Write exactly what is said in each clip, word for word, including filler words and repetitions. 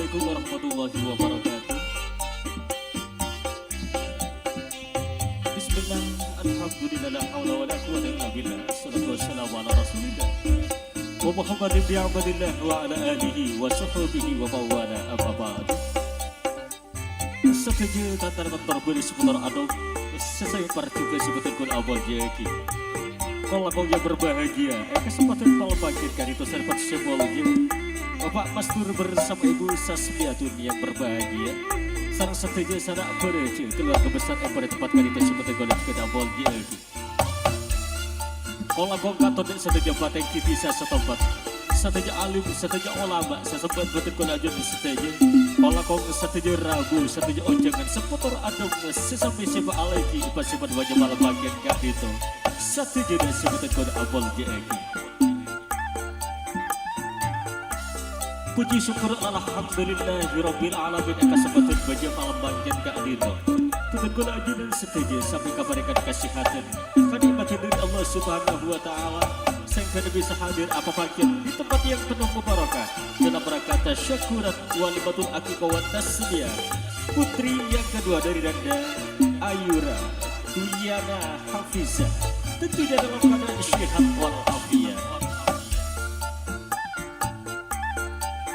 Assalamualaikum warahmatullahi wabarakatuh. Bismillah, alhamdulillah, la haula wala quwwata illa billah. Assalatu wassalamu ala Rasulillah. Wa Muhammadin bi abdillah wa ala alihi wa sahbihi wa mawala, amma ba'du. Sadhâjâ tan-tarètan bâli seputar adhâbu, sè sè parjughâ sè bhâdhân kaulâ amoljâ'aghi. Kaulâ kong yang berbahagia, è kasempadhân malem mangkèn ka'dinto sè molja. Bapak Mastur bersama Ibu Sasmiatun yang berbahagia. Sareng sadhâjâ sanak bhârâjâ keluarga besar yang pada tempat ka'dinto sè bhâdhân kaulâ jughâ amoljâ'aghi. Kaulâ kong kator dhâ' sadhâjâ patèng disa setempat, sadhâjâ alim, sadhâjâ olama, sè sembhâ bhâdhân kaulâ ajunan sadhâjâ. Kaulâ kong sadhâjâ rabu, sadhâjâ onjhângan, seputar adhâbu, sè sampè sè bâ' alèghi, pas sè bâ' bâjâ malem mangkèn ka'dinto. Sadhâjâna sè bhâdhân kaulâ amoljâ'aghi. Puji syukur alhamdulillahirabbil alamin, è kasempadhân bâjâ malem mangkèn ka'dinto. Bhâdhân kaulâ ajunan sadhâjâ sampè kaparèngan kasèhadhân, kanè'matan dhâri Allah Subhanahu wa Ta'ala, sehingga bisa hadir apa mangkèn di tempat yang penuh mubarakah dalam rangka tasyakuran walimatul aqiqah wa tasmiyah putri yang kedua dari Randa, Ayura Duyana Hafizah, tentunya dalam keadaan sehat walafiat.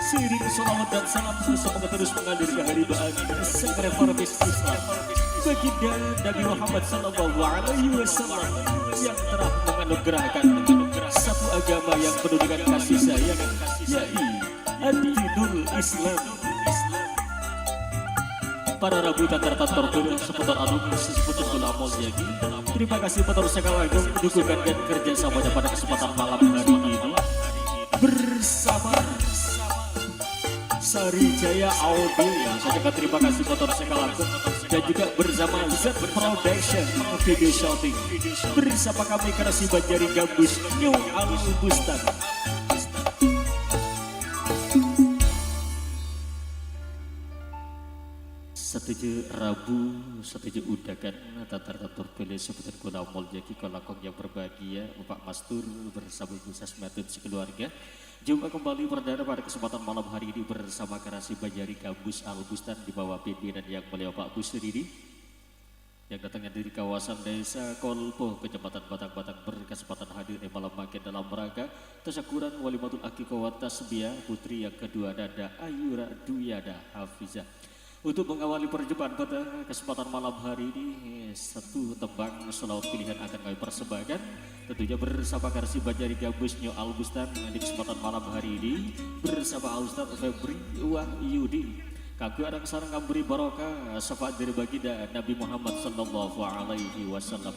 Seiring sholawat dan salam, semoga terus mengalir ke hari bahagia sang reformis Islam, Baginda Nabi Muhammad sallallahu alaihi wasallam, yang telah menganugerahkan satu agama yang penuh dengan kasih sayang, yakni ad-dinul Islam. Para rabu tan-tarètan bâli seputar adhâbu sè sè bhâdhân kaulâ amoljâ'aghi. Terima kasih mator sakalangkong dukungan dan kerjasamanya pada kesempatan malam hari ini bersama Sari Jaya Audio. Saya ucapkan terima kasih mator sakalangkong, dan juga bersama Z Production Video Shooting, bersama kami Karasi Banjari Gambus New Al Bustan. Sadhâjâ rabu, sadhâjâ undangan, tan-tarètan bâli sè bhâdhân kaulâ amoljâ'aghi, kaulâ kong yang berbahagia, Bapak Mastur bersama Ibu Sasmiatun sekeluarga. Jumpa kembali perdana pada kesempatan malam hari ini bersama Karasi Banjari Gambus Al Bustan di bawah pimpinan Yang Mulia Pak Busri yang datangnya dari kawasan Desa Kolpo, Kecamatan Batang-Batang, berkesempatan hadir di malam mangkèn dalam rangka tasyakuran walimatul aqiqah wa tasmiyah putri yang kedua Nanda Ayura Duyana Hafizah. Untuk mengawali perjumpaan pada kesempatan malam hari ini, satu tembang sholawat pilihan akan kami persembahkan. Tentunya bersama Karasi Banjari Gambus New Al Bustan di kesempatan malam hari ini bersama Al Ustaz Febri Wahyudi. Kaangghuy areng-sareng ngambâri barokah syafaat dhâri baginda Nabi Muhammad sallallahu alaihi wasallam.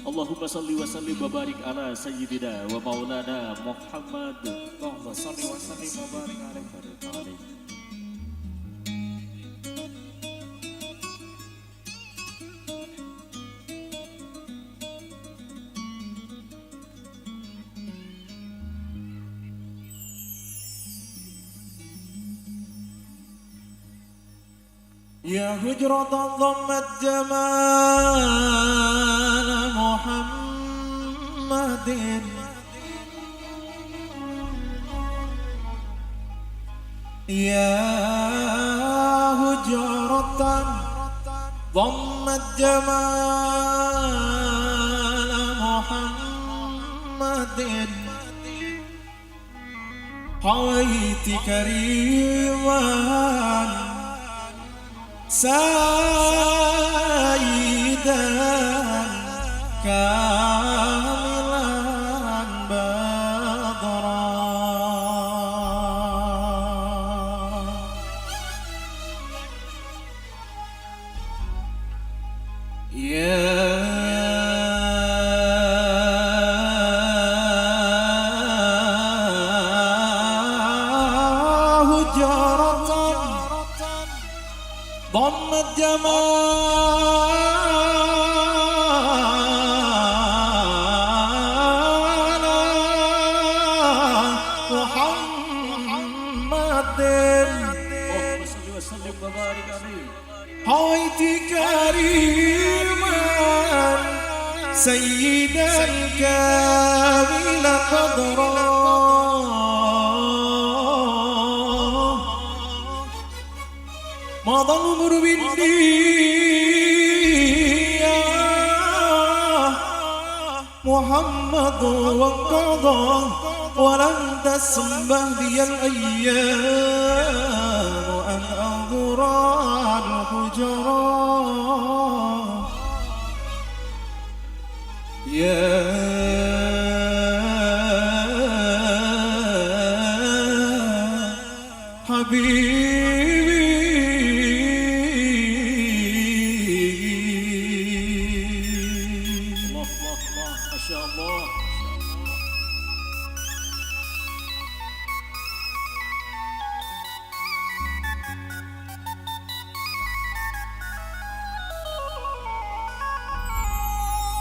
Allahumma shalli wa sallim wa barik ala sayyidina wa maulana Muhammad. Allahumma shalli wa sallim wa barik alaihi. يا هجرة ضمت جمال محمد. يا هجرة ضمت جمال محمد. حويت كريما سيدا كاملا بدرا. يا هجرة ضمت جمال محمد. اللهم صل وسلم وبارك عليه. حويت كريما سيدا كاملا قدرا. مضى العمر مني يا محمد وانقضى، ولم تسمح لي الأيام أن أزور الحجرة. يا حبيبي. الله، الله، الله. ما شاء الله.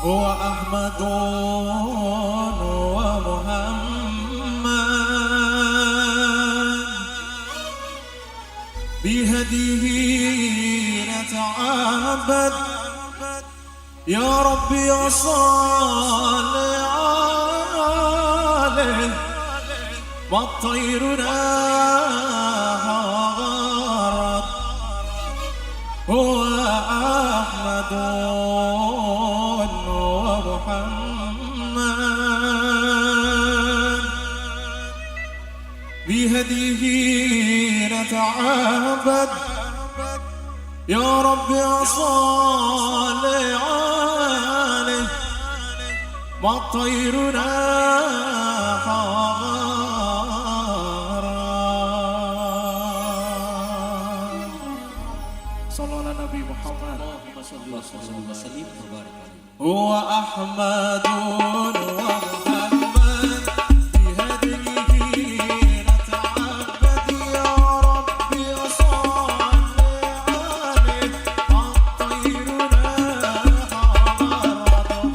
هو أحمد ومحمد، بهديه نتعبد. يا ربي صل عليه، والطير نحرت. هو أحمد ومحمد، بهديه نتعبد. يا رب صل عليه، والطير نحرت. صلوا على النبي محمد. اللهم صل وسلم وبارك عليه. هو أحمد ومحمد، بهديه نتعبد. يا رب صل عليه، الطير نحرت.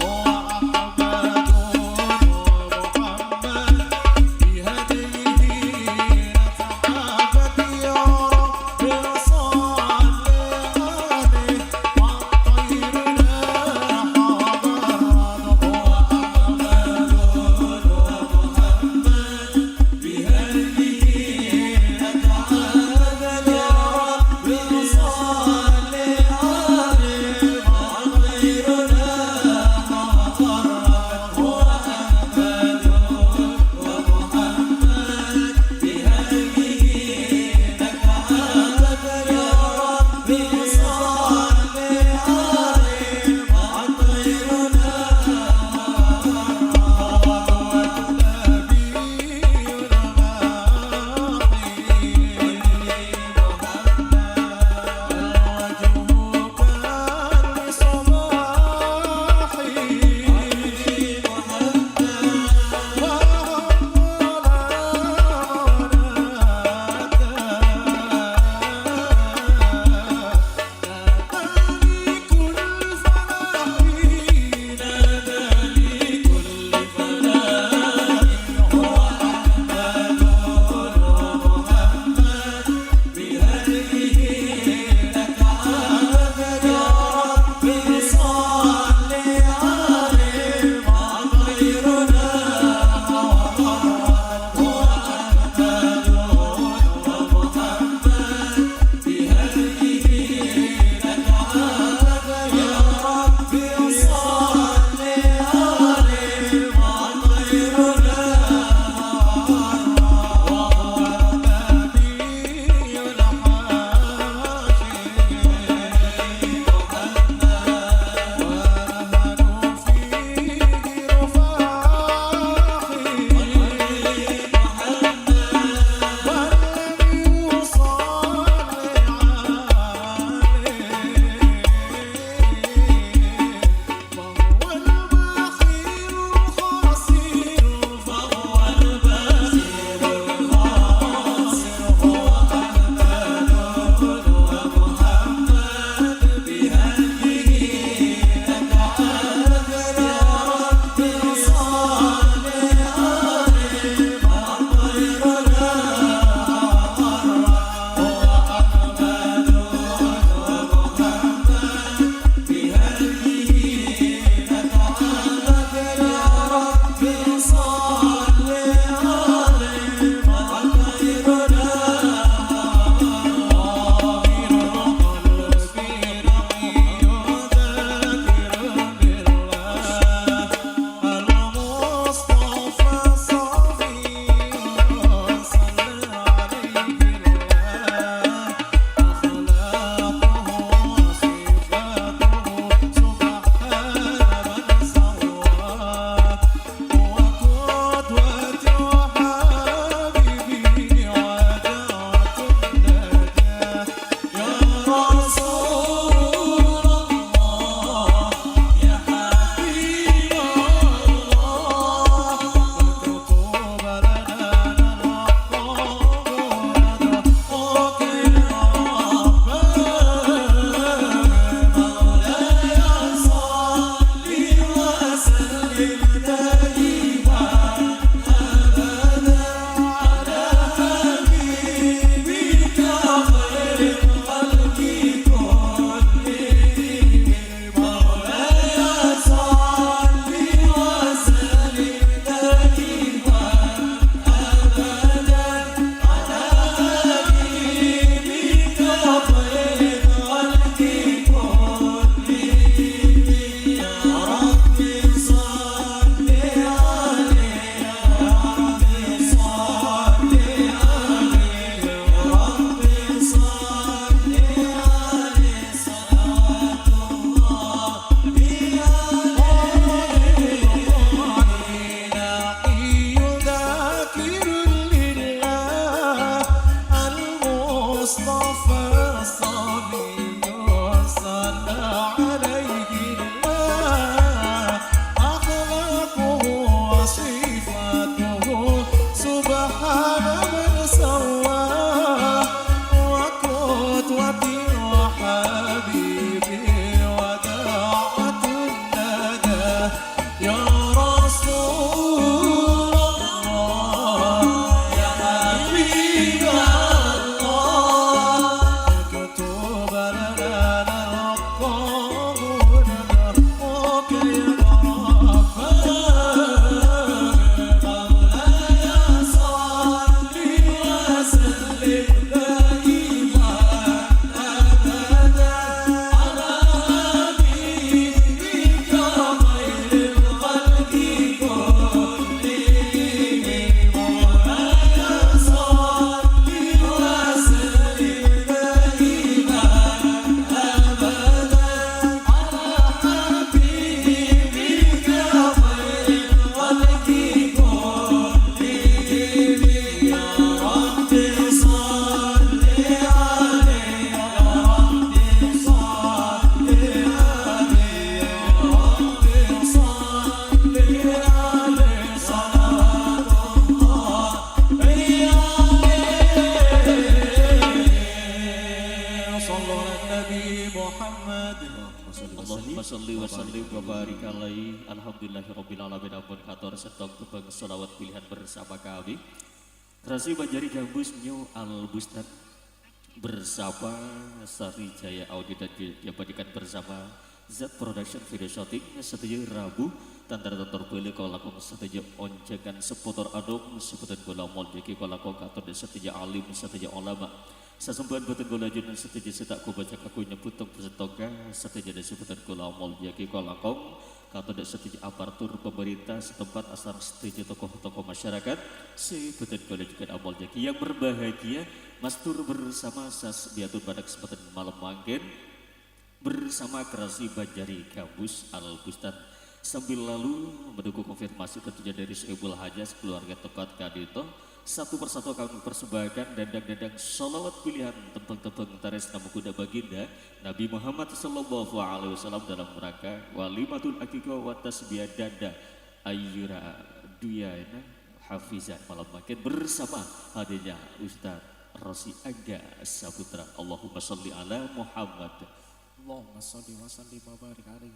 هو أحمد ومحمد، بهديه نتعبد. يا رب صل عليه، Muhammad. Allahumma shalli wa sallim wa barik alaihi. Alhamdulillahirabbil alamin. Ampon kator sèttong tembhâng shalawat pilihan bersama kami. Karasi Banjari Gambus New Al Bustan bersama Sari Jaya Audio dan diabadikan bersama Z Production Video Shooting, sadhâjâ rabu, tan-tarètan tor bâli kalangkong sadhâjâ onjhângan seputar anom, sè bhâdhân kaulâ moljâ'aghi kalangkong kator sadhâjâ alim, sadhâjâ ulama. Sasembhâ'ân bhâdhân kaulâ ajunan sadhâjâ sè ta' kobâca kaangghuy nyebbhut tong-sèttong ka sadhâjâna sè bhâdhân kaulâ moljâ'aghi kalangkong, kator sadhâjâ aparatur pemerintah setempat asareng sadhâjâ tokoh-tokoh masyarakat sè bhâdhân kaulâ jhughân amoljâ'aghi. Yang berbahagia, mastur bersama sasmiyatun pada kesempatan malem mangkèn. Bersama Karasi Banjari Gambus Al Bustan sambil lalu menunggu konfirmasi tentunya dari Sohibul Hajah sekeluarga tempat ka'dinto. Satu persatu kami persembahkan dhandhang-dhandhang shalawat pilihan tembhâng-tembhâng tarèsna moghâ dhâ' baginda Nabi Muhammad sallallahu alaihi wasallam dalam rangka Walimatul Aqiqah wa Tasbiyah Danda Ayyura Duyana Hafizan malam mangkèn bersama hadirnya Ustaz Rosi Angga Saputra. Allahumma shalli ala Muhammad. Allahumma shalli wa sallim wa barik alaihi.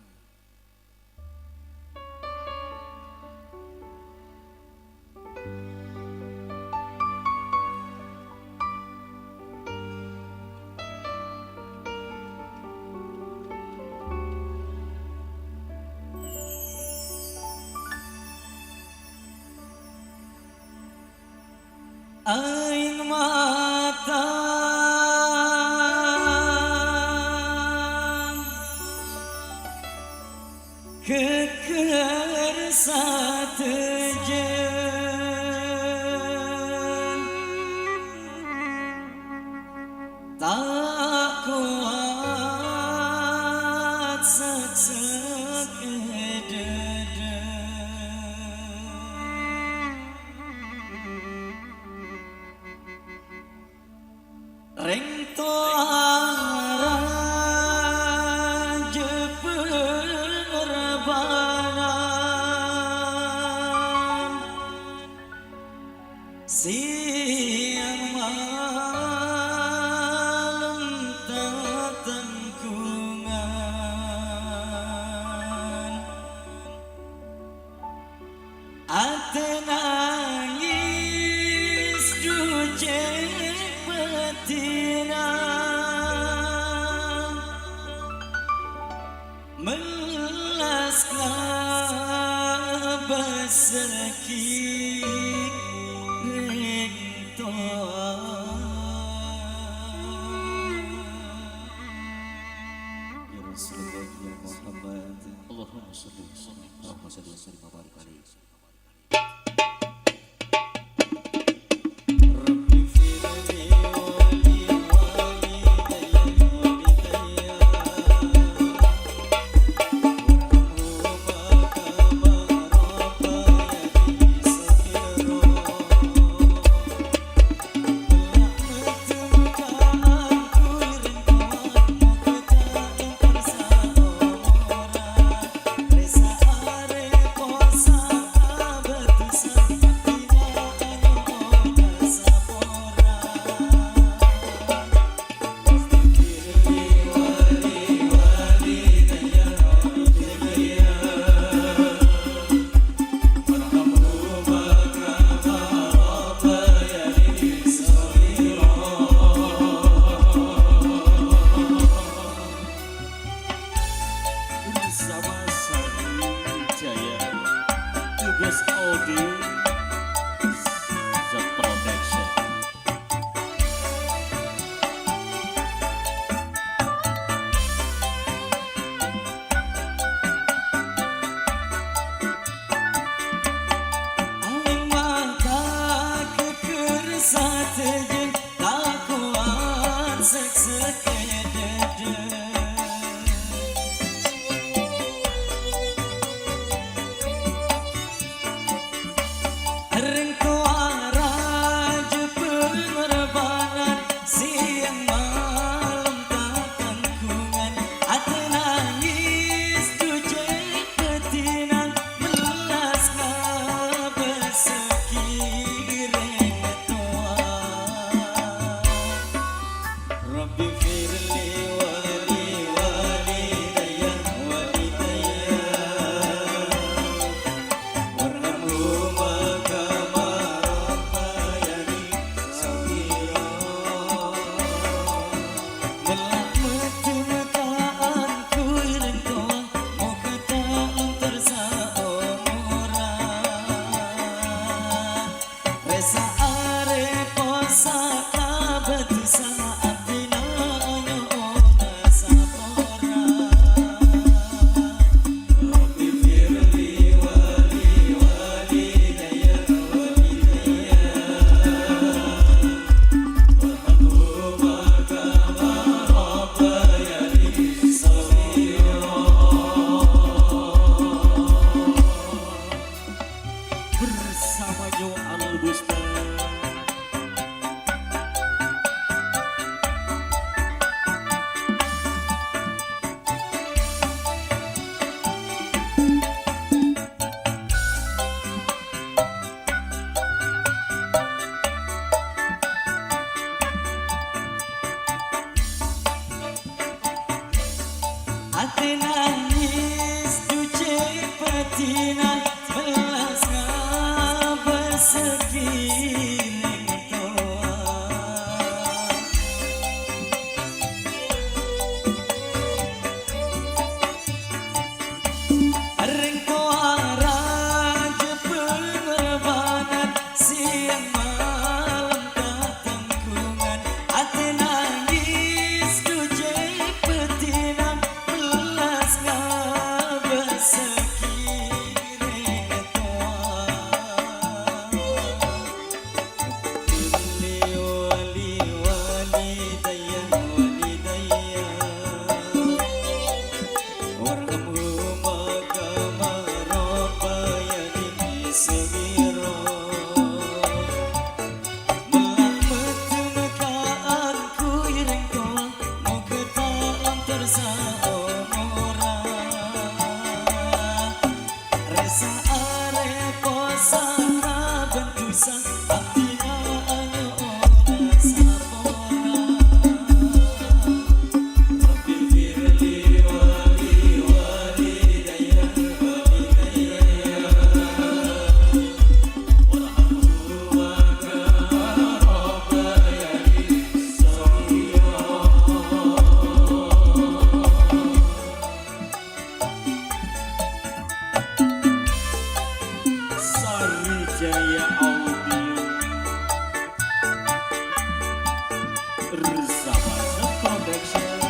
Aèng mata ghâgghâr sadhâjâ, ta' kowat sèksèk è dhâdhâ. Rèng towa rajâ pangorbanan, sèyang malem tatangghungan. Atè nangès dujè' bâdhina, mellas ngabâssaghi rèng towa. Ya Rasulullah, ya Muhammad. Allahumma shalli wa sallim. Allahumma shalli wa sallim wa barik alaihi. Bersama Sari Jaya, Tugas Audio, Zat Production. Alimah tak keker sadhâjâ, ta' kowat sèksèk è dhâdhâ. Rèng towa rajâ pangorbanan, sèyang malem tatangghungan, atè nangès dujè' bâdhina, mellas ngabâssaghi rèng towa. Rabbi firli Nangès dhu cè' pèddhina, mellas ngabâs sakèrèng towa. Rèng towa rajâ pangorbhânan, sèyang malem tatangghungan, atè nangès dhu cè' pèddhina, mellas ngabâs sakèrèng towa. Wali, wali, wali, dayah, wali, dayah. Warhamhuma kama rabbayani shaghira. Mella' matema kaangguy rèng towa, moghâ ta' lontor saomoran. Rèsa arèpossa kabân dhusa, abdhina anyo'ona sapora. Rabbighfirli wa li walidayya wa li dayya. Warhamhuma kama rabbayani shaghira. Sarijaya Audio, Rsa Warsa Production.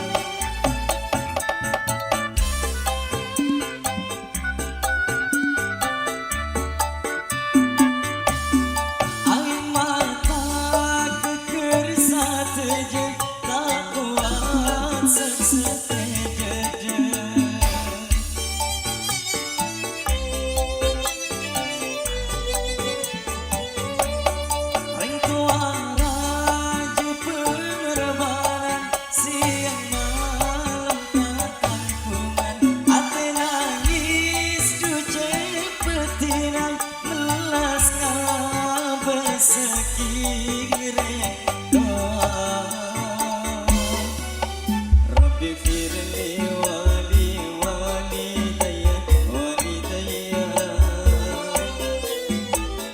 Aèng mata ghâgghâr sadhâjâ, ta' kowat saksa dhâdhâ. Rèng towa rajâ pangorbhânan, sèyang malem tatangghungan, atè nangès dhu cè' pèddhina, mellas ngabâs sakèrèng towa. Rabbighfirli wa li walidayya wa li dayya.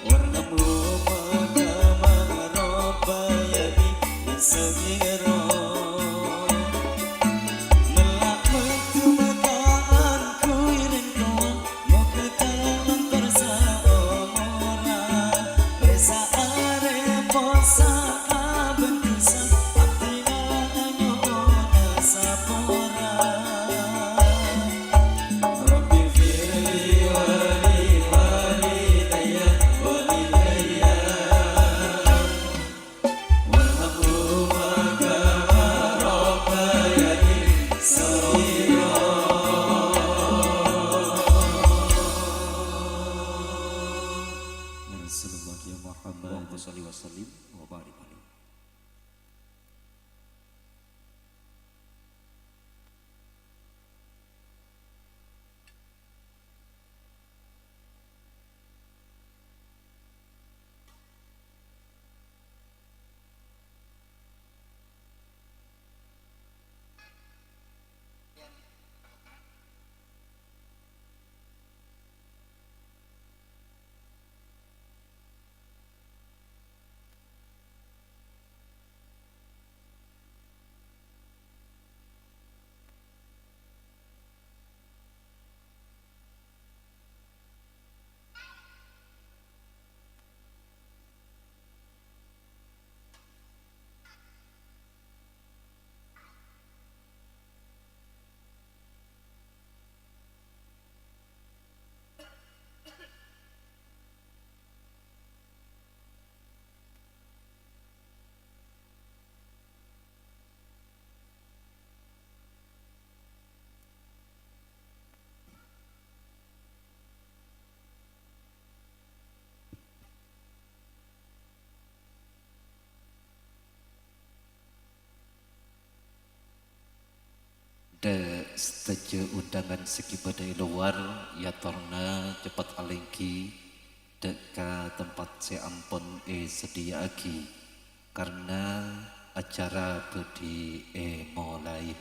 Warhamhuma kama rabbayani shaghira. Mella' matema kaangguy rèng towa, moghâ ta' lontor saomoran. Rèsa arèpossa kabân dhusa, abdhina anyo'ona sapora. Rabbighfirli wa li walidayya wa li dayya. Warhamhuma kama rabbayani shaghira. Ya Rasulullah, ya Muhammad. Allahumma shalli wa sallim wa barik alaihi. Dâ' sadhâjâ undangan sè ghi' bâdâ è lowar, èyatorna cepet alèngghi, dâ' ka tempat sè ampon èsadhiyâ'aghi, karna acara bhâdhi èmolaè.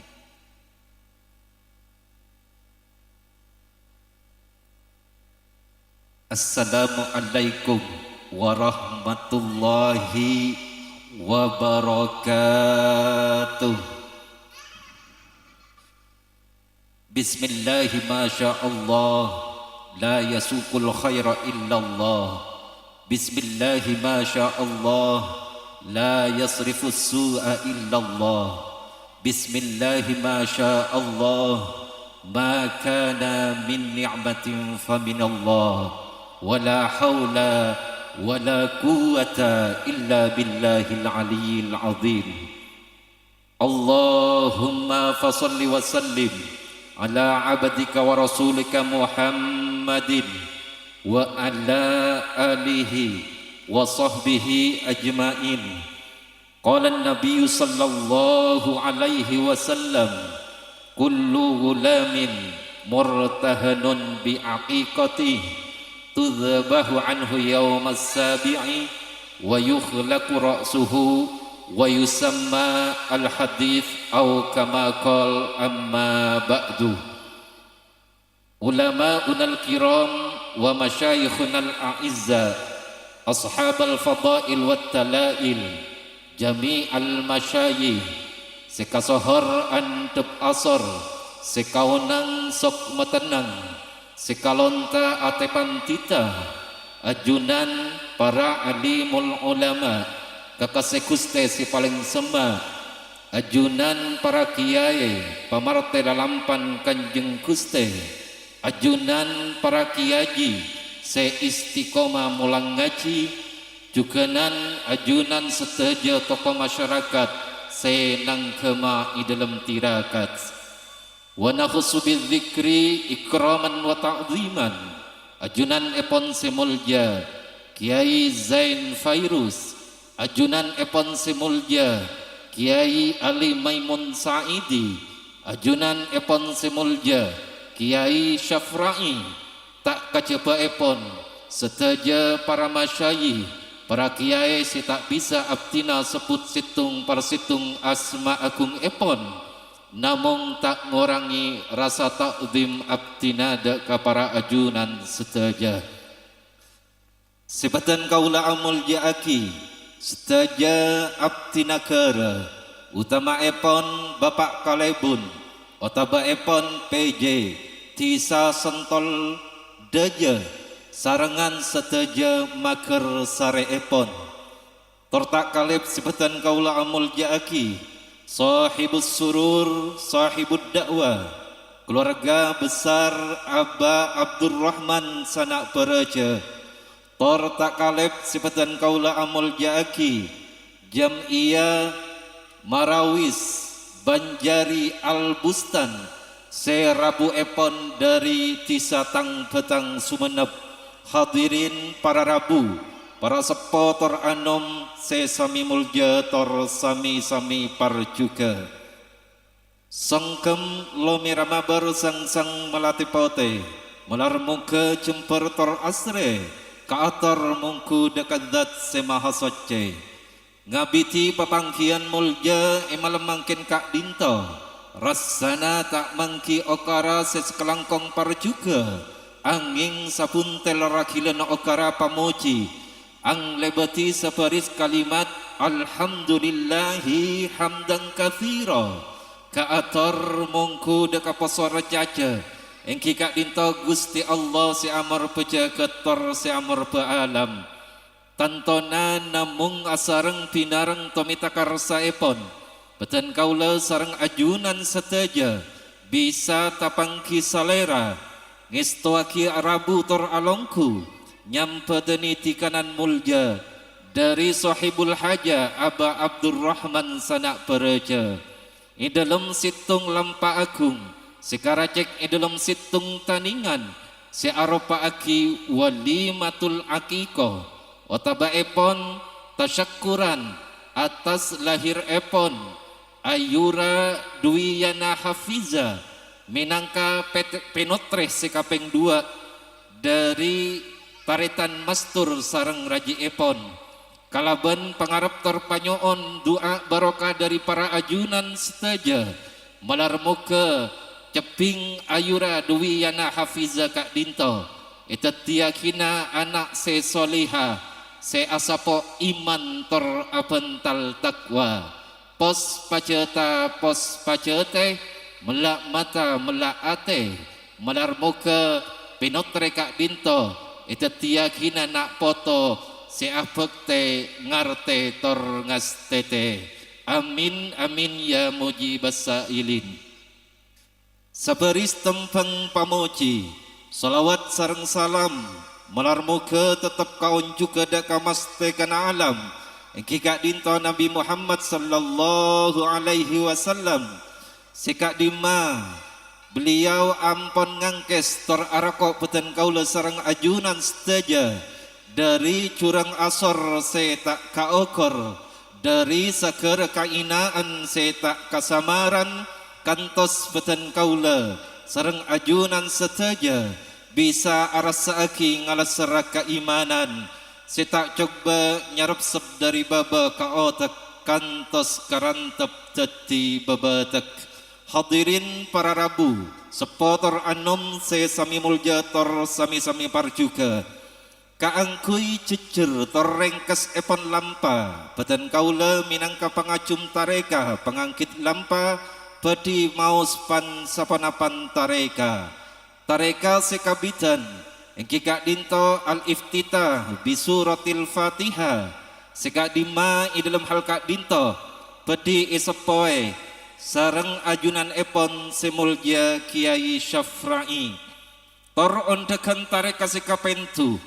Assalamualaikum warahmatullahi wabarakatuh. Bismillahi ma sya Allah, la yasuqul khaira illallah. Bismillahi ma sya Allah, la yasrifus su'a illallah. Bismillahi ma sya Allah, ma kana min ni'matin faminallah, wa la haula wa la quwwata illa billahil aliyyil azim. Allahumma fasalli wa sallim ala abdika wa rasulika Muhammadin wa ala alihi wa sahbihi ajma'in. Qala an-nabiyyu sallallahu alaihi wasallam, "Kullu ghulamin murtahanun bi aqiqatih, tudzabahu anhu yaumas sabi'i, wa yukhlaqu ra'suhu, wa yusamma al-hadits," au kama qal, amma ba'du. Ulama'unal kiram wa masyayikhunal a'izza, ashabal fadail wat talail, jami'al masyayikh, sè kasohor andhâp asor, sè kaonang sok matennang, sè kalonta atè pandhita, ajunan para alimul ulama, kakassè Ghustè sè palèng semma', ajunan para kiyaè, pamartè lalampan Kanjeng Ghustè, ajunan para kiyaji sè istiqomah molang ngajhi, jhughânan ajunan sadhâjâ tokoh masyarakat sè nangghâma è dhâlem tirakat. Wa nakhussu bidzikri ikraman wa ta'dhiman. Ajunanèpon sè molja Kiai Zain Fairuz, ajunanèpon sè molja Kiai Ali Maimun Saidi, ajunanèpon sè molja Kiai Syafra'i, ta' kajhâbâèpon sadhâjâ para masyayikh, para kiyaè sè ta' bisa abdhina sebbhut sèttong per sèttong asma agungngèpon. Namong ta' ngorangè rasa ta'dhim abdhina dhâ' ka para ajunan sadhâjâ. Sè bhâdhân kaulâ amolja'aghi sadhâjâ abdhi naghârâ, otama'èpon Bapa' Kalèbun, otabâèpon P J, Dhisa Sentol Dhâjâ, sarengngan sadhâjâ maghâr sarèèpon. Tor ta' kalèp sè bhâdhân kaulâ amolja'aghi, Sohibus Surur, Sohibud Da'wah, kalowarga besar Aba Abdurrahman Sana' Baraja. Tor ta' kalèp sè bhâdhân kaulâ amolja'aghi, Jam'iyah Marawis Banjari Al-Bustan, sè rabuèpon dhâri Dhisa Tang-Bhâtang Songennep. Hadirin para rabu, para seppo tor anom sè samè molja tor sami-sami parjhughâ. Songkem lomèra mabâr sangsang malatè potè, malar monggha jembhâr tor asrè, kaator mongghu dhâ' ka Dzat Sè Mahasoccè. Ngabidhi papangghiyân molja è malem mangkèn ka'dinto, rassana ta' mangghi okara sè sakalangkong parjhughâ, angèng sabhuntel raghilâna okara pamojhi, anglèbâdhi sabâris kalimat, "Alhamdulillahi hamdan katsira." Kaator mongghu dhâ' ka poso rajâjâ, èngghi ka'dinto Ghustè Allah sè amarbhâ jhâghât tor sè amarbhâ alam. Tantona namong asareng bhinareng tomèta karsaèpon, bhâdhân kaulâ sareng ajunan sadhâjâ bisa tapangghi salèra, ngèstowaghi rabu tor alongghu, nyambhâdhâni dhikanan molja dhâri Sohibul Haja Aba Abdurrahman Sana' Baraja. È dhâlem sèttong lampa agung sè karacèk è dhâlem sèttong tanèngan sè aropa'aghi walimatul aqiqah, otabâèpon tasyakkuran atas lahirèpon Ayura Dwiyana Hafiza mènangka pet-, pènotrè sè kapèng duwâ' dhâri tarètan mastur sareng rajièpon. Kalabân pangarep tor panyo'on du'a barokah dhâri para ajunan sadhâjâ, malar moghâ cebbhing Ayura Dwiyana Hafiza ka'dinto Èdhâddhiyâghina ana' sè soleha, sè asapo' iman tor abhântal taqwa. Pos pajhâta, pos pajhâtè, mella' mata, mella' atè, malar moghâ pènotrè ka'dhinto èdhâddhiyâghina na' poto sè abhâktè, ngartè, tor ngastètè. Amin, amin, ya mujibas sa'ilin. Sabâris tembhâng pamojhi, shalawat sareng salam, malar moghâ tettep kaonjhughâ dâ' ka mastèkana alam, èngghi ka'dhinto Nabbhi Muhammad sallallahu alaihi wasallam, sè ka'dhimma beliau ampon ngangkès tor arako' bhâdhân kaulâ sareng ajunan sadhâjâ dhâri jhurâng asor sè ta' kaokor, dhâri saghârâ kaèna'an sè ta' kasamaran, kantos bhâdhân kaulâ sareng ajunan sadhâjâ bisa arassa'aghi ngalasserra kaimanan sè ta' cogbâ nyarepsep dhâri bâbâ ka otek kantos karantep dhâddhi bâbâtek. Hadirin para rabu, seppo tor anom sè samè molja tor samè-samè parjhughâ. Kaangghuy jhejjher tor rèngkessèpon lampa, bhâdhân kaulâ mènangka pangajhum tarèka pangangghit lampa bhâdhi maos pan-saponapan tarèka. Tarèka sè kabidhân èngghi ka'dhinto al-iftitah bi suratil Fatihah, sè ka'dhimma è dhâlem hal ka'dhinto bhâdhi èseppowè sareng ajunanèpon sè molja Kèyaè Syafra'i. Tor ondhâghân tarèka sè kapèndhu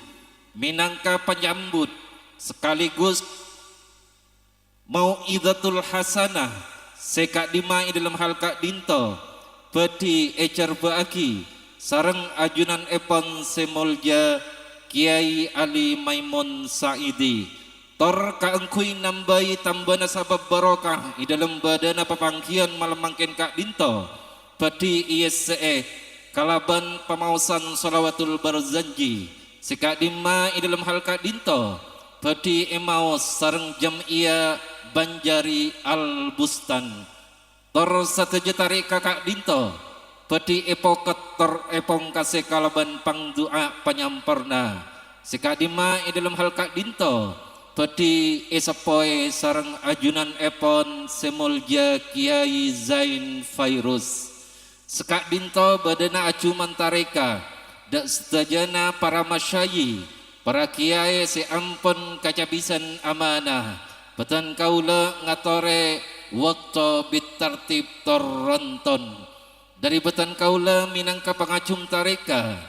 mènangka panyambut sakaligus mau'idhatul hasanah sè ka'dhimma è dhâlem hal ka'dhinto bhâdhi ècarbâ'aghi sareng ajunanèpon sè molja Kèyaè Ali Maimun Saidi. Tor kaangghuy nambâi tambâna sabâb barokah è dhâlem bâdâna papangghiyân malem mangkèn ka'dhinto, bhâdhi èyessè'è kalabân pamaosan shalawatul barzanji, sè ka'dhimma è dhâlem hal ka'dhinto bhâdhi èmaos sareng jam'iyah Banjari Al-Bustan. Tor sadhâjâ tarèka ka'dhinto bhâdhi èpokèt tor èpongkasè kalabân pangdu'a panyamporna. Sè ka'dhimma è dhâlem hal ka'dhinto bhâdhi èseppowè sareng ajunanèpon sè molja Kèyaè Zain Fairuz. Saka'dhinto bâdâna ajhuman tarèka dâ' sadhâjâna para masyayikh, para kèyaè sè ampon kacabisân amanah, bhâdhân kaulâ ngatorè bâkto bit tartib tor ronton. Dhâri bhâdhân kaulâ mènangka pangajhum tarèka,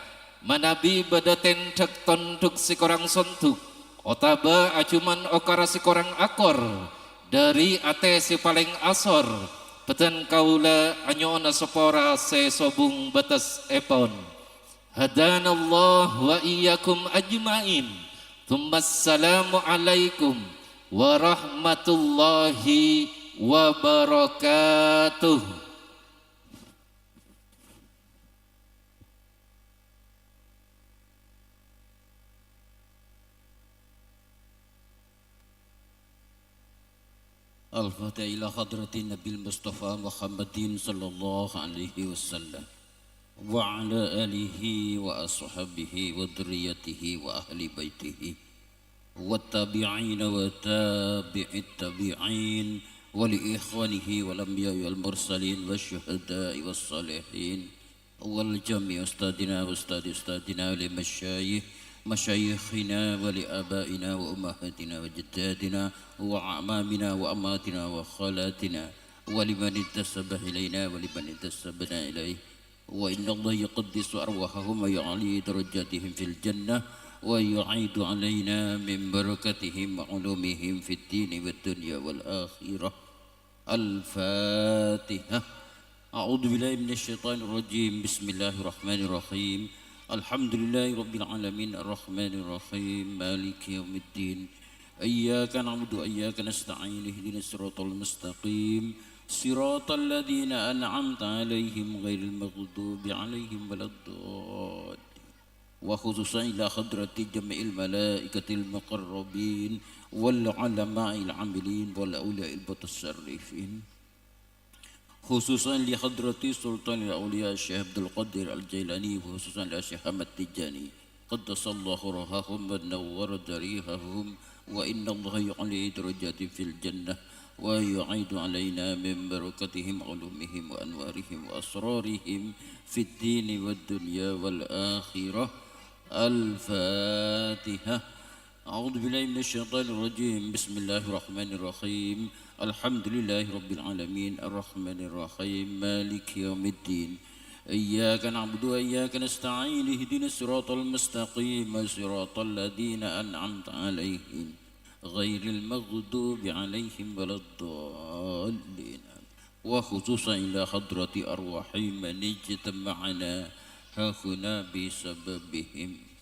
manabi bâdâ tèndhâk tondhuk sè korang sondhuk, otabâ ajhuman okara sè korang akor, dhâri atè sè palèng asor, bhâdhân kaulâ anyo'ona sapora sè sobung bâtessèpon. Hadanallah wa iyyakum ajma'in. Tsummassalamu alaikum warahmatullahi wabarakatuh. الفاتحة إلى حضرة النبي المصطفى محمد صلى الله عليه وسلم، وعلى آله وأصحابه وذريته وأهل بيته، والتابعين وتابع التابعين، ولإخوانه والأنبياء والمرسلين والشهداء والصالحين، ولجميع أستاذنا وأستاذ أستاذنا، ولمشايخ مشايخنا، ولآبائنا وأمهاتنا وأجدادنا وأعمامنا وعماتنا وخالاتنا، ولمن انتسب إلينا ولمن انتسبنا إليه. وإن الله يقدس أرواحهم ويعلي درجاتهم في الجنة، ويعيد علينا من بركتهم وعلومهم في الدين والدنيا والآخرة. الفاتحة. أعوذ بالله من الشيطان الرجيم. بسم الله الرحمن الرحيم. الحمد لله رب العالمين. الرحمن الرحيم. مالك يوم الدين. إياك نعبد وإياك نستعين. اهدنا الصراط المستقيم. صراط الذين أنعمت عليهم غير المغضوب عليهم ولا الضالين. وخصوصا إلى حضرة جميع الملائكة المقربين والعلماء العاملين والأولياء المتصرفين، خصوصا لحضرة سلطان الأولياء الشيخ عبد القادر الجيلاني، وخصوصا للشيخ أحمد تجاني، قدس الله روحهم ونور ضريحهم، وإن الله يعلي درجاتهم في الجنة، ويعيد علينا من بركتهم وعلومهم وأنوارهم وأسرارهم في الدين والدنيا والآخرة. الفاتحة. أعوذ بالله من الشيطان الرجيم. بسم الله الرحمن الرحيم. الحمد لله رب العالمين. الرحمن الرحيم. مالك يوم الدين. إياك نعبد وإياك نستعين. اهدنا الصراط المستقيم. صراط الذين أنعمت عليهم غير المغضوب عليهم ولا الضالين. وخصوصا إلى حضرة أرواح من اجتمعنا هاهنا بسببهم.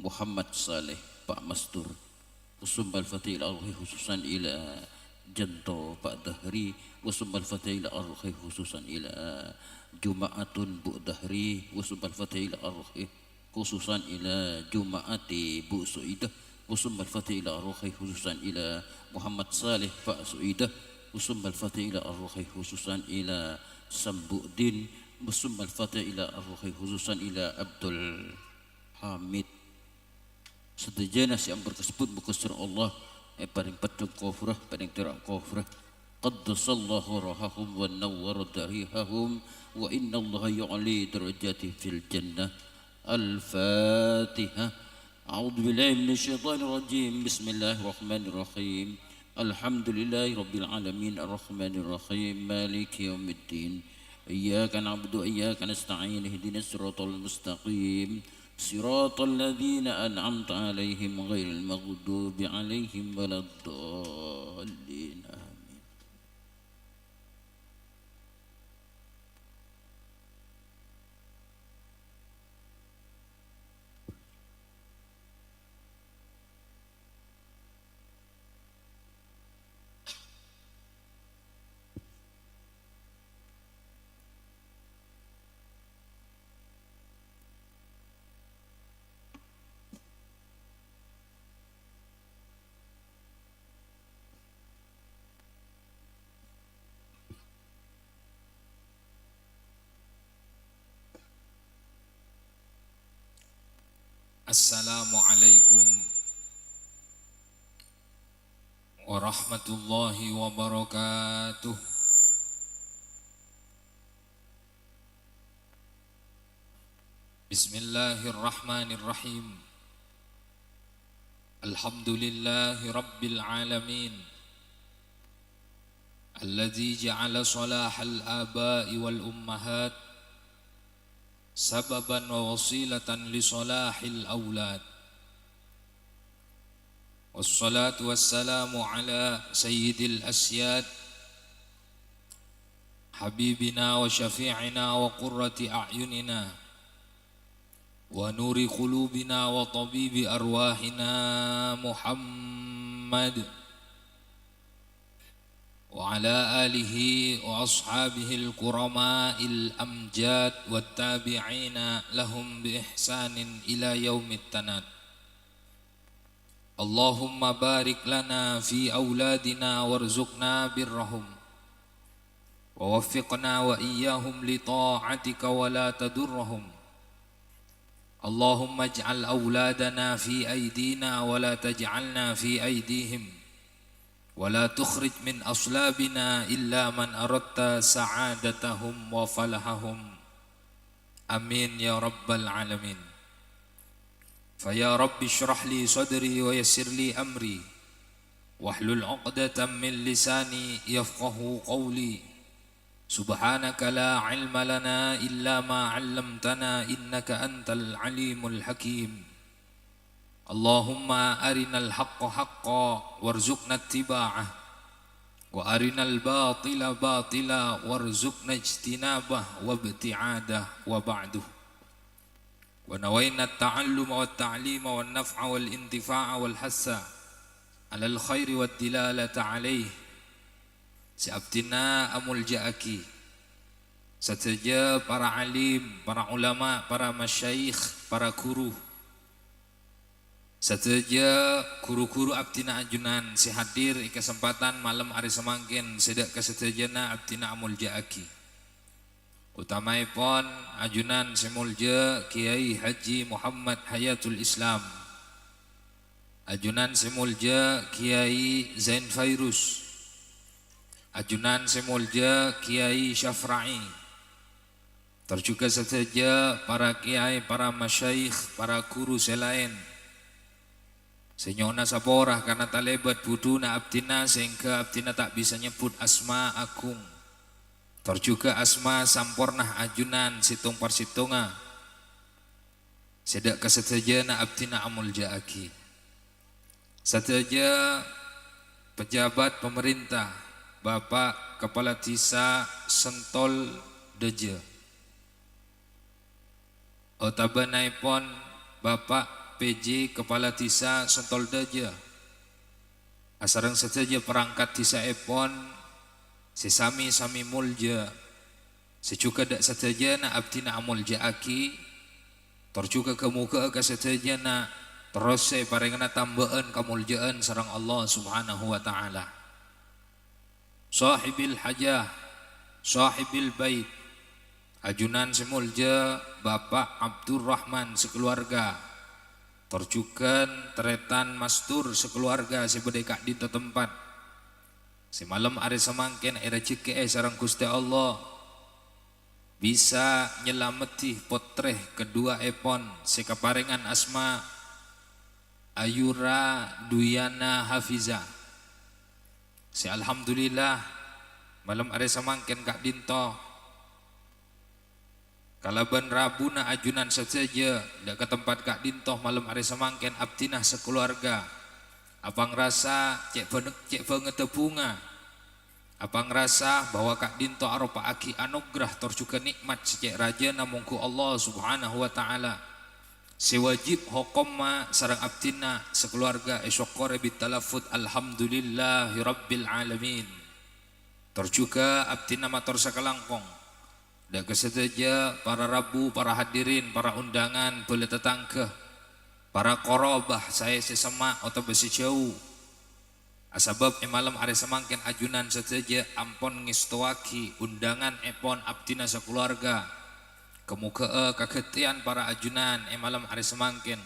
Muhammad Saleh, Pa' Mastur, wa summal fatihah ila arwahi khususan ila Janto, Pa' Dahri, wa summal fatihah ila arwahi khususan ila Juma'atun, Bu' Dahri, wa summal fatihah ila arwahi khususan ila Juma'ati, Bu' Su'idah, wa summal fatihah ila arwahi khususan ila Muhammad Saleh, Pa' Su'idah, wa summal fatihah ila arwahi khususan ila Sambu'din, wa summal fatihah ila arwahi khususan ila Abdul Hamid. Sadhâjâna sè ampon kasebbhut moghâ sareng Allah èparèng peddhung kobhura, èparèng tèra' kobhura. Qaddasallahu ruhahum wa nawwara darihahum, wa innallaha yu'li darajatihim fil jannah. Al-Fatihah. A'udzubillahi minasyaitonirrajim. Bismillahirrahmanirrahim. Alhamdulillahirabbil alamin, arrahmanirrahim, maliki yaumiddin. Iyyaka na'budu wa iyyaka nasta'in, ihdinas siratal mustaqim, siratal ladzina an'amta 'alaihim ghairil maghdubi 'alaihim waladdallin. Amin. Assalamualaikum warahmatullahi wabarakatuh. Bismillahirrahmanirrahim. Alhamdulillahi rabbil alamin. Alladzi ja'ala salahal aba'i wal ummahat sababan wa wasilatan li salahil aulad. Wassalatu wassalamu ala sayyidil asyad, habibina wa syafi'ina wa qurrati a'yunina, wa nuri qulubina wa tabibi arwahina Muhammad, wa ala alihi wa ashabihil kurama'il amjad, wat tabi'ina lahum bi ihsanin ila yaumit tanad. Allahumma barik lana fi auladina warzuqna birrahum, wa waffiqna wa iyyahum li ta'atika wa la tadurrahum. Allahumma ij'al auladana fi aidina wa la taj'alna fi aidihim, wa la tukhrij min aslabina illa man aradta sa'adatahum wa falahahum. Amin ya rabbal alamin. Fa ya Rabbi shrah li sadri wa yassir li amri, wahlul 'uqdatam min lisani yafqahu qawli. Subhanaka la ilma lana illa ma 'allamtana innaka antal alimul hakim. Allahumma arinal haqqa haqqa warzuqna ittiba'ah, wa arinal batila batila warzuqna ijtinabah wa ibti'adah, wa ba'du. Wa nawaina ta'alluma wa ta'lima wa naf'a wal intifa'a wal hassa alal khairi wa dilalata alaih. Sè abdhina amolja'aghi sadhâjâ para alim, para ulama, para masyayikh, para guru. Sadhâjâ guru-guru abdhina ajunan sè hadir è kasempadhân malem arè samangkèn, sè dâ' ka sadhâjâna abdhina amolja'aghi. Utamaèpon ajunan sè molja Kiai Haji Muhammad Hayatul Islam, ajunan sè molja Kiai Zain Fairuz, ajunan sè molja Kiai Syafra'i, tor jhughâ sadhâjâ para kiai, para masyayikh, para ghuru sè laèn, sè nyo'ona sapora karana talèbât budhuna abdhina, sehingga abdhina ta' bisa nyebbhut asma agung, tor jhughâ asma samporna ajunan sèttong-parsèttonga, sè dâ' ka sadhâjâna abdhina amolja'aghi. Sadhâjâ pejabat pemerintah, Bapak Kepala Desa Sentol Dâjâ, otabânaèpon Bapak P J Kepala Desa Sentol Dâjâ, asareng sadhâjâ perangkat dèsaèpon sè sami-sami molja, sè jhughâ dâ' sadhâjâna abdhina amolja'aghi, tor jhughâ ghâ-mogâ'â ka sadhâjâna terros sè èparèngana tambâ'ân kamolja'an sareng Allah Subhanahu wa Ta'ala. Shahibil hajah, shahibil bait, ajunan sè molja Bapak Abdurrahman sakalowarga, tor jhughân tarètan Mastur sakalowarga sè bâdâ è ka'dinto tempat, sè malem arè samangkèn èrajhekkè'è sareng Ghustè Allah bisa nyalameddhi pottrè kaduwâ'èpon sè kaparèngan asma Ayura Duyana Hafiza, sè alhamdulillah malem arè samangkèn ka'dinto kalabân rabuna ajunan sadhâjâ dâ' ka tempat ka'dinto malem arè samangkèn abdhina sakalowarga apangrasa cè' bân-, cè' bângèddhâ bhunga, apangrasa bahwa ka'dinto aropa'aghi anogerah tor jhughân nè'mat sè cè' rajâna mongghu Allah Subhanahu wa Ta'ala, sè wajib hokomma sareng abdhina sakalowarga èsokkorè bi' talaffuz "Alhamdulillahirabbil alamin". Tor jhughân abdhina mator sakalangkong dâ' ka sadhâjâ para rabu, para hadirin, para onḍângan, bhâlâ tatangghâ, para qarabah, saè sè semma' otabâ sè jhâu. Asabâb è malem arè samangkèn ajunan sadhâjâ ampon ngèstowaghi onḍânganèpon abdhina sakalowarga. Ghâ-mogâ'â kaghântèyan para ajunan è malem arè samangkèn.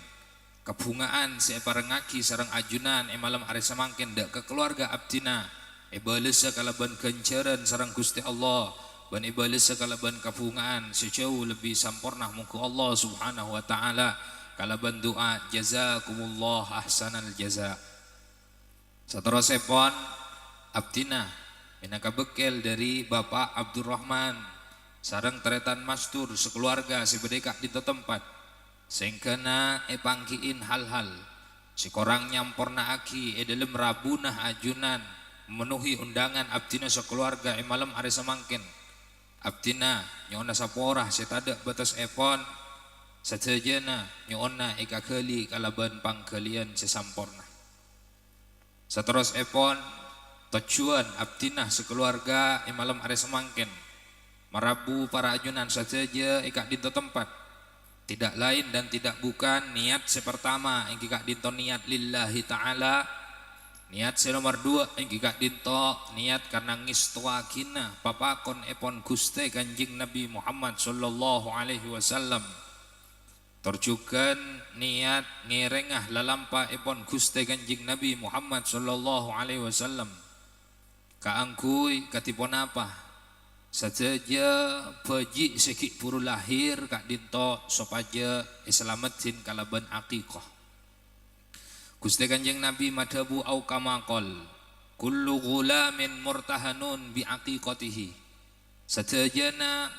Kabhunga'an sè èparèngngaghi sareng ajunan è malem arè samangkèn dâ' ka kalowarga abdhina èbâlessa kalabân ghânjhârân sareng Ghustè Allah, bân èbâlessa kalabân kabhunga'an sè jhâu lebbi samporna, mongghu Allah Subhanahu wa Ta'ala, kalabân du'a, "Jazakumullah ahsanal jaza." Saterrossèpon, abdhina mènangka bâkkèl dhâri Bapak Abdurrahman sareng tarètan Mastur sakalowarga sè bâdâ è ka'dinto tempat, sèngghâna èpangghi'in hal-hal sè korang nyamporna'aghi è dhâlem rabuna ajunan memenuhi onḍângan abdhina sakalowarga è malem arè samangkèn. Abdhina nyo'ona sapora sè tadâ' bâtessèpon, sadhâjâna nyo'ona èkaghâli kalabân pangghâliyân sè samporna. Saterrossèpon, tojjhuwân abdhina sakalowarga è malem arè samangkèn marabu para ajunan sadhâjâ è ka'dinto tempat. Tidak lain dan tidak bukan, niyat sè partama èngghi ka'dinto niyat lillahi ta'ala, niyat sè nomor duwâ' èngghi ka'dinto niyat karna ngèstowaghina papakonèpon Ghustè Kanjeng Nabi Muhammad sallallahu alaihi wasallam. Tor jhughân niyat ngèrèngnga lalampa'èpon Ghustè Kanjeng Nabi Muhammad sallallahu alaihi wasallam. Kaangghuy kadhi ponapa? Sadhâjâ bhâji' sè ghi' bhuru lahir ka'dinto sopajâ èsalameddhin kalabân akèkah. Ghustè Kanjeng Nabi madhâbu, "Au kama qol, kullu ghulamin murtahanun bi aqiqatihi." Sadhâjâna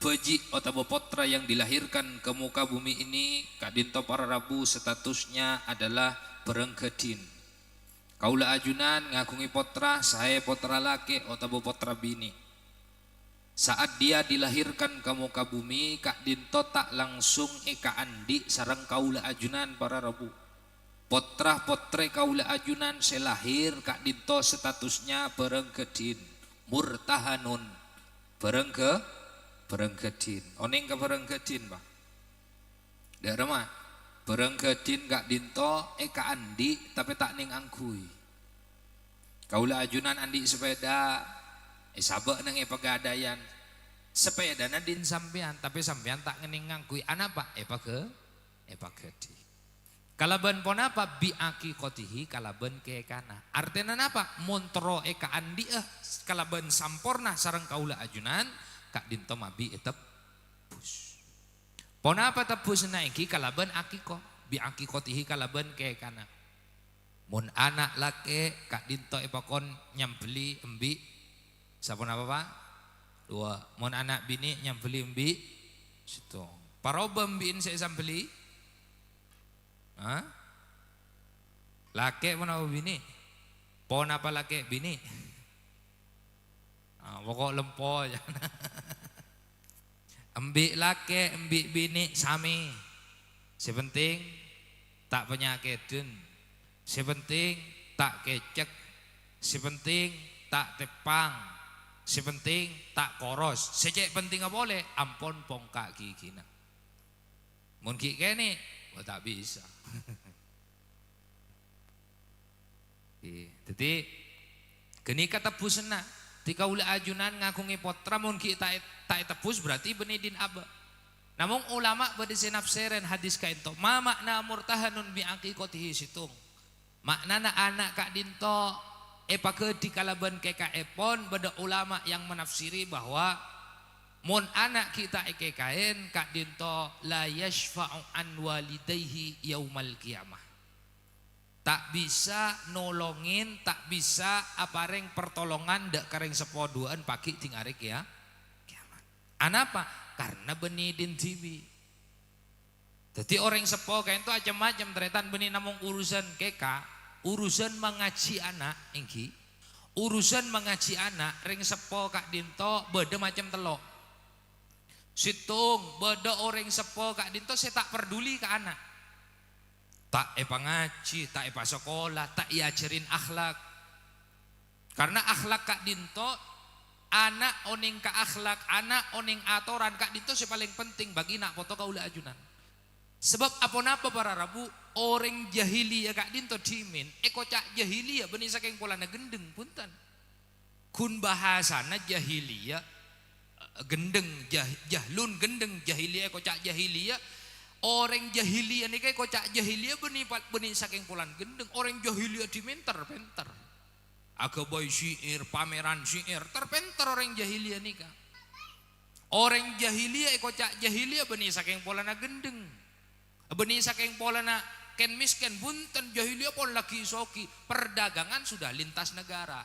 bhâji' otabâ pottra yang dilahirkan ke muka bumi ini ka'dinto para rabu statusnya adalah bârâng ghâdhin. Kaulâ ajunan ngaghungè pottra, saè pottra lakè' otabâ pottra binè'. Saat dia dilahirkan ka moka bhumè, ka'dhinto ta' langsung èkaandhi' sareng kaulâ ajunan para rabu. Pottra-pottrè kaulâ ajunan sè lahir ka'dhinto statusnya bârâng ghâdhin, murtahanun, bârâng ghâ-, bârâng ghâdhin. Onèng ka bârâng ghâdhin, Pa'? Dâ' remma, bârâng ghâdhin ka'dhinto èkaandhi', tapè ta' nèng angghuy. Kaulâ ajunan andhi' sapèda, èsabâ' nèng è Pegadaian. Sapèdana dhin sampèyan, tapè sampèyan ta' ngennèng ngangghuy. Anapa? Èpagâ-, èpaghâdhi. Kalabân ponapa? Bi aqiqatihi, kalabân kèkana. Artèna napa? Mon terro èkaandi'â kalabân samporna sareng kaulâ ajunan, ka'dhinto mabi ètebbhus. Ponapa tebbhusânna èngghi kalabân aqiqah, bi aqiqatihi kalabân kèkana. Mon ana' lakè' ka'dhinto èpakon nyambelli embi' saponapa, Pa'? Duwâ'. Mon ana' binè' nyambelli embi' sèttong. Paroba embi'en sè èsambelli? Hah? Lakè' ponapa binè'? Ponapa lakè' binè'? Ah, poko' lempo, ya. Embi' lakè', embi' binè' samè. Sè penting ta' panyakèdhân. Sè penting ta' kècèk. Sè penting ta' teppang. Sè penting ta' koros. Sè cè' pentingnga polè, ampon pongka' ghighina. Mon ghi' kènè', wah, ta' bisa. Ngghi. Dhâddhi, ghânèka tebbhusânna. Dhâddhi kaulâ ajunan ngaghungè pottra, mon ghi' ta' è-, ta' ètebbhus, berarti bânnè dhin abâ'. Namong ulama bâdâ sè nafsèrèn hadis ka'ènto, "Ma ma'na murtahanun bi aqiqatihi sèttong?" Ma'nana ana' ka'dhinto èpaghâdhi kalabân kèka'èpon, bâdâ ulama yang menafsiri bahwa mon ana' ghi' ta' èkèkaèn, ka'dhinto la yasyfa'u an walidaihi yaumal qiyamah. Ta' bisa nolongè, ta' bisa aparèng partolongan dâ' ka rèng seppo duwâ'ân pagghi' ding arè kèya-, kèyamat. Anapa? Karna bânnè dhin dhibi'. Dhâddhi orèng seppo ka'ènto macem-macem, tarètan, bânnè namong urusan kèka, urusan mangajhi ana', èngghi. Urusan mangajhi ana', rèng seppo ka'dhinto bâdâ macem tello'. Sèttong, bâdâ orèng seppo ka'dhinto sè ta' parduli ka ana'. Ta' èpangajhi, ta' èpasakola, ta' èajhârin akhlak. Karna akhlak ka'dhinto, ana' onèng ka akhlak, ana' onèng atoran ka'dhinto sè palèng penting bagi na' poto kaulâ ajunan. Sabâb aponapa para rabu, orèng jahiliyah ka'dhinto dhimèn, èkoca' jahiliyah bânnè sakèng polana ghendheng, bhunten. Ghun bhâsana jahiliyah, eh, ghendheng, jah-, jahlun ghendheng, jahiliyah èkoca' jahiliyah. Orèng jahiliyah nèka èkoca' jahiliyah bânnè pal-, bânnè sakèng polana ghendheng. Orèng jahiliyah dhimèn ter-pènter. Aghâbây syi'ir, pamèran syi'ir, ter-pènter orèng jahiliyah nèka. Orèng jahiliyah èkoca' jahiliyah bânnè sakèng polana ghendheng. Bânnè sakèng polana kèng-mèskèn, bhunten, jahiliyah pon lagi soghi. Perdagangan sudah lintas negara.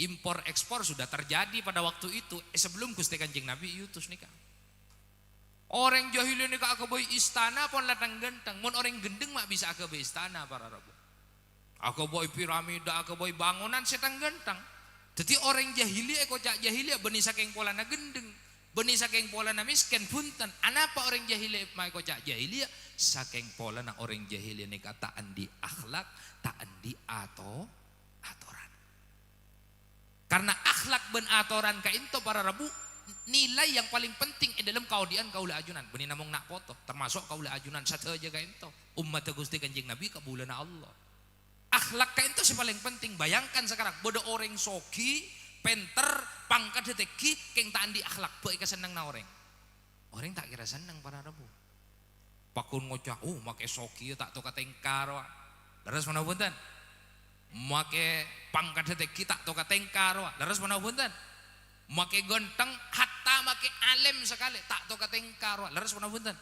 Impor ekspor sudah terjadi pada waktu itu, eh, sebelum Ghustè Kanjeng Nabi èutus nèka. Orèng jahiliyah nèka aghâbây istana pon la thèng-ghânthèng. Mon orèng ghendheng ma' bisa aghâbây istana, para rabu. Aghâbây piramida, aghâbây bangonan sè thèng-ghânthèng. Dhâddhi orèng jahiliyah èkoca' jahiliyah bânnè sakèng polana ghendheng, bânnè sakèng polana mèskèn, bhunten. Anapa orèng jahiliyah ma' èkoca' jahiliyah? Sakèng polana orèng jahiliyah nèka ta' andi' akhlak, ta' andi' ato-, atoran. Karna akhlak bân atoran ka'ènto para rabu nilai yang paling penting è dâlem kaodi'ân kaulâ ajunan, bânnè namong na' poto, termasuk kaulâ ajunan sadhâjâ ka'ènto, ommaddhâ Ghustè Kanjeng Nabi, kabulâna Allah. Akhlak ka'ènto sè palèng penting. Bayangkan sekarang, bâdâ orèng soghi, pènter, pangkaddhâ tèngghi, kèng ta' andi' akhlak, bâ' èkasennengnga orèng. Orèng ta' kèra senneng, para rabu. Pagghun ngoca', "Oh, makè soghi ya ta' to katèngka rowa." Lerres ponapa bhunten? Makè pangkaddhâ tèngghi ta' to katèngka rowa. Lerres ponapa bhunten? Makè ghântheng, hatta makè alèm sakalè, ta' to katèngka rowa. Lerres ponapa bhunten?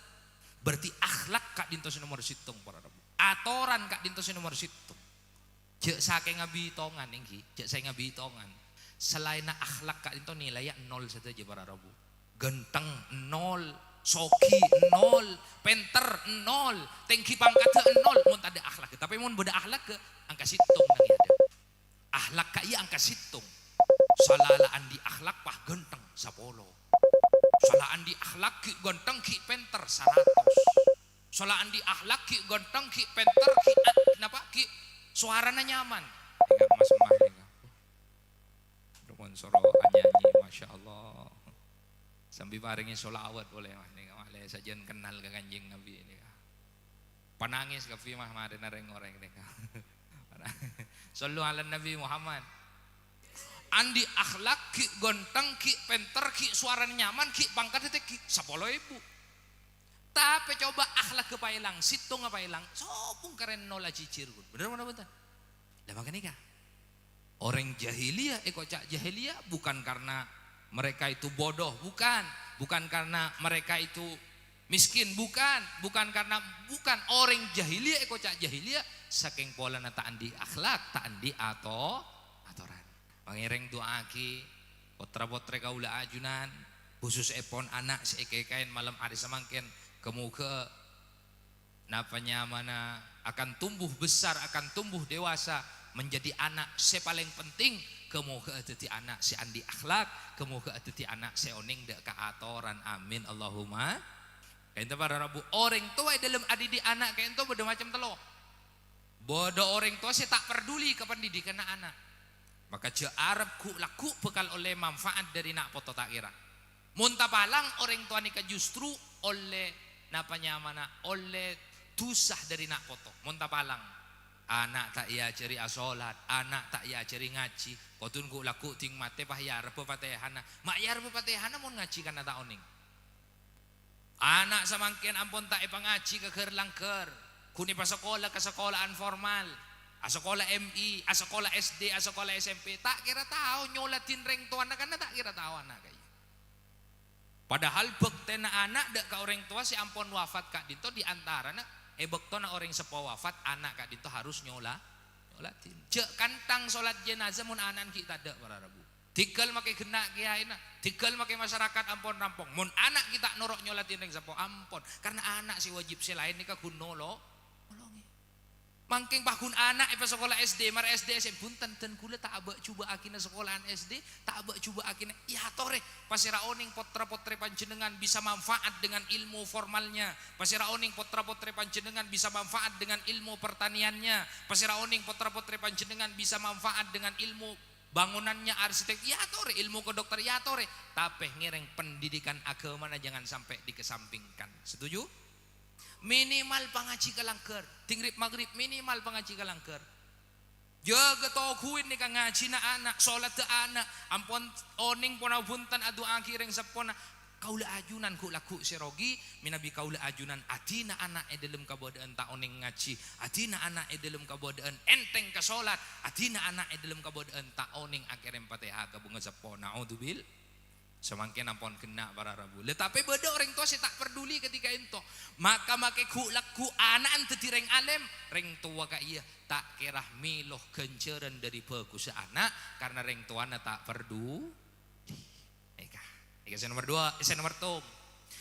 Berarti akhlak ka'dinto sè nomor sèttong, para rabu. Atoran ka'dinto sè nomor sèttong. Jhâ' sakènga bitongan, èngghi, jhâ' sakènga bitongan. Salaènna akhlak ka'dinto nilaiyâ nol sadhâjâ, para rabu. Ghântheng, nol. Soghi, nol. Pènter, nol. Tèngghi pangkaddhâ, nol. Mon tadâ' akhlak. Tapè mon bâdâ akhlak, angka sèttong nang è adâ'. Akhlak ka'iyâ angka sèttong. Sala la andi' akhlak pas ghântheng, sapolo. Sala andi' akhlak ghi' ghântheng, ghi' pènter, saratos. Sala andi' akhlak ghi' ghântheng, ghi' pènter, ghi' a-, napa, ghi' sowarana nyaman. Nèka Mas Mah nèka. Mon soro anyanyi, masyaallah. Sambi parèngè sholawat polè, Mah, nèka, malè sajân kennal ka Kanjeng Nabi nèka. Panangès kabbhi, Mah, marèna rèng-orèng nèka. Shallu 'alan Nabi Muhammad. Andi' akhlak, ghi' ghântheng, ghi' pènter, ghi' sowarana nyaman, ghi' pangkaddhâ tèngghi, sapolo èbu. Tapè coba akhlakka paèlang, sèttonga paèlang, sobung karè nola jhijhir, ghun. Bhender napa bhunten? Lah, mangkana nèka. Orèng jahiliyah èkoca' jahiliyah bukan karena mereka itu bodoh, bukan. Bukan karena mereka itu miskin, bukan. Bukan karena, bukan. Orèng jahiliyah èkoca' jahiliyah sakèng polana ta' andi' akhlak, ta' andi' ato-, atoran. Mangèrèng du'aaghi pottra-pottrè kaulâ ajunan, khususèpon ana' sè èkèkaè malem arè samangkèn, kamoghâ napa nyamana akan tumbuh besar, akan tumbuh dewasa, menjadi anak sè palèng penting, kamoghâ dhâddhi ana' sè andi' akhlak, kamoghâ dhâddhi ana' sè onèng dâ' kaatoran. Amin, Allahumma. Ka'dinto para rabu, orèng towa è dâlem adidik ana' ka'dinto bâdâ macem tello'. Bâdâ orèng towa sè ta' parduli ka pendidikanna ana'. Maka jhâ' arep ghu'-lagghu' bhâkal ollè manfaat dâri na' poto ta' kèra. Mon tapalang, orèng towa nèka justru ollè napa nyamana, ollè dhusa dâri na' poto. Mon tapalang, ana' ta' èajhâri asolat, ana' ta' èajhâri ngajhi, kodun ghu'-lagghu' ding matè pas èarebbhâ Fatihana. Ma' èarebbhâ Fatihana mon ngajhi kana ta' onèng. Ana' samangkèn ampon ta' èpangajhi ka ghâr-langghâr, ghun èpasakola ka sakola'an formal, asakola M I, asakola S D, asakola S M P, ta' kèra tao nyoladhi rèng towana, karna ta' kèra tao ana' ka'iyâ. Padahal bhâktèna ana' dâ' ka orèng towa sè ampon wafat ka'dinto, di antarana è bâktona orèng seppo wafat, ana' ka'dinto harus nyola-, nyoladhi. Jhâ' kantang solat jenazah mon ana'na ghi' tadâ', para rabu. Dhigghâl makè ghenna' kèyaèna, dhigghâl makè masyarakat ampon rampong. Mon ana' ghi' ta' noro' nyoladhi rèng seppo, ampon. Karna ana' sè wajib sè laèn nèka ghun nolo-, nolongè. Mangkèn pas ghun ana' èpasakola S D, mara S D S M, bhunten, dân kaulâ ta' abâ'-jubâ'âghina sakola'an S D, ta' abâ'-jubâ'âghina, èyatorè. Pasèra onèng pottra-pottrè panjhennengngan bisa manfaat dengan ilmu formalnya? Pasèra onèng pottra-pottrè panjhennengngan bisa manfaat dengan ilmu pertaniannya? Pasèra onèng pottra-pottrè panjhennengngan bisa manfaat dengan ilmu bangonannya, arsitek, èyatorè, ilmu kedokter, èyatorè. Tapè ngèrèng pendidikan aghâmana jangan sampai dikesampingkan. Setuju? Minimal pangajhi ka langghâr. Ding rèp-maghrib minimal pangajhi ka langghâr. Jâgâ toghun nèka ngajhina ana', solatta ana', ampon onèng pona bhunten adu'aaghi rèng seppona. Kaulâ ajunan ghu'-lagghu' sè rogi, mènabi kaulâ ajunan adina ana' è dâlem kabâdâ'ân ta' onèng ngajhi, adina ana' è dâlem kabâdâ'ân ènthèng ka solat, adina ana' è dâlem kabâdâ'ân ta' onèng akèrèm Fatihah ka bhunga seppo. Naudzubil-, samangkèn ampon ghenna', para rabu. Lha, tapè bâdâ orèng towa sè ta' parduli ketika ènto. Maka makè ghu'-lagghu' ana'na dhâddhi rèng alèm, rèng towa ka'iyâ ta' kèra mèlo ghânjhârân dâri bhâghussa ana', karna rèng towana ta' pardu-, Nèka. Nèka sè nomer dua, sè nomer tom.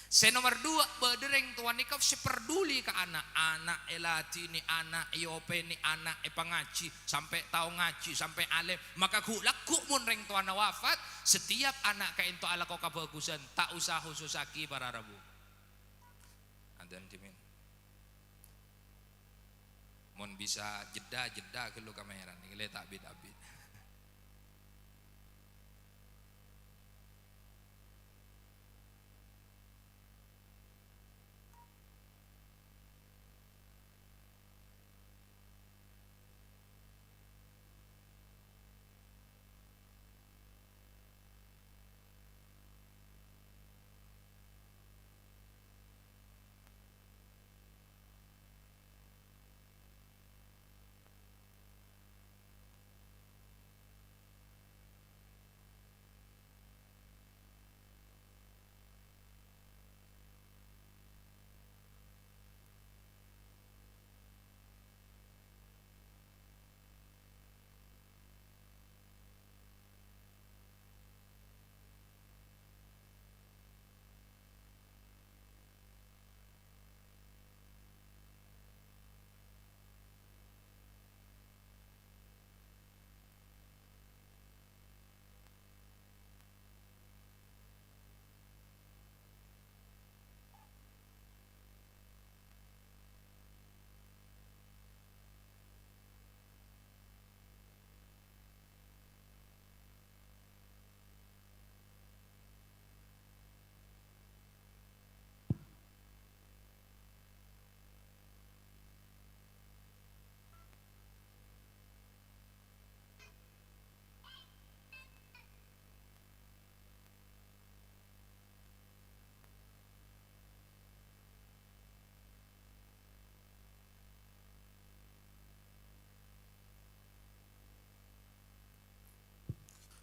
Sè nomer dua, bâdâ rèng towa nèka sè parduli ka ana'. Ana' èladhinè, ana' èopènè, ana' èpangajhi, sampè' tao ngajhi, sampè' alèm. Maka ghu'-lagghu' mon rèng towana wafat, setiap ana' ka'ènto alako kabhâghusân, ta' osa hosossaghi para rabu. Adzan dhimèn. Mon bisa jhedda, jhedda ghâllu kamèran, nèka lè ta' bit-abit.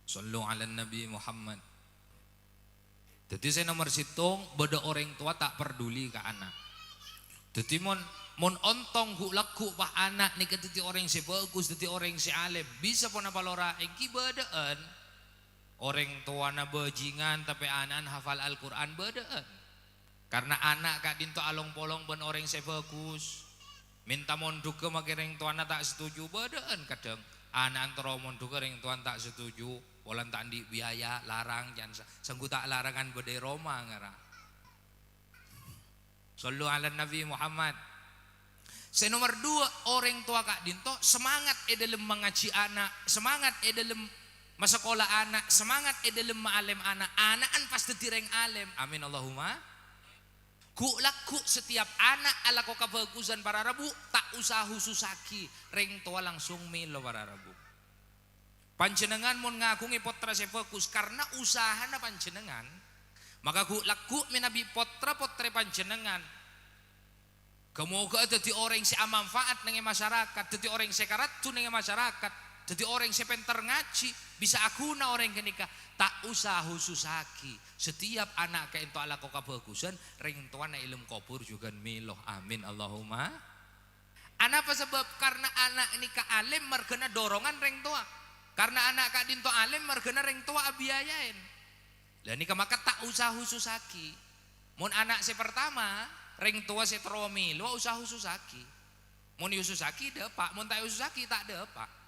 Shallu ala Nabi Muhammad. Dhâddhi sè nomer sèttong, bâdâ orèng towa ta' parduli ka ana'. Dhâddhi mon, mon ontong ghu'-lagghu' pas ana' nèka dhâddhi orèng sè bhâghus, dhâddhi orèng sè alèm, bisa ponapa lora ènggi bâdâ'ân. Orèng towana bhâjingan tapè ana'na hafal Al-Qur'an bâdâ'ân. Karna ana' ka'dinto along-polong bân orèng sè bhâghus. Mènta mondhugghâ makè rèng towana ta' setuju, bâdâ'ân kadhâng. Ana'na terro mondhugghâ rèng towana ta' setuju, polana ta' andi' biaya, larang, can sa-, sangghu ta' larangan bâdâ è roma ngara. Shallu ala Nabi Muhammad. Sè nomer dua, orèng towa ka'dinto semangat è dâlem mangajhi ana', semangat è dâlem masakola ana', semangat è dâlem ma'alèm ana', ana'na pas dhâddhi rèng alèm. Amin, Allahumma. Ghu'-lagghu' setiap ana' alako kabhâghusân para rabu, ta' osa husussaghi, rèng towa langsung mèlo para rabu. Panjhennengngan mon ngaghungè pottra sè bhâghus karna usahana panjhennengngan, maka ghu'-lagghu' mènabi pottra-pottrè panjhennengngan, ghâ-moghâ'â dhâddhi orèng sè amanfaat neng è masarakat, dhâddhi orèng sè karaddhu neng è masarakat, dhâddhi orèng sè pènter ngajhi, bisa aghuna orèng ghânèka, ta' osa husussaghi. Setiap ana' ka'dinto alako kabhâghusân, rèng towana è dâlem kobhur jhughân mèlo. Amin, Allahumma. Anapa sabâb? Karna ana' nèka alèm marghâna dorongan rèng towa. Karna ana' ka'dinto alèm marghâna rèng towa abiayaèn. Lah nèka maka ta' osa husussaghi. Mon ana' sè partama, rèng towa sè terro mèlo osa husussaghi. Mon èhusussaghi, dâpa'. Mon ta' èhusussaghi, ta' dâpa'.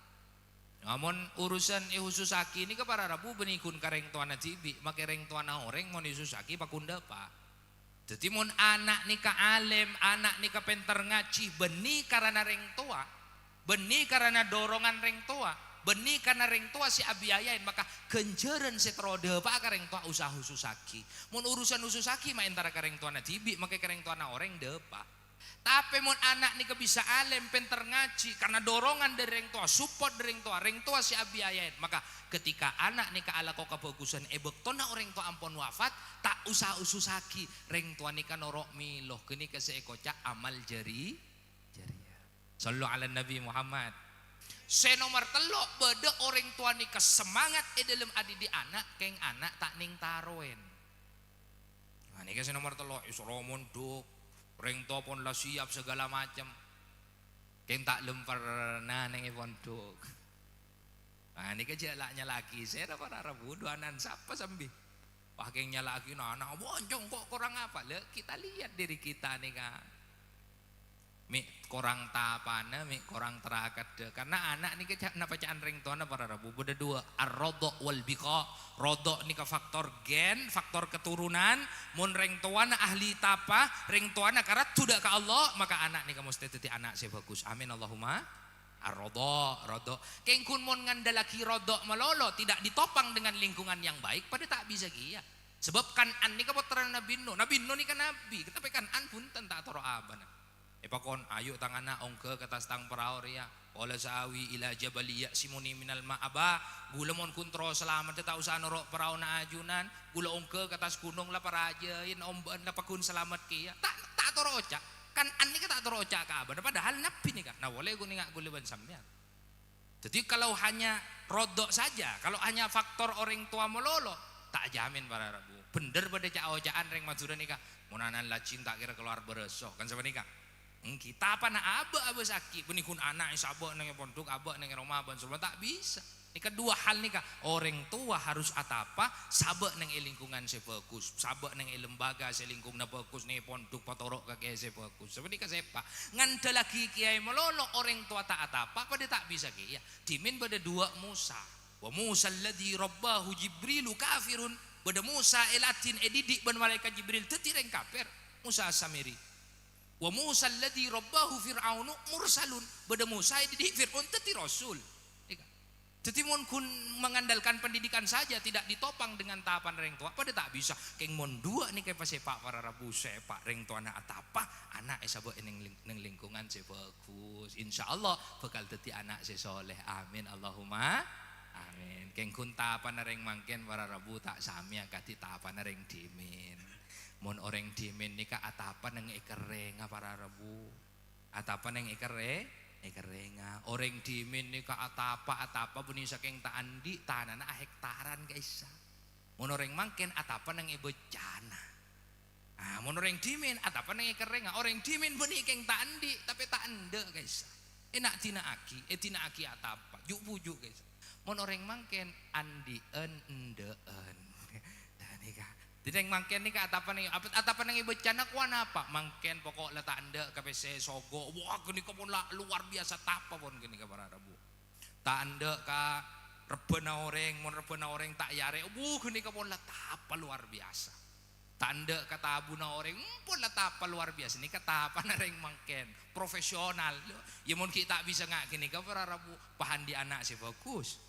Nah, mon urusan èhusussaghi nèka para rabu bânnè ghun ka rèng towana dhibi', makè rèng towana orèng mon èhusussaghi paghun dâpa'. Dhâddhi, mon ana' nèka alèm, ana' nèka pènter ngajhi, bânnè karana rèng towa, bânnè karana dorongan rèng towa, bânnè karana rèng towa sè abiayaèn, maka ghânjhârân sè terro dâpa'a ka rèng towa osa husussaghi. Mon urusan husussaghi, ma' èntara ka rèng towana dhibi', makè ka rèng towana orèng dâpa'. Tapè mon ana' nèka bisa alèm, pènter ngajhi, karna dorongan dâri rèng towa, support dâri rèng towa, rèng towa sè abiayaèn, maka ketika ana' nèka alako kabhâghusân è bâktona orèng towa ampon wafat, ta' osa husussaghi, rèng towa nèka noro' mèlo. Ghânèka sè èkoca' amal jari-, jariyah. Shallu ala Nabi Muhammad. Sè nomer tello', bâdâ orèng towa nèka semangat è dâlem adhidhi' ana', kèng ana' ta' nèng taroèn. Nah, nèka sè nomer tello', èsoro mondhuk, rèng towa pon la siap saghâlâ macem. Kèng ta' lem perna neng è pondhuk. Nah, nèka jhâ' la nyala'aghi sèra para rabu, du'anan sapa sambi? Wah, kèng nyala'aghi ana', "Wah, cong, kok korang apa?" Lah, kita lihat diri kita nèka. Mè' korang tapana, mè' korang tarakeddhâ. Karna ana' nèka ca-, napa ca'an rèng towana para rabu? Bâdâ duwâ', ar-radha' wal bigha'. Radha' nèka faktor gen, faktor keturunan. Mon rèng towana ahli tapa, rèng towana karaddhu dâ' ka Allah, maka ana' nèka mostè dhâddhi ana' sè bhâghus. Amin, Allahumma. Ar-radha', radha'. Kèng ghun mon ngandellaghi radha' malolo, tidak ditopang dengan lingkungan yang baik, padâ ta' bisa kèya. Sabâb Kan'an nèka pottrana Nabi Nuh. Nabi Nuh nèka nabi, tapè Kan'an bhunten ta' atoro' abâna. Èpakon, "Ayo, tang ana', ongghâ ka attas tang parao rèya." "Qala sa'awi ila jabalin ya'simuni minal ma'." "Abâ, ghulâ mon ghun terro salameddhâ ta' osa noro' paraona ajunan. Ghulâ ongghâ ka attas ghunong la parajâin ombâ'ân la paghun salamet kèya." Ta', ta' atoro' oca'. Kan'an nèka ta' atoro' oca' ka abâna, padahal nabi nèka. Nah, polè ghun enga' ghulâ bân sampèyan. Jadi, kalau hanya radha' saja, kalau hanya faktor orèng towa malolo, ta' jamin para rabu. Bhendher padâ ca'-oca'an rèng Madhurâ nèka, "Mon ana'na lajhing ta' kèra kalowar bârâso." Kan sapanèka? Ènggi, tapana abâ'-abâ' sakè', bânnè ghun ana' èsabâ' neng è pondhuk, abâ' neng è roma bân sampèyan, ta' bisa. Nèka dua hal nèka, orèng towa harus atapa, sabâ' neng è lingkungan sè bhâghus, sabâ' neng è lembaga sè lingkunganna bhâghus, neng è pondhuk patoro' ka kèyaè sè bhâghus. Sapanèka sèpa'. Ngandellaghi kèyaè malolo, orèng towa ta' atapa, padâ ta' bisa kèya. Dhimèn bâdâ duwâ' Musa. "Wa Musa alladzi rabbahu Jibrilu kafirun." Bâdâ Musa èladhin èdhidhi' bân Malaèkat Jibril dhâddhi rèng kafir. Musa As-Samiri. "Wa Musa alladzi rabbahu Fir'aunu mursalun." Bâdâ Musa èdhidhi' Fir'aun dhâddhi rasul. Dhâddhi, mon ghun mengandalkan pendidikan saja tidak ditopang dengan tapan rèng towa, padâ ta' bisa. Kèng mon duwâ' nèka èpasèpa' para rabu, sèpa' rèng towana atapa, ana' èsabâ' neng ling-, neng lingkungan sè bhâghus. Insyaallah bhâkal dhâddhi ana' sè sholeh. Amin, Allahumma amin. Kèng ghun tapana rèng mangkèn para rabu ta' samè akadhi tapana rèng dhimèn. Mon orèng dhimèn nèka atapa neng è kerrèngnga para rabu. Atapa neng è kerrè-, Èkerrènga. Orèng dhimèn nèka atapa-atapa bânnè sakèng ta' andi', tanana ahektaran ka'issa'. Mon orèng mangkèn atapa neng è bâccana. Ah, mon orèng dhimèn atapa neng è kerrèngnga. Orèng dhimèn bânnè kèng ta' andi', tapè ta' endâ' ka'issa'. Èna'-dina'aghi, èdina'aghi atapa, ju'-buju' ka'issa'. Mon orèng mangkèn andi'ân, endâ'ân. Nah, nèka. Dhâddhi mangkèn nèka atapa neng, apa, atapa neng è bâccana kowa napa? Mangkèn poko' la ta' endâ' ka pèssè sogo'. Wah, ghânèka pon la luar biasa tapa pon ghânèka para rabu. Ta' endâ' ka rebbhâna orèng, mon rebbhâna orèng ta' èarè', wuh, ghânèka pon la tapa luar biasa. Ta' endâ' ka tabuna orèng, pon la tapa luar biasa. Nèka tapana rèng mangkèn, profesional. Iyâ, mon ghi' ta' bisa nga' ghânèka, para rabu, pahandi ana' sè bhâghus.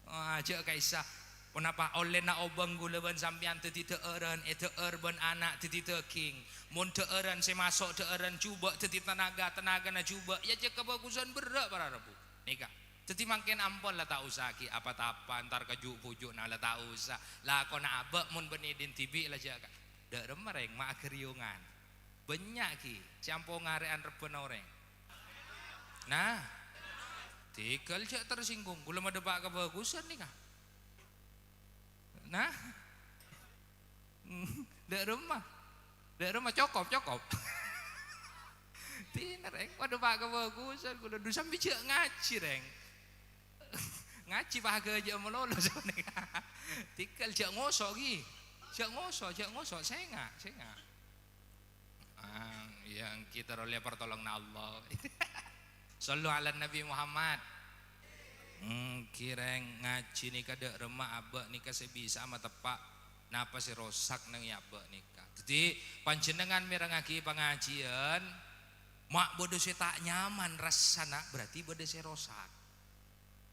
Ah, jhâ' ka'issa', ponapa ollèna obâng ghulâ bân sampèyan dhâddhi dhâ'ârân, èdhâ'âr bân ana' dhâddhi dhâghing. Mon dhâ'ârân sè maso' dhâ'ârân jhubâ' dhâddhi tenaga, tenagana jhubâ', iyâ jhâ' kabhâghusân berrâ', para rabu. Nèka. Dhâddhi mangkèn ampon la ta' osa ghi' apa-tapa, entar ka ju'-buju'na la ta' osa. Lakona abâ' mon bânnè dhin dhibi' la jhâ' ka-, dâ' remma rèng ma' aghâriyongan. Bânnya' ghi' sè ampo ngarè'an rebbhâna orèng. Nah, tèghâl jhâ' tersinggung, ghulâ madhâpa' kabhâghusân nèka. Nah, dâ' remma. Dâ' remma, cokop, cokop. Dinah, rèng. Waduh, Pak, kabhâghusân. Ghulâ du sambi jhâ' ngajhi, rèng. Ngajhi, Pak, ghâjâ malolo sapanèka. Tèghâl jhâ' ngoso', ghi. Jhâ' ngoso', jhâ' ngoso'. Sènga', sènga'. Ah, iyâ, èngghi terro lèbâr tolongnga Allah. Shallu 'alan Nabi Muhammad. Èngghi, rèng, ngajhi nèka dâ' remma abâ' nèka sè bisa mateppa' napa sè rosak neng è abâ' nèka. Dhâddhi, panjhennengngan mèrengngaghi pangajhiyân, ma' bâdâ sè ta' nyaman rassana, berarti bâdâ sè rosak.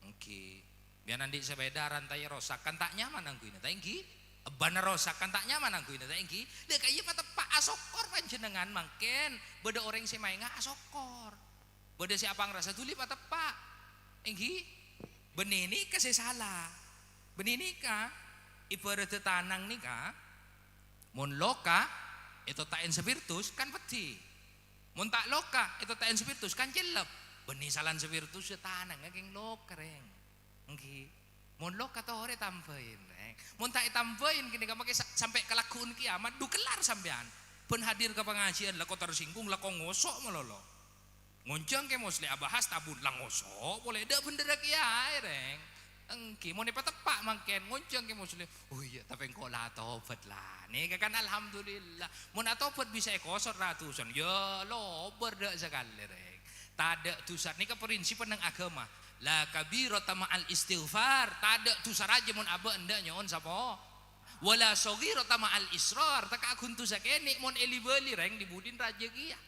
Èngghi. Biyan andi' sepeda rantaina rosak, kan ta' nyaman angghuina, ta' èngghi? Ebbhânna rosak, kan ta' nyaman angghuina, ta' èngghi? Lha, ka'iyâ pateppa', asokkor panjhennengngan mangkèn bâdâ orèng sè maènga, asokkor. Bâdâ sè apangrasa dhuli pateppa'. Èngghi? Bânnè nèka sè sala. Bânnè nèka, ibhârâddhâ tanang nèka, mon loka, ètotta'èn spirtus, kan peddhi. Mon ta' loka, ètotta'èn spirtus, kan cellep. Bânnè salan spirtus, yâ tanangnga kèng loka, rèng. Èngghi. Mon loka torè tambhâi, rèng. Mon ta' ètambhâi, ghânèka makè sa-, sampè' kalagghun kèyamat, du kellar sampèyan. Bân hadir ka pangajhiyân, lako tersinggung, lako ngoso' malolo. Ngonjhâng Kè Musleh abahas tabun, la ngoso' polè, dâ' bhendherrâ kèyaè, rèng. Èngghi, mon èpateppa' mangkèn, ngonjhâng Kè Musleh, "Oh iyâ, tapè engko' la atobhât, la." Nèka kan alhamdulillah. Mon atobhât bisa èkosor ra dhusana, yâ lobâr dâ' sakalè, rèng. Tadâ' dhusa, nèka prinsip neng aghâma. La kabirata ma'al istighfar, tadâ' dhusa rajâ mon abâ' endâ' nyo'on sapo-, wala shaghirata ma'al israr, ta' kaaghun dhusa kènè' mon èli-bâli, rèng, dhi-budina rajâ kèya.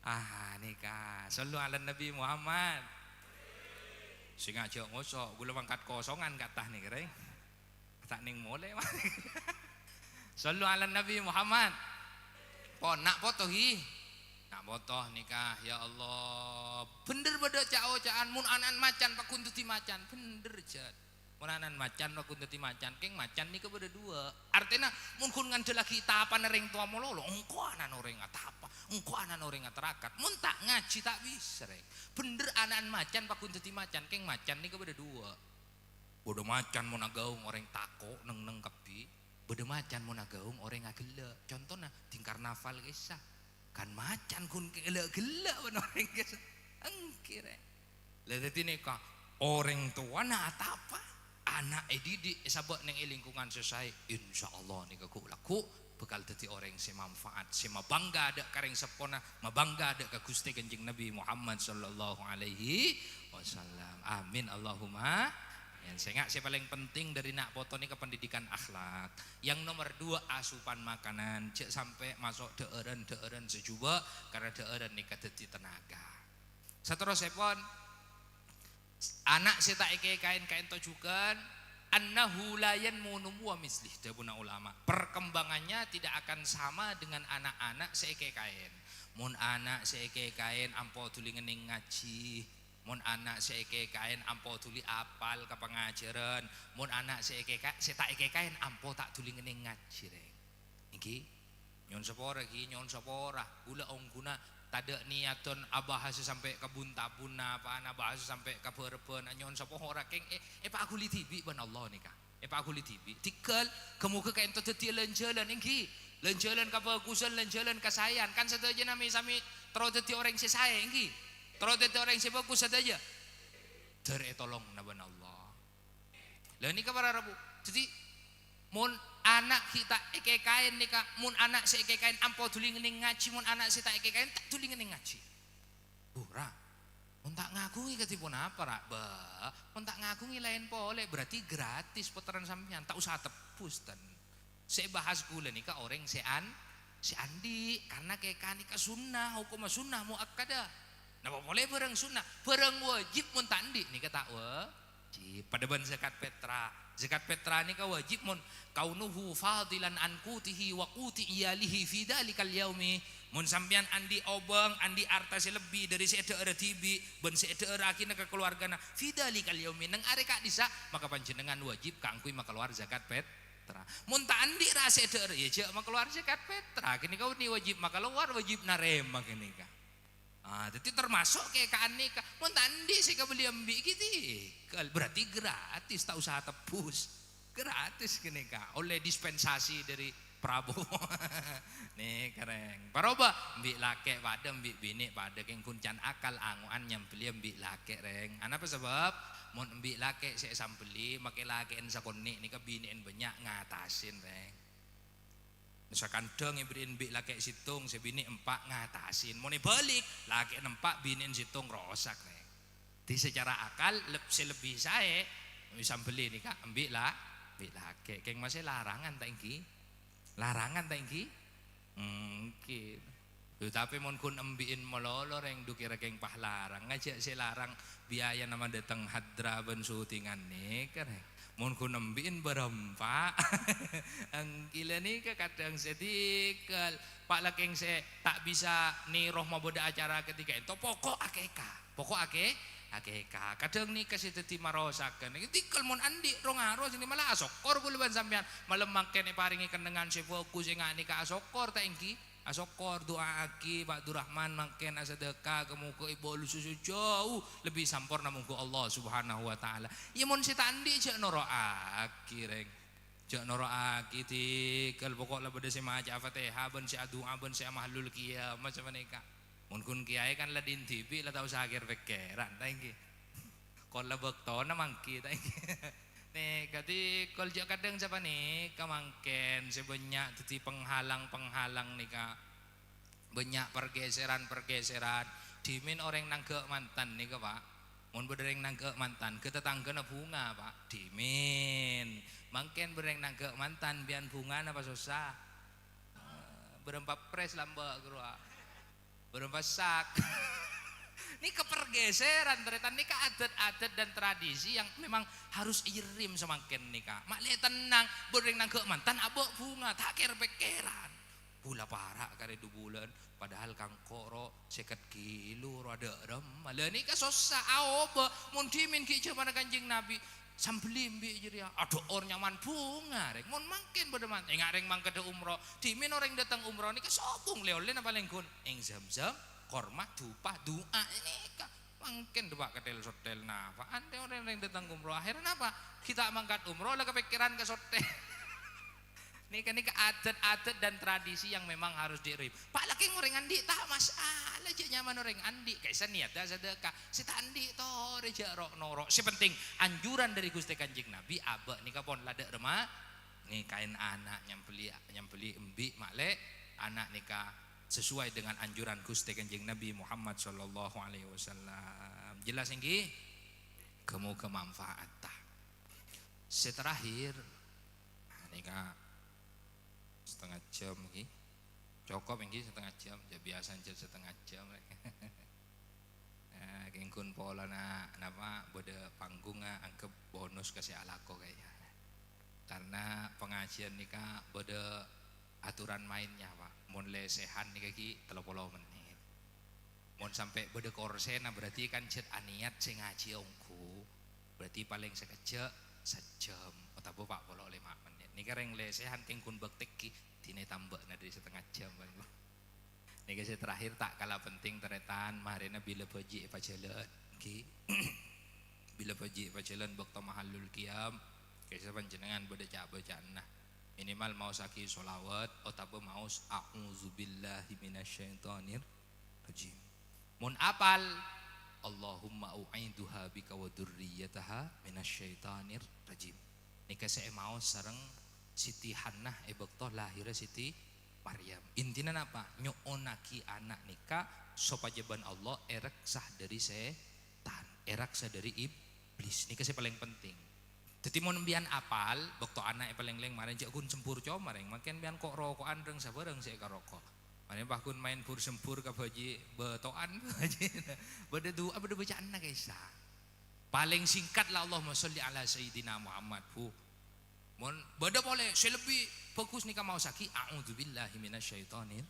Ah, nèka, shallu 'alan Nabi Muhammad. Sènga' jhâ' ngoso', ghulâ mangkat kosongan ka'dinto nèka, rèng. Ta' nèng molè, mah. Shallu 'alan Nabi Muhammad. Pon, na' poto, ghi. Na' poto nèka, ya Allah. Bhendher bâdâ ca'-oca'an, mon ana'na macan, pagghun dhâddhi macan. Bhendher, jhât. Mon ana'na macan, pagghun dhâddhi macan. Kèng macan nèka bâdâ duwâ'. Artèna, mon ghun ngandellaghi tapana rèng towa malolo, engko' ana'na orèng atapa, engko' ana'na orèng atarakat. Mon ta' ngajhi, ta' bisa, rèng. Bhendher ana'na macan, pagghun dhâddhi macan. Kèng macan nèka bâdâ duwâ'. Bâdâ macan mon aghâung orèng tako', neng-neng kabbhi. Bâdâ macan mon aghâung orèng aghellâ'. Contona, ding karnaval kèsa. Kan macan ghun ghellâ'-ghellâ' bân orèng kèsa. Èngghi, rèng. Lha, dhâddhi nèka, orèng towana atapa, ana' èdidik, èsabâ' neng è lingkungan sè saè, insyaallah nèka ghu'-lagghu' bhâkal dhâddhi orèng sè manfaat, sè mabhângga dâ' ka rèng seppona, mabhângga dâ' ka Ghustè Kanjeng Nabi Muhammad sallallahu alaihi wasallam. Amin, Allahumma amin. Sènga' sè palèng penting dâri na' poto nèka pendidikan akhlak. Yang nomor dua, asupan makanan. Jhâ' sampè' maso' dhâ'ârân-dhâ'ârân sè jhubâ', karna dhâ'ârân nèka dhâddhi tenaga. Saterrossèpon, ana' sè ta' èkèkaèn kaènto jhughân, "Annahu la yanmu numuwa mislih," dhâbuna ulama. Perkembangannya tidak akan sama dengan anak-anak sè èkèkaèn. Mon ana' sè èkèkaèn ampo dhuli ngennèng ngajhi, mon ana' sè èkèkaèn ampo dhuli apal ka pangajhârân, mon ana' sè èkèka-, sè ta' èkèkaèn ampo ta' dhuli ngennèng ngajhi, rèng. Èngghi? Nyo'on sapora, ghi, nyo'on sapora. Ghulâ ongghuna Tadâ' niyaddhân abahasa sampè' ka bun-tabunna, apana bahasa sampè' ka bârâbbhân, anyo'on sapohora kèng è-, èpaghuli dhibi' bân Allah nèka. Èpaghuli dhibi'. Dhigghâl, ghâ-mogâ ka'ènto dhâddhiyâ lan-jhâlân, èngghi. Lan-jhâlân kabhâghusân, lan-jhâlân kasaèan. Kan sadhâjâna mè-, samè terro dhâddhi orèng sè saè, èngghi. Terro dhâddhi orèng sè bhâghus sadhâjâ. Dâr ètolongana bân Allah. Lha nèka para rabu. Dhâddhi, mon ana' ghi' ta' èkèkaè nèka, mon ana' sè èkèkaè ampo dhuli ngènèng ngajhi, mon ana' sè ta' èkèkaè ta' dhuli ngènèng ngajhi. Ora. Mon ta' ngaghungè kadhi ponapa, ra'? Bâ, mon ta' ngaghungè laèn polè, berarti gratis pottrana sampèyan, ta' osa tebbus, ten. Sè èbahas ghulâ nèka orèng sè an-, sè andi', karna kèkaè nèka sunnah, hokomma sunnah muakkada. Napa polè bârâng sunnah? Bârâng wajib mon ta' andi' nèka ta' wajib. Padâ bân zakat petra. Zakat petra nèka wajib mon kaunuhu fadilan an qutihi wa quti iyalihi fi dzalikal yaumi. Mon sampèyan andi' obâng, andi' arta sè lebbi dhâri sè èdhâ'ârâ dhibi' bân sè èdhâ'ârâ'aghina ka kalowargana, fi dzalikal yaumi, neng arè ka'dhissa', maka panjhennengngan wajib kaangghuy makalowar zakat pet-, petra. Mon ta' andi' ra sè èdhâ'ârâ, iyâ jhâ' makalowar zakat petra. Ghânèka bânnè wajib makalowar, wajib narèma ghânèka. Ah, dhâddhi tamaso' kèkaè nèka. Mon ta' andi' sè èkabelli embi' ghi' dhigghâl, berarti gratis, ta' osa tebbus. Gratis ghânèka, ollè dispensasi dhâri Prabowo. Nèka, rèng. Parobâ, embi' lakè' padâ, embi' binè' padâ, kèng ghun can akal ango'an nyambelli embi' lakè', rèng. Anapa sabâb? Mon embi' lakè' sè èsambelli, makè lakè'en sakonè' nèka binè'en bânnya' ngatasè, rèng. Sakandhâng èberri'in bi' lakè' sèttong, sè binè' empa' ngatasè. Mon èbâlik, lakè'en empa', binè'en sèttong, rosak, rèng. Dhâddhi, sacara akal, leb-, sè lebbi saè, èsambelli nèka embi' la-, embi' lakè'. Kèng masè larangan ta' èngghi? Larangan ta' èngghi? Èngghi. Lho, tapè mon ghun embi'in malolo, rèng, dhu kèra kèng pas larang. Ngajhâk sè larang biayana madâteng hadra bân syutingan nèka, rèng. Mon ghun embi'in bârâmpa. Èngghi la nèka kadhâng sè dhigghâl. Pa' la kèng sè ta' bisa nèro mabâdâ acara ketika ènto, poko' akèka. Poko' akè-, akèka. Kadhâng nèka sè dhâddhi marosagân. Dhigghâl mon andi' ro-ngaro sè mala asokkor ghulâ bân sampèyan. Malem mangkèn èparèngè kennengngan sè bhâghus, enga' nèka asokkor ta' èngghi? Asokkor, du'aaghi Pa' Durrahman mangkèn asadhâka, ghâ-mogâ èbâlus sè jhâu lebbi samporna mongghu Allah Subhanahu wa Ta'ala. Iyâ, mon sè ta' andi' jhâ' noro'aghi, rèng. Jhâ' noro'aghi, dhigghâl, poko' la bâdâ sè maca'a Fatihah, bân sè adu'a, bân sè amahlul qiyamah, sapanèka. Mon ghun kèyaè kan la dhin dhibi' la ta' osa kèr-pèkkèran, ta' èngghi? Kon la bâktona mangghi, ta' èngghi? Nèka dhigghâl jhâ' kadhâng sapanèka mangkèn sè bânnya' dhâddhi penghalang-penghalang nèka. Bânnya' pergeseran-pergeseran. Dhimèn orèng nangghâ' mantan nèka, Pa'. Mon bâdâ orèng nangghâ' mantan, ghâ tatangghâna bhunga, Pa'. Dhimèn. Mangkèn bâdâ orèng nangghâ' mantan, bi'ân bhunga napa sossa? Eh, bârâmpa pres lambâ' ghâruwa. Bârâmpa sak. Nèka pergeseran, tarètan. Nèka adat-adat dan tradisi yang memang harus èrèm samangkèn nèka. Ma' lè tennang, bâdâ orèng nangghâ' mantan, abâ' bhunga, ta' kèr-pèkkèran. Ghulâ para' karè dubulân, padahal kangko' ro sèket kilo ro adâ' remma. La nèka sossa aobâ, mon dhimèn ghi' jhâmanna Kanjeng Nabi, sambelli embi' jârèya, adhâ'or nyaman bhunga, rèng. Mon mangkèn bâdâ man-, enga' rèng mangkadhâ umroh, dhimèn orèng dâteng umroh nèka sobung lè-ollèna palèng ghun, èng Zamzam, korma, dupa, du'a, nèka. Mangkèn dâpa' kathèl-sothèl napa? Antè orèng-orèng dâteng umroh, akhèrra napa? Ghi' ta' mangkat umroh, la kapèkkèran ka sothèl. Nèka, nèka adat-adat dan tradisi yang memang harus dierèm. Pa' lakè orèng andi' ta' masalah, jhâ' nyaman orèng andi'. Ka'issa niyadhâ sadhâka. Sè ta' andi' torè jhâ' ro'-noro'. Sè penting, anjuran dâri Ghustè Kanjeng Nabi, abâ' nèka pon la dâ' remma. Nikahin ana', nyambelli, nyambelli embi', ma'lè, ana' nèka sesuai dengan anjuran Ghustè Kanjeng Nabi Muhammad sallallahu alaihi wasallam. Jelas èngghi? Ghâ-mogâ manfaat, ta. Sè terakhir, nah, nèka setengah jam èngghi. Cokop èngghi setengah jam, jhâ' biyasana jhâ' setengah jam. Nah, kèng ghun polana napa bâdâ panggung, anggep bonus ka sè alako kaya. Karena pengajian nèka bâdâ aturan mainnya, Pa'. Mon lèsèhan nèka ghi' tello polo mennit. Mon sampè' bâdâ korsèna, berarti kan jhât aniyat sè ngajhiyâ ongghu. Berarti palèng sakejjhâ' sajjhâm, otabâ pa' polo lèma' mennit. Nèka rèng lèsèhan kèng ghun bâktèghi, dinah tambâna dâri setengah jam, Pak. Nèka sè terakhir, ta' kala penting, tarètan, marèna bilâ bâji' èpajhâlân, ghi. Bilâ bâji' èpajhâlân bâkto mahallul qiyam, kèsa panjhennengngan bâdâ ca'-bâca'anna. Minimal maossaghi sholawat otabâ maos, "A'udzubillahi minasyaitonir rajim." Mon apal, "Allahumma u'iduha bika wa dzurriyyataha minasyaitonir rajim." Nèka sè èmaos sareng Siti Hannah è bâkto lahèrra Siti Maryam. Intina napa? Nyo'onnaghi ana' nèka sopajâ bân Allah èreksa dhâri sètan, èreksa dhâri iblis. Nèka sè palèng penting. Dhâddhi, mon empèyan apal, bâkto ana' èpalènglèng marèn, jhâ' ghun sembur coma rèng, mangkèn empèyan ko'-roko'an rèng sabârâng sè èkaroko'. Marèn pas ghun maèn bur-sembur ka bâji' bâto'an, bâdâ du'a, bâdâ bâca'anna kèsa. Palèng singkat la, "Allahumma sholli ala sayyidina Muhammad," Bu. Mon bâdâ polè sè lebbi bhâghus nèka maossaghi, "A'udzubillahi minasyaitonir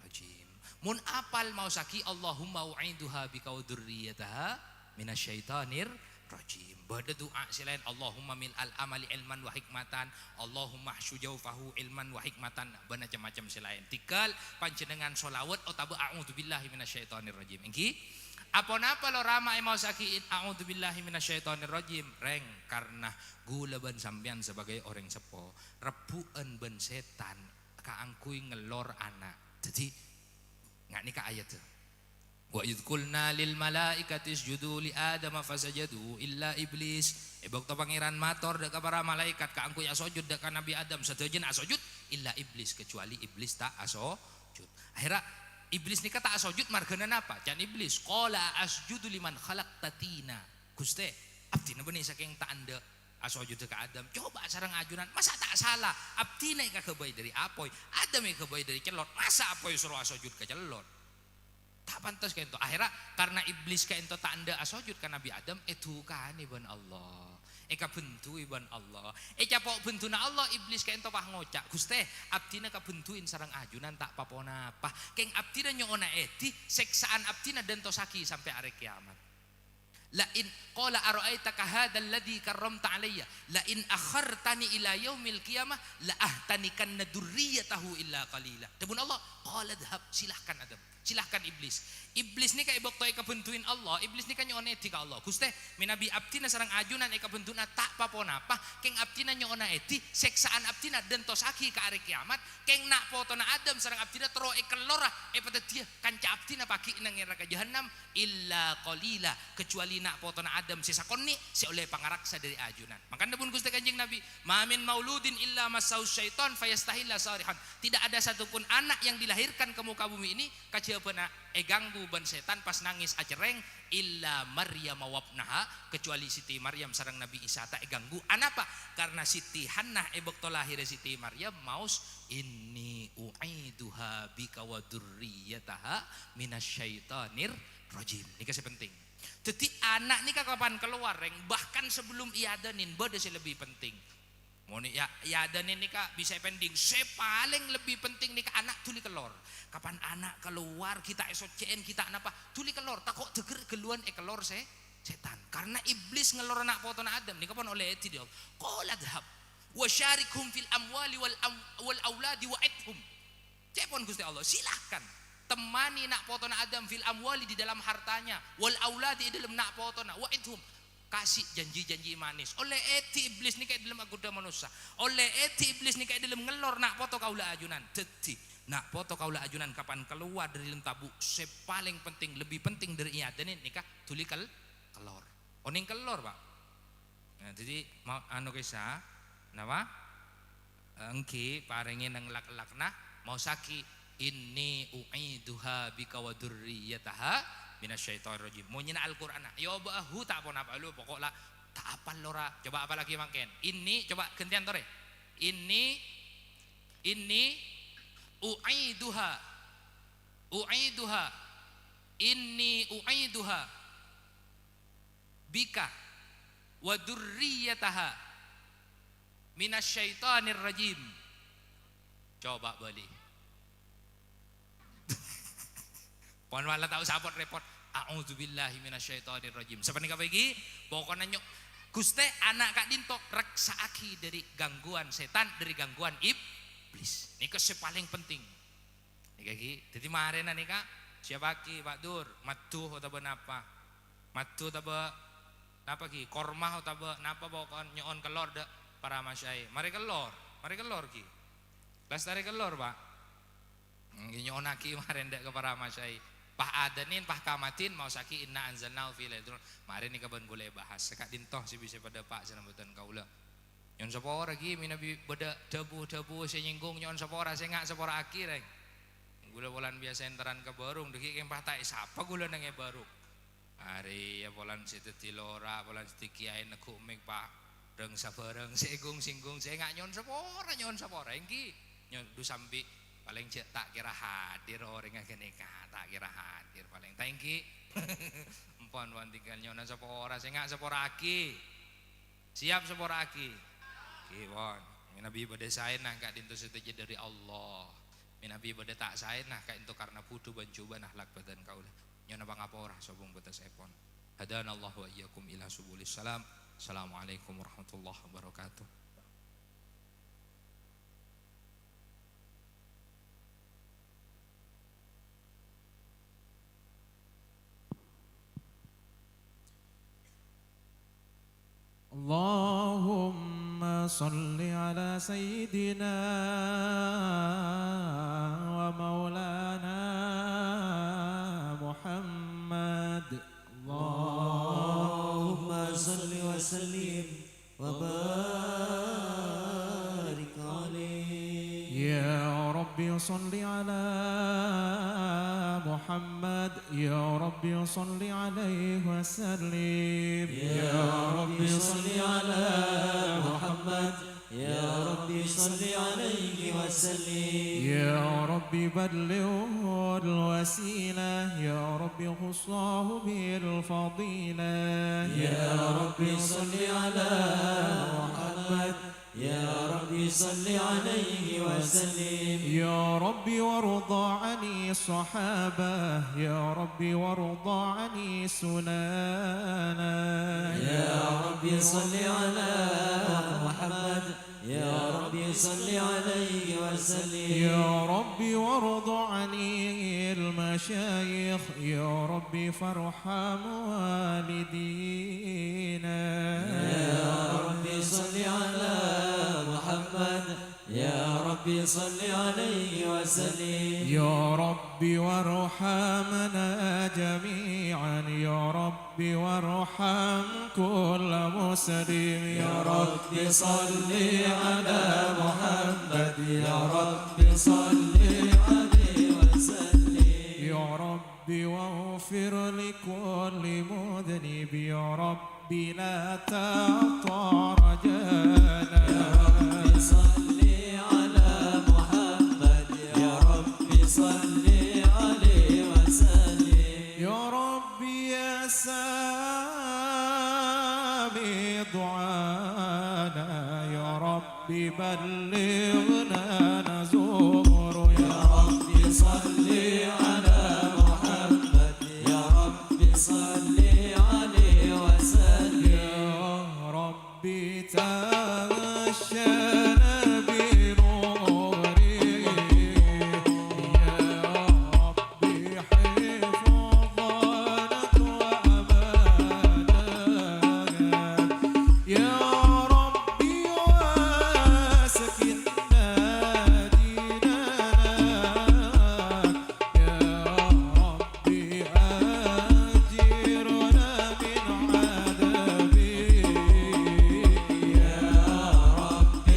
rajim." Mon apal maossaghi, "Allahumma u'iduha bika wa dzurriyyataha minasyaitonir rajim." Bâdâ du'a sè laèn, "Allahumma mil'al amali ilman wa hikmatan, Allahumma hsyu jaufahu ilman wa hikmatan," bân macem-macem sè laèn. Tèngghâl panjhennengngan sholawat otabâ "A'udzubillahi minasyaitonir rajim." Èngghi? Aponapa lora ma' èmaossaghi "A'udzubillahi minasyaitonir rajim"? Rèng, karna ghulâ bân sampèyan sabâgâi orèng seppo, rebbhu'ân bân sètan kaangghuy ngellor ana'. Dhâddhi, nga' nèka ayatta. "Wa idz qulna lil malaikati isjudu li Adama fasajadu illa iblis." È bâkto Pangèran mator dâ' ka para malaèkat kaangghuy asojud dâ' ka Nabbhi Adam, sadhâjâna asojud, illa iblis, kecuali iblis ta' asojud. Akhèrra iblis nèka ta' asojud marghâna napa? Can iblis, "Qala asjudu liman khalaqta tina." "Ghustè, abdhina bânnè sakèng ta' endâ' asojudda ka Adam, coba sareng ajunan, masa' ta' sala? Abdhina èkaghâbây dhâri apoy, Adam èkaghâbây dhâri cellot, masa' apoy soro asojud ka cellot? Ta' pantes kaènto." Akhèrra karna iblis kaènto ta' endâ' asojud ka Nabbhi Adam, èdhukanè bân Allah, èkabhendhuwi bân Allah. Ècapo' bhendhuna Allah, iblis kaènto pas ngoca', "Ghustè, abdhina kabhendhuwi sareng ajunan ta' pa-ponapa. Kèng abdhina nyo'ona èdhi, sèksaan abdhina dântossaghi sampè' arè kèyamat." "La in," qala, "ara'aitaka hadzal ladzi karramta alayya, la in akhartani ila yaumil qiyamah la ahtanikanna dzurriyyatahu illa qalila." Dhâbuna Allah, "Qala dhhab," silahkan Adam, silahkan iblis. Iblis nèka è bâkto èkabhendhuwi Allah, iblis nèka nyo'ona èdhi ka Allah, "Ghustè, mènabi abdhina sareng ajunan èkabhendhuna ta' pa-ponapa, kèng abdhina nyo'ona èdhi, sèksaan abdhina dântossaghi ka arè kèyamat, kèng na' potona Adam sareng abdhina terro èkellora, èpadhâddhiyâ kanca abdhina pagghi' neng nèraka jahannam, illa qalila, kecuali na' potona Adam sè sakonè' sè ollè pangaraksa dhâri ajunan." Mangkana dhâbuna Ghustè Kanjeng Nabbhi, "Ma min mauludin illa massahus syaiton fayastahilla sarihan." Tidak ada satupun anak yang dilahirkan ke muka bumi ini kajhâbhâna èganggu bân sètan pas nangès acerrèng, "illa Maryam wabnaha," kecuali Siti Maryam sareng Nabbhi Isa ta' èganggu. Anapa? Karna Siti Hannah è bâkto lahèrra Siti Maryam maos, "Inni u'iduha bika wa dzurriyyataha minasyaitonir rajim." Nèka sè penting. Dhâddhi, ana' nèka kapan kalowar, rèng, bahkan sebelum èadhânin, bâdâ sè lebbi penting. Mon ya, èadhânin nèka bisa èpending, sè palèng lebbi penting nèka ana' dhuli kellor. Kapan ana' kalowar, ghi' ta' èsoccè'èn, ghi' ta' napa, dhuli kellor, tako' dhâgghâr ghâlluwân èkellor sè-, sètan. Karna iblis ngellor ana' potona Adam, nèka pon ollè èdhi dhâ-, "Qala dhhab wa syarikhum fil amwali wal am-, wal auladi wa idhum." Ca'èpon Ghustè Allah, "Silahkan. Temani na' potona Adam fil amwali, di dalam hartanya, wal auladi, è dâlem na' potona, wa idhum." Kasih janji-janji manis. Ollè èdhi iblis nèka è dâlem aghudhâ manossa. Ollè èdhi iblis nèka è dâlem ngellor na' poto kaulâ ajunan. Dhâddhi, na' poto kaulâ ajunan kapan kalowar dhâri dâlem tabu', sè palèng penting, lebbi penting dhâri èadhânin nèka dhuli kel-, kellor. Onèng kellor, Pak. Nah, dhâddhi, ma-, anu kèsa, napa? Èngghi, parèngè neng lak-, lakna, maossaghi, "Inni u'iduha bika wa dzurriyyataha minasyaitonir rajim." Monyèna Al-Qur'anna, ya, obâ ahu ta' ponapa, lu, poko' la ta' apal lora. Coba apallaghi mangkèn. Inni, coba ghântèyan torè. Inni, inni u'iduha, u'iduha, inni u'iduha bika wa dzurriyyataha minasyaitonir rajim. Coba bâli. Pon wala ta' osa pot-repot. "A'udzubillahi minasyaitonir rajim." Sapanèka bhâi, pokona nyo-, Ghustè, ana' ka'dinto raksa'aghi dhâri gangguan sètan, dhâri gangguan iblis. Nèka sè palèng penting. Nèka ghi, dhâddhi marèna nèka, siapaghi, Pak Dur, maddu otabâ napa? Maddu otabâ napa ghi? Korma otabâ napa pokon nyo'on kellor dâ' para masyayikh. Marè kellor, marè kellor ghi. Lastarè kellor, Pak. Hmm, nyo'onnaghi marèn dâ' ka para masyayikh. Pas adzânin, pas kamadhin, maossaghi inna anzalnahu fi lailatul. Marè nèka bân kaulâ èbahas. Saka'dinto sè bisa padâpa' sè nambhâtân kaulâ. Nyo'on sapora ghi, mènabi bâdâ dhâbu-dhâbu sè nyènggung nyo'on sapora, sènga' sapora'aghi, rèng. Kaulâ polana biyasa èntaran ka bârung, dâgghi' kèng pas ta' èsapa kaulâ neng è bârung. Arèya polana sè dhâddhi lora, polana sè dhâddhi kèyaè neggu' mèk pa-, rèng sabârâng, sènggung-sènggung, sènga' nyo'on sapora, nyo'on sapora, èngghi. Nyo'on dhu sambi, palèng jhâ' ta' kèra hadir orèngnga ghânèka, ta' kèra hadir palèng. Ta' èngghi. Empon, pon tinggal nyo'ona sapora, sènga' sapora'aghi. Siap sapora'aghi? Ghi, pon. Mènabi bâdâ saèna ka'dinto sadhâjâ dâri Allah. Mènabi bâdâ ta' saèna ka'dinto karna budhu bân jhubâna akhlak bâdân kaulâ. Nyo'ona pangapora sobung bâtessèpon. Hadanallahu wa iyyakum ila subulis salam. Assalamualaikum warahmatullahi wabarakatuh. اللهم صل على سيدنا ومولانا محمد. اللهم صل وسلم وبارك عليه. يا رب صل على محمد، يا رب صل عليه وسلم. يا رب صل على محمد، يا رب صل عليه وسلم. يا رب بلغه الوسيلة، يا رب خصه بالفضيلة. يا رب صل على محمد، يا رب صل عليه وسلم. يا رب وارض عن الصحابة، يا رب وارض عن سنانا. يا رب صل على محمد، يا رب صل عليه وسلم. يا رب وارض عن المشايخ، يا رب فارحم والدينا. يا رب صل على محمد، يا رب صل عليه وسلم. يا رب وارحمنا جميعا، يا رب وارحم كل مسلم. يا رب صل على محمد، يا رب صل عليه وسلم. يا رب واغفر لكل مذنب، يا رب لا تقطع رجانا. يا رب صل على محمد، يا رب صل عليه وسلم. يا رب يا سامع دعانا، يا رب بلغنا نزور. يا رب صل على محمد، يا رب صل عليه وسلم. يا رب تغشانا بنوره، يا رب حفظا وأمانا. يا رب واسكنا ديننا، يا رب أجرنا من عذابه. يا رب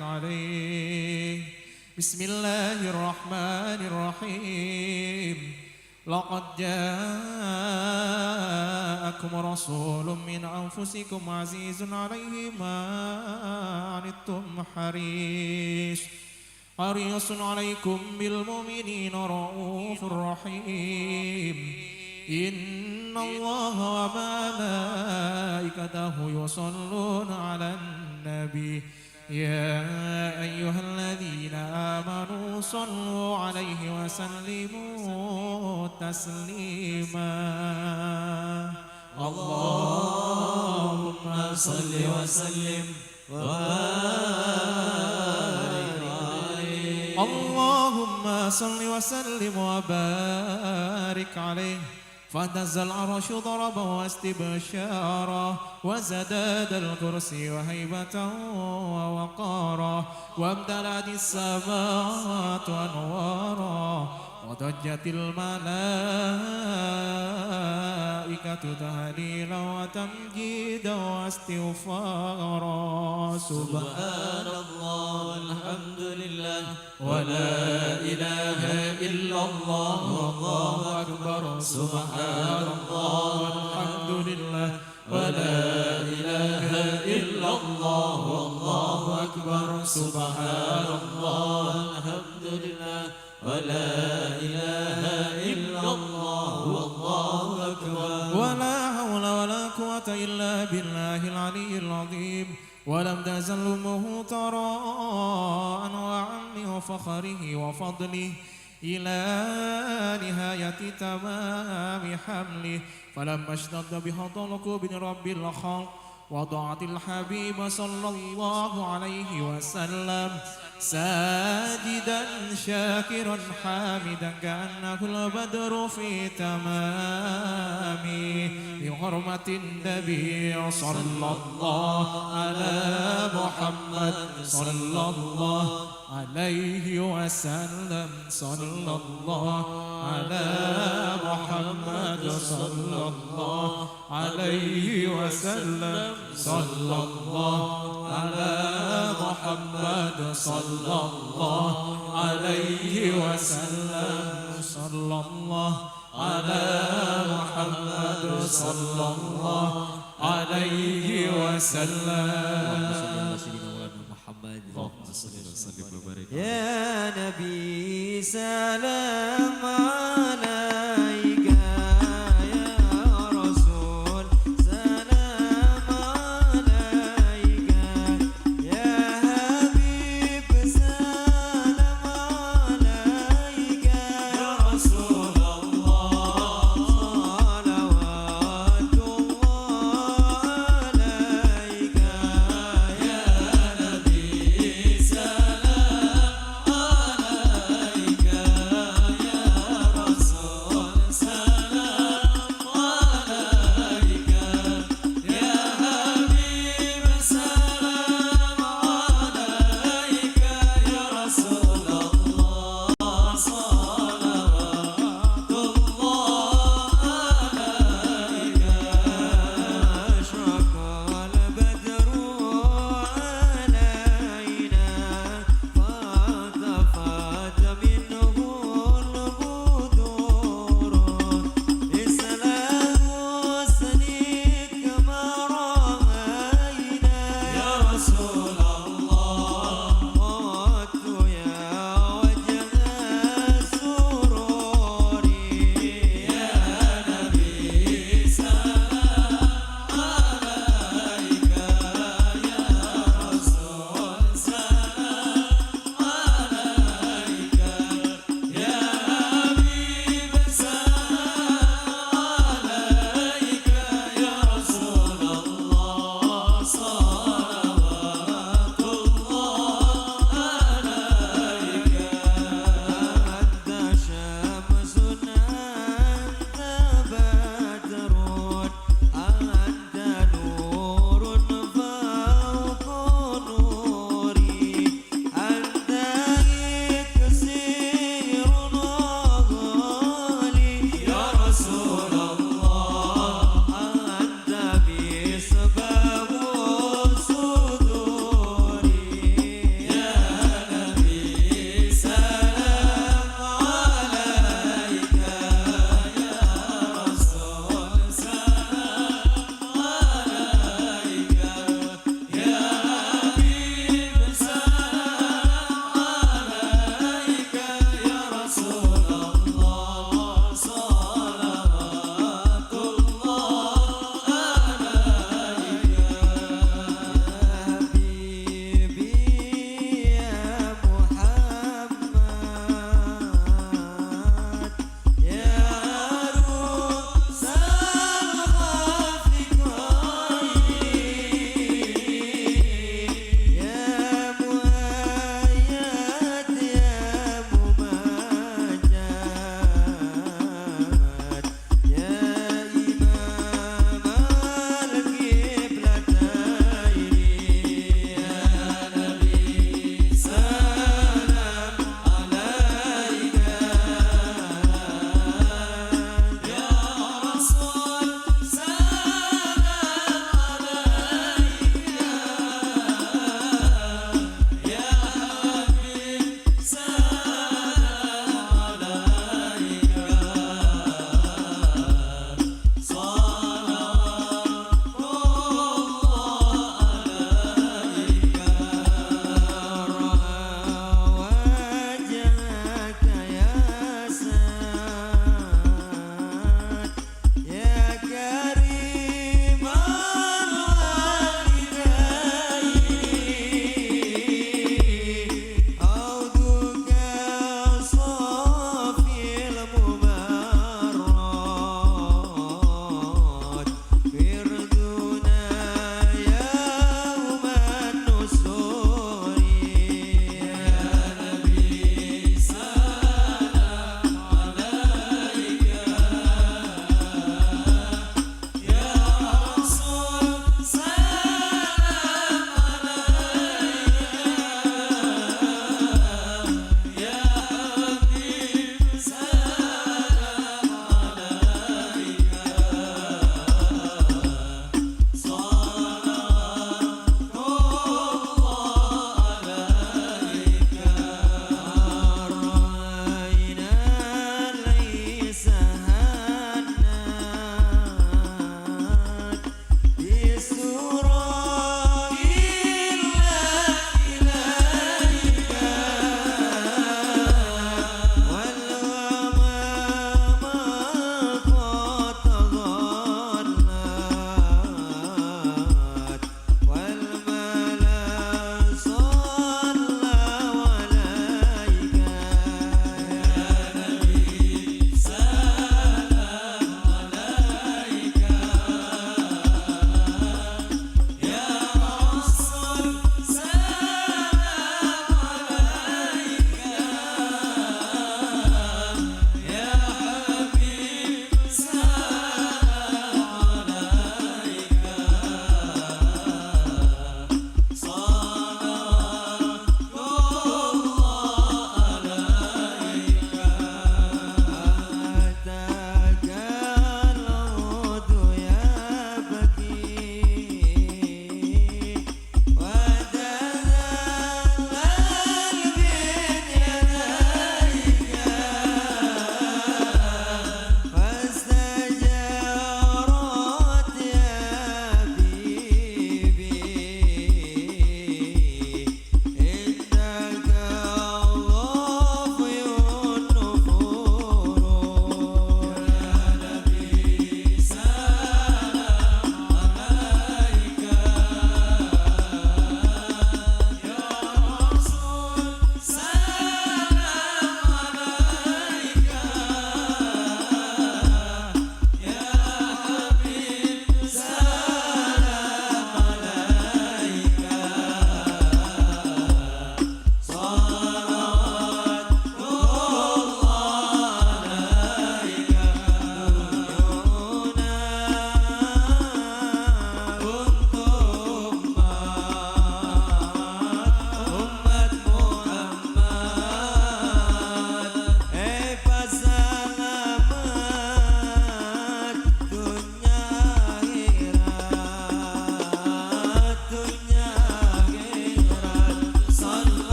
عليه. بسم الله الرحمن الرحيم. لقد جاءكم رسول من أنفسكم عزيز عليه ما عنتم حريص، حريص عليكم بالمؤمنين رءوف رحيم. إن الله وملائكته يصلون على النبي. يا أيها الذين آمنوا صلوا عليه وسلموا تسليما. اللهم صل وسلم وبارك عليه. اللهم صل وسلم وبارك عليه. فاهتز العرش طربا واستبشارا، وازداد الكرسي هيبة ووقارا، وامتلأت السماوات أنوارا، وضجت الملائكة تهليلا وتمجيدا واستغفارا. سبحان الله والحمد لله ولا إله إلا الله والله أكبر. سبحان الله والحمد لله ولا إله إلا الله والله أكبر. سبحان الله والحمد لله ولا إله إلا الله والله أكبر. ولا حول ولا قوة إلا بالله العلي العظيم. ولم تزل أمه تراءى عن فخره وفضله إلى نهاية تمام حمله، فلما اشتد بها طلق من رب الخلق، وضعت الحبيب صلى الله عليه وسلم ساجدا شاكرا حامدا كأنه البدر في تمامه، بحرمة النبي صلى الله على محمد صلى الله عليه وسلم، صلى الله على محمد صلى الله عليه وسلم، صلى الله على محمد صلى الله عليه وسلم، صلى الله على محمد صلى الله عليه وسلم. اللهم صل على سيدنا مولانا محمد. اللهم صل وسلم وبارك عليه. يا نبي سلام عليك، يا رسول سلام عليك، يا حبيب سلام عليك، يا رسول الله صلوات الله عليك، يا نبي سلام عليك، يا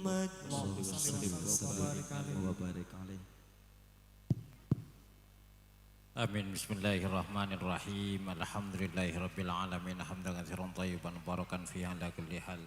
Muhammad. Allahumma shalli wa sallim wa barik alaihi. Amin. Bismillahirrahmanirrahim. Alhamdulillahirabbil alamin. Hamdan katsiran thayyiban mubarakan fihi ala kulli hal.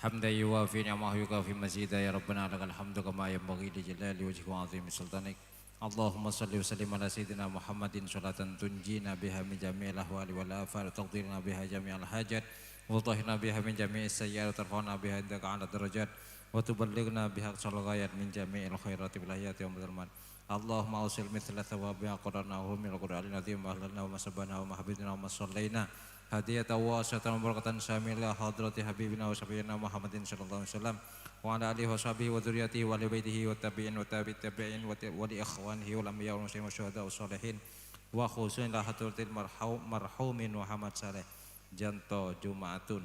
Hamdan yuwafi ni'amahu yukafi mazida. Ya Rabbana lakal hamdu kama yanbaghi li jalali wajhika wa 'azimi sultanik. Allahumma shalli wa sallim ala sayyidina Muhammadin sholatan tunjina biha min jami'il ahwali wal afat wa taqdina biha jami'al hajat wa tahhirna biha min jami'is sayyi'at wa tarfa'na biha indaka a'la darajat wa tuballighna biha aqsal ghayat min jami'il khairati fil hayati wa yaumal qiyamah. Allahumma awsil mithla thawabiha qara'nahu min al-Qur'anil azim wa ahlana wa masabana wa mahbibina wa masallaina hadiyatan wasi'atan mubarakatan syamilah hadrati habibina wa syafi'ina Muhammadin sallallahu alaihi wasallam wa ala alihi wa sahbihi wa dzurriyyatihi wa ahli baitihi wa tabi'in wa tabi'it tabi'in wa ti-, wa li ikhwanihi wal anbiya wal mursalin wa syuhada was shalihin wa khususan ila hadratil marhum-, marhumin Muhammad Saleh Janto Jumatun.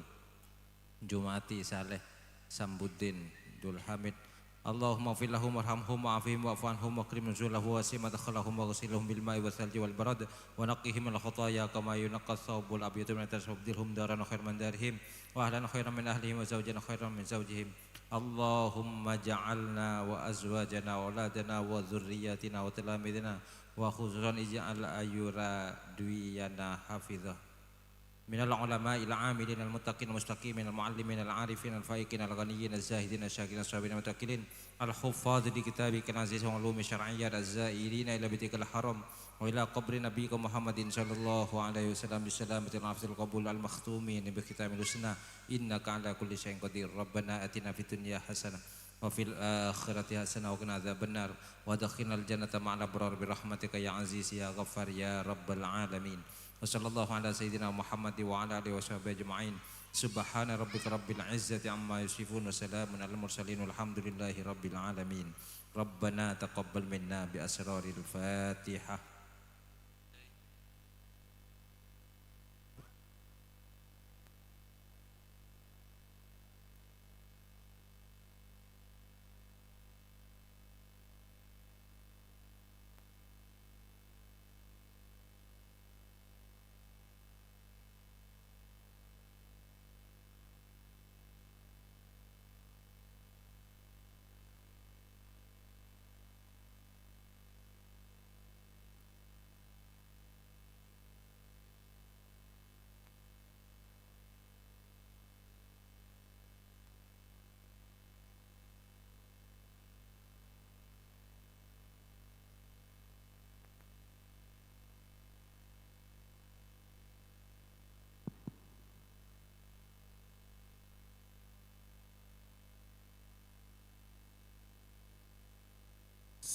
Jumati Saleh Sambuddin Dul Hamid. Allahumma ighfir lahum warhamhum wa'afihim wa'fu anhum wa akrim nuzulahu wa wasi' madkhalahum wa ghsilhum bil ma'i wal thalji wal barad wa naqqihim minal khataya kama yunaqqa thsaubul abyadu minad danas wa abdilhum daran khairan min darihim wa ahlan khairan min ahlihim wa zawjan khairan min zawjihim. Allahumma ja'alna wa azwajana wa auladana wa dzurriyyatina wa talamidana wa khususan ij'al Ayura Dwiyana hafizah. Minal ulama'il amilin al muttaqin al mustaqimin al muallimin al arifin al faiqin al ghaniyyin az zahidin az syakirin as sabirin al mutawakkilin al huffaz li kitabikal aziz wa ulumi syar'iyyat az zairina ila baitikal haram wa ila qabri nabiyyika Muhammadin sallallahu alaihi wasallam bis salamati wal afiyatil qabul al makhtumin bi khitamil husna innaka ala kulli syai'in qadir. Rabbana atina fid dunya hasanah wa fil akhirati hasanah wa qina adzabannar wa adkhilnal jannata ma'al abrar bi rahmatika ya aziz ya ghaffar ya rabbal alamin. Wa sallallahu ala sayyidina Muhammad wa ala alihi wa sahbihi ajma'in. Subhana rabbika rabbil izzati amma yasifun wa salamun alal mursalin walhamdulillahi rabbil alamin. Rabbana taqabbal minna bi asraril Fatihah.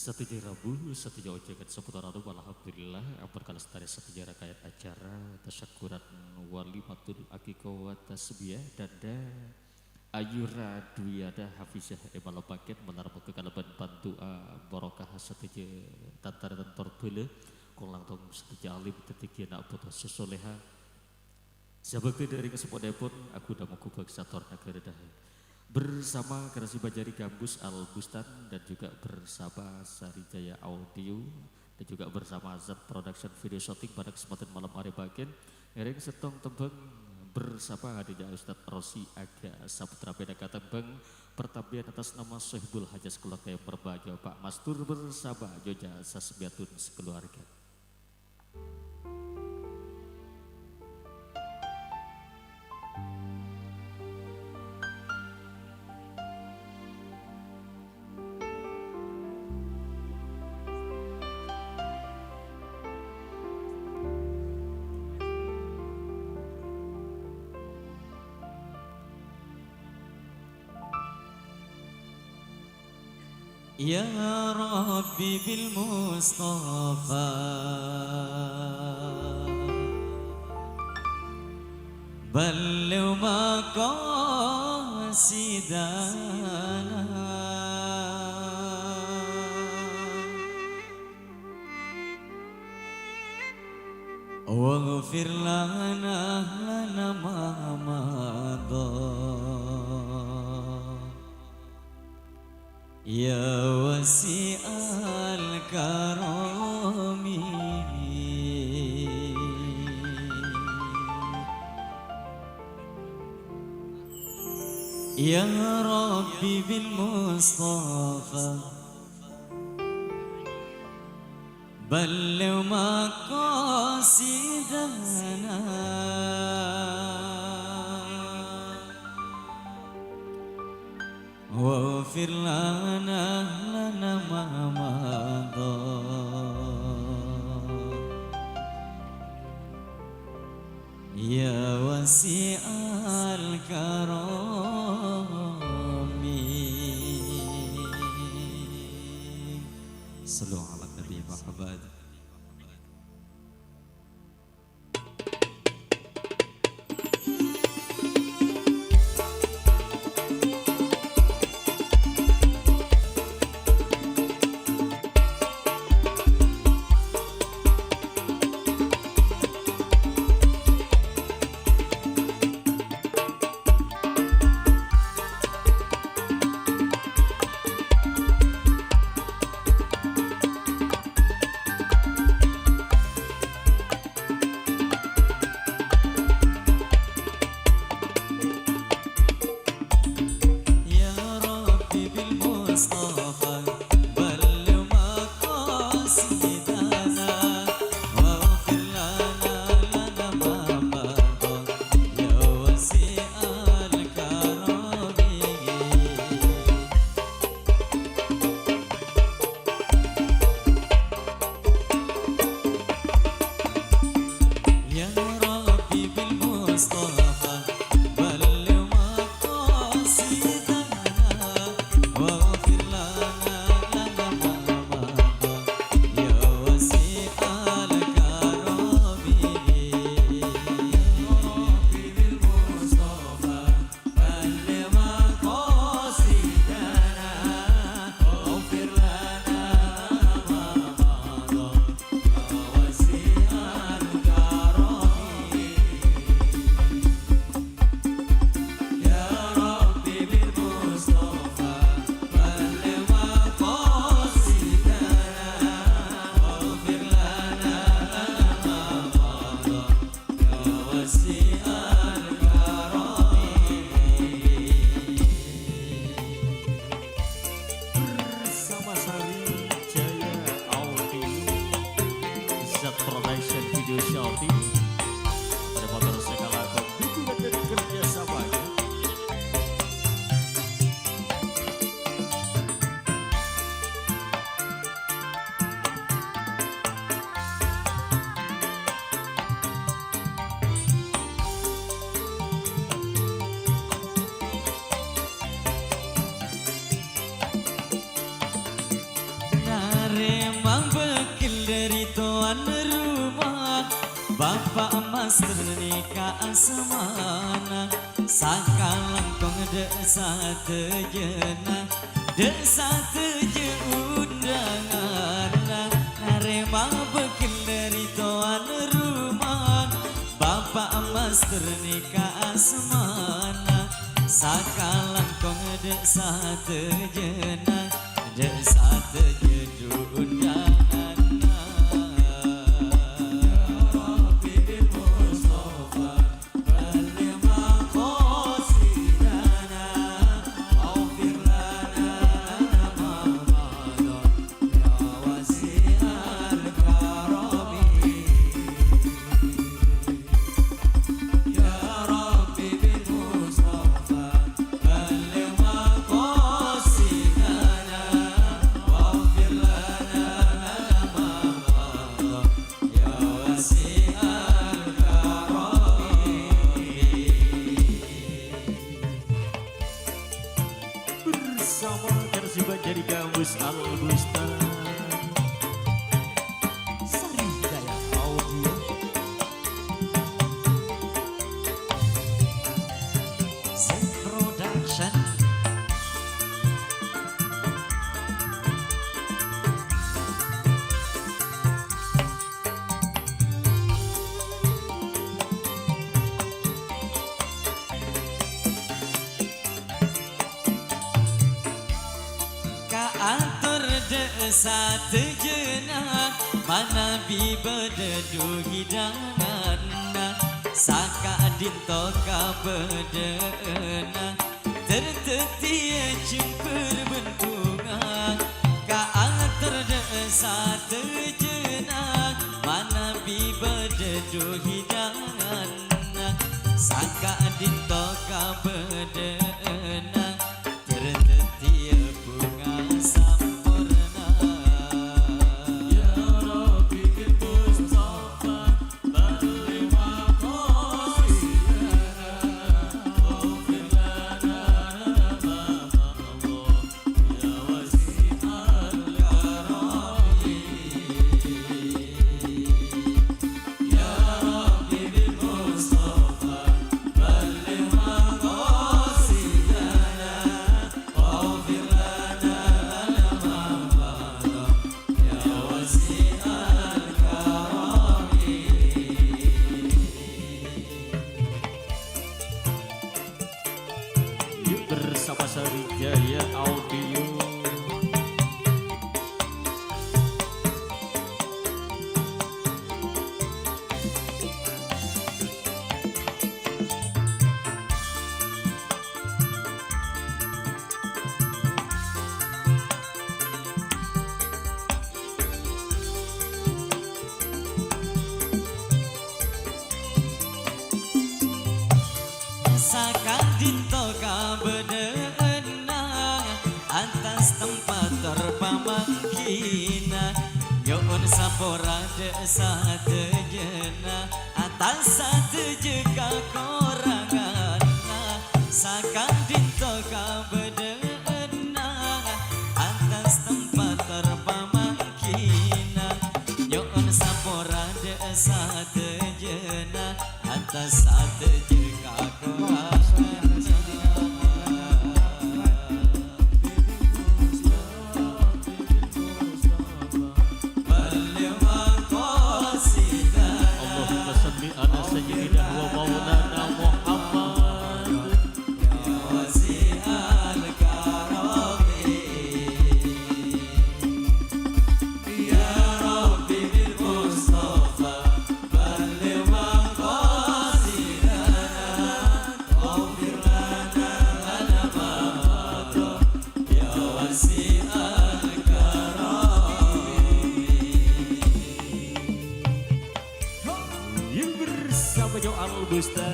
Sadhâjâ rabu, sadhâjâ ojhâghân saputaran, alhamdulillah, ampon kalestarè sadhâjâ rakayat acara tasyakkuran walimatul aqiqah wa tasbiyah dhândhâ Ayura Dwiyana Hafizah èmalompaghi malar moghâ kalabân pandu'a barokah sadhâjâ tan-tarètan tor bhâlâ, kong langkong sadhâjâ alim dhâddhi ghi' ana' poto sè soleha. Sabâgâ dhâri kasempo'èpon, aghuna moghâ bhâksa tor naghârâ dhâ-, bersama Kera Simanjari Gambus Al Bustan dan juga bersama Sarijaya Audio dan juga bersama Azad Production Video Shooting pada kesempatan malam hari bagian ngiring settong tembhâng bersama adanya Ustadz Rosi Aga Saputra Pinaka tembhâng pertabian atas nama Sohibul Hajat sekeluarga yang berbahagia Pak Mastur bersama Nyonya Sasmiatun sekeluarga. Ya Rabbi bil Mustafa balligh maqasidana. Waghfir lana lana ma madha. Ya wasi'al karami. يا رب بالمصطفى بلغ مقاصدنا، واغفر لنا، لنا ما مضى. يا واسع الكرم. صلوا على النبي محمد. يا رب بالمصطفى بلغ مقاصدنا، واغفر لنا، لنا ما مضى، يا واسع الكرم. يا ربي بالمصطفى بلغ مقاصدنا، واغفر لنا، لنا ما مضى، يا واسع الكرم. يا ربي بالمصطفى بلغ مقاصدنا، واغفر لنا ما مضى، يا واسع الكرم. يا ربي بالمصطفى بلغ مقاصدنا، واغفر لنا ما مضى، يا واسع الكرم. Bersama Sari Jaya Audio, Z Production Video Shooting, ada motor sekalagon dukungan dan kerjasamanya. Narèma bâkkèl dâri towan roma, Bapa' Master nèka asmana, sakalangkong dâ' sadhâjâna. Dâ' sadhâjâ ondhânganna, narèma bâkkèl dâri towan roma, Bapa' Master nèka asmana, sakalangkong dâ' sadhâjâna, dâ' sadhâjâ ondhânganna. Bersama Karsiba Jadi Gambus Al Bustan, Sari Jaya Audio, Z Production. Kaator dâ' sadhâjâna, manabi bâdâ dhu-, dhidhângânna, saka'dinto kabâdâ'ânna. Dhâddhiyâ jembhâr bân bhunga, kaator dâ' sadhâjâna, manabi bâdâ dhu hidanganna, sangka' dinto kabâdâ'ânna, dhâddhiyâ bhunga samporna. Ya Rabbi, bil Mustafa, Yuk bersama Sari Jaya Audio. Saka'dinto kabâdâ'ânna, attas tempat tor pamanggina, nyo'on sapora dâ' sadhâjâna, attas sadhâjâ kakoranganna, saka'dinto kabâdâ'ânna, attas tempat tor pamanggina, nyo'on sapora dâ' sadhâjâna, attas sadhâjâ kakoranganna. اللهم صل على سيدنا ومولانا محمد. Yang bersama Joal Busta.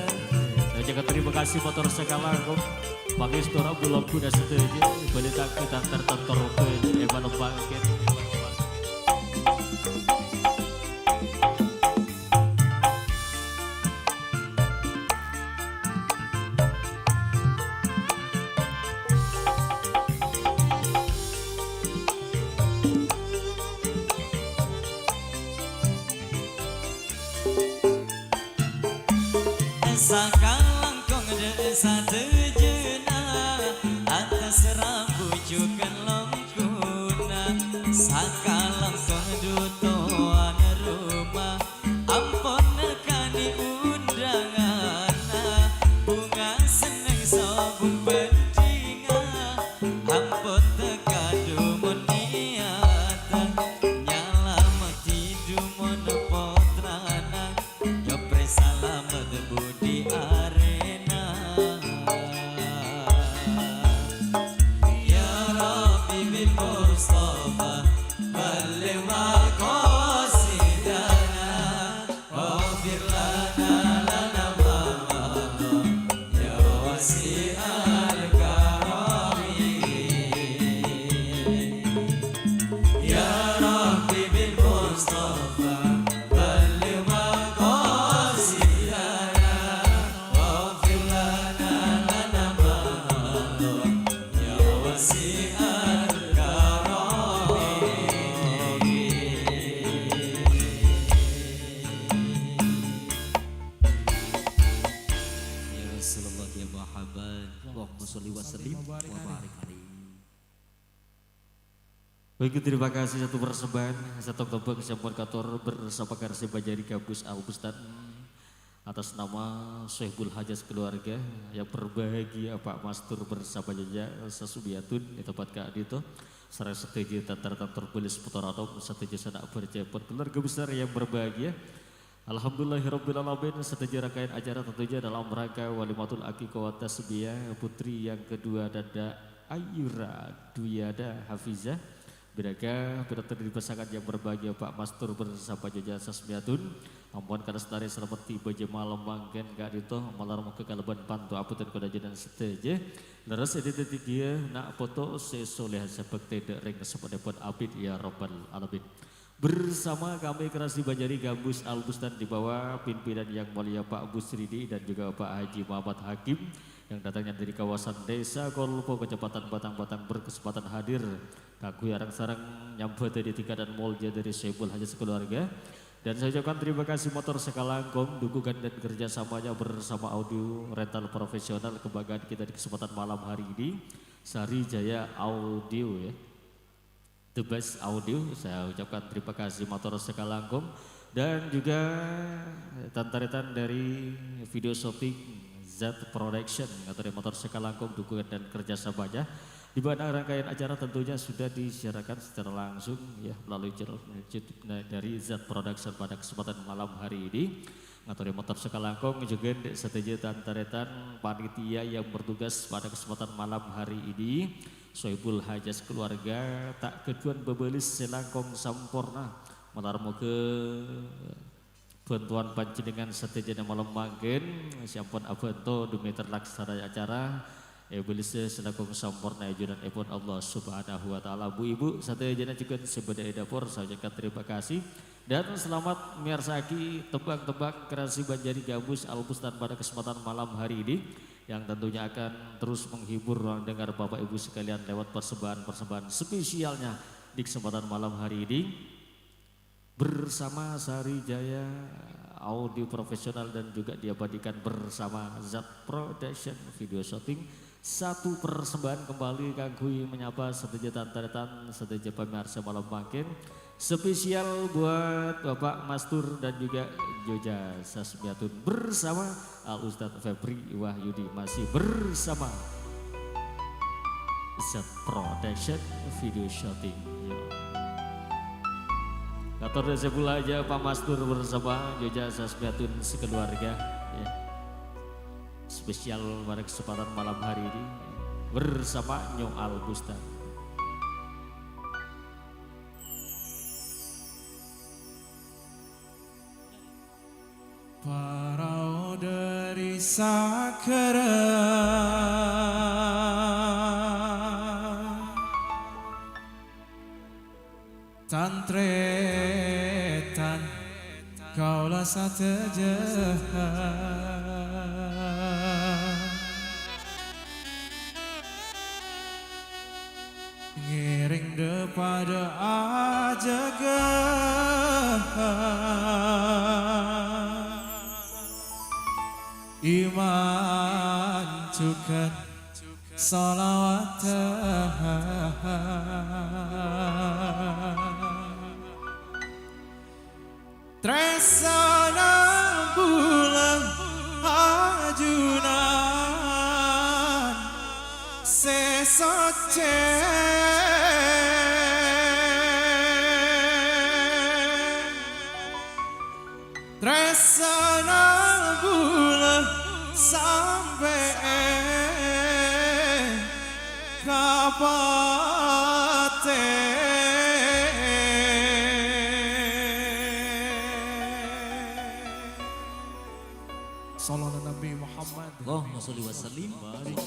Saya ucapkan terima kasih mator sakalangkong. Pangèstora bulâ-bulâ sadhâjâ, bâli tangkè tantar tantor bân è malem mangkèn. Sakalangkong dâ' sadhâjâna, attas rambu jhughân longkona. Sakalangkong dhu towana roma, ampon nèkanè onḍhânganna. Bhunga sennèng sobung bhândhingnga, ampon tèka dhu mon niyata. Nyalameddhi dhu mon pottrana. Nyoprè salamet budi arèna. Ya Rabbi bil Mustafa balligh maqasidana, waghfir lana, lana ma madha, ya wasi'al karami. Ya Rabbi bil Mustafa balligh maqasidana, waghfir lana, lana ma madha, ya wasi'al karami. Ya Rasulullah, ya Muhammad, Allahumma sholli wa sallim wa barik alaihi. Baik, terima kasih satu persembahan, satu tembang sampun kator bersama Karsi Banjari Gabus Al Bustan atas nama Sohibul Hajat keluarga yang berbahagia Pak Mastur bersama Nyonya Sasumiatun di tempat ka'dinto. Sareng sadhâjâ tantar-tantor bâlis potoran, sadhâjâ sanak bercepet keluarga besar yang berbahagia. Alhamdulillahirabbil alamin, sadhâjâ rangkaian acara tentunya dalam rangka walimatul aqiqah wa tasbiyah putri yang kedua Dada Ayura Dwiyada Hafizah. Bhârâkah, bhârâkah di pasangan yang berbahagia Pak Mastur bersama Nyonya Sasmiatun. Ampon kalestare salamet tiba jhâ' malem mangkèn ka'dinto, malar moghâ kalabân pandu abhâdhân kaulâ panjenengan sadhâjâ. Lerres èdhâddhiyâ na' poto sè soleha sè bhâkti dâ' rèng sampènèpon abit ya rabbal alamin. Bersama kami Kerasi Banjari Gambus Al Bustan di bawah pimpinan Yang Mulia Pak Busridi dan juga Pak Haji Muhammad Hakim yang datangnya dari kawasan Desa Kolpo, Kecamatan Batang-Batang berkesempatan hadir kaangghuy areng-sareng nyambhâdhâ dhâddhi kaadâ'ân molja dhâri Sohibul Hajat sakeluarga. Dan saya ucapkan terima kasih motor sakalangkong, dukungan dan kerjasamanya bersama audio rental profesional kebanggaan kita di kesempatan malam hari ini, Sari Jaya Audio ya. The Best Audio, saya ucapkan terima kasih motor sakalangkong. Dan juga tan-tarètan dari video shooting Zat Production, ngatorè motor sakalangkong dukungan dan kerjasamanya. Di mana rangkaian acara tentunya sudah disiarkan secara langsung ya melalui channel YouTube dari Zat Production pada kesempatan malam hari ini. Ngatorè motor sakalangkong jhughân dâ' sadhâjâ tan-tarètan panitia yang bertugas pada kesempatan malam hari ini. Sohibul Hajat keluarga ta' ghâdhuwân bâbâles sè langkong samporna. Malar moghâ bhântowan panjhennengngan sadhâjâna malem mangkèn sè ampon abhânto dhemmi terlaksananya acara. Èbâlessa sè langkong samporna è junanèpon Allah Subhanahu wa Ta'ala. Bu-ibu, sadhâjâna jhughân sè bâdâ è dapor, saya ucapkan terima kasih. Dan selamat miyarsa'aghi tembhâng-tembhâng Kerasi Banjari Gambus Al Bustan pada kesempatan malam hari ini, yang tentunya akan terus menghibur ruang dengar Bapak Ibu sekalian lewat persembahan-persembahan spesialnya di kesempatan malam hari ini. Bersama Sari Jaya Audio Profesional dan juga diabadikan bersama Zat Production Video Shooting. Satu persembahan kembali kaangghuy menyapa sadhâjâ tan-tarètan, sadhâjâ pamiarsa malem mangkèn. Spesial buat Bapak Mastur dan juga Nyonya Sasmiatun bersama Al Ustadz Febri Wahyudi masih bersama Zat Production Video Shooting. Yo. Ngator dâ' sè bulâ aja Pak Mastur bersama Nyonya Sasmiatun sekeluarga. Ya. Spesial pada kesempatan malam hari ini bersama Nyo Al Bustan. Parao dhâri sagara tan-tarètan kaulâ sadhâjâ. Ngèrèng dâ' padâ ajâgâ iman jhughân shalawat. Tressana bulâ ajunan sè soccè. Tressana bulâ sampè'è ka patè. Shallallahu Nabi Muhammad. Allahumma sholli wa sallim. Mari.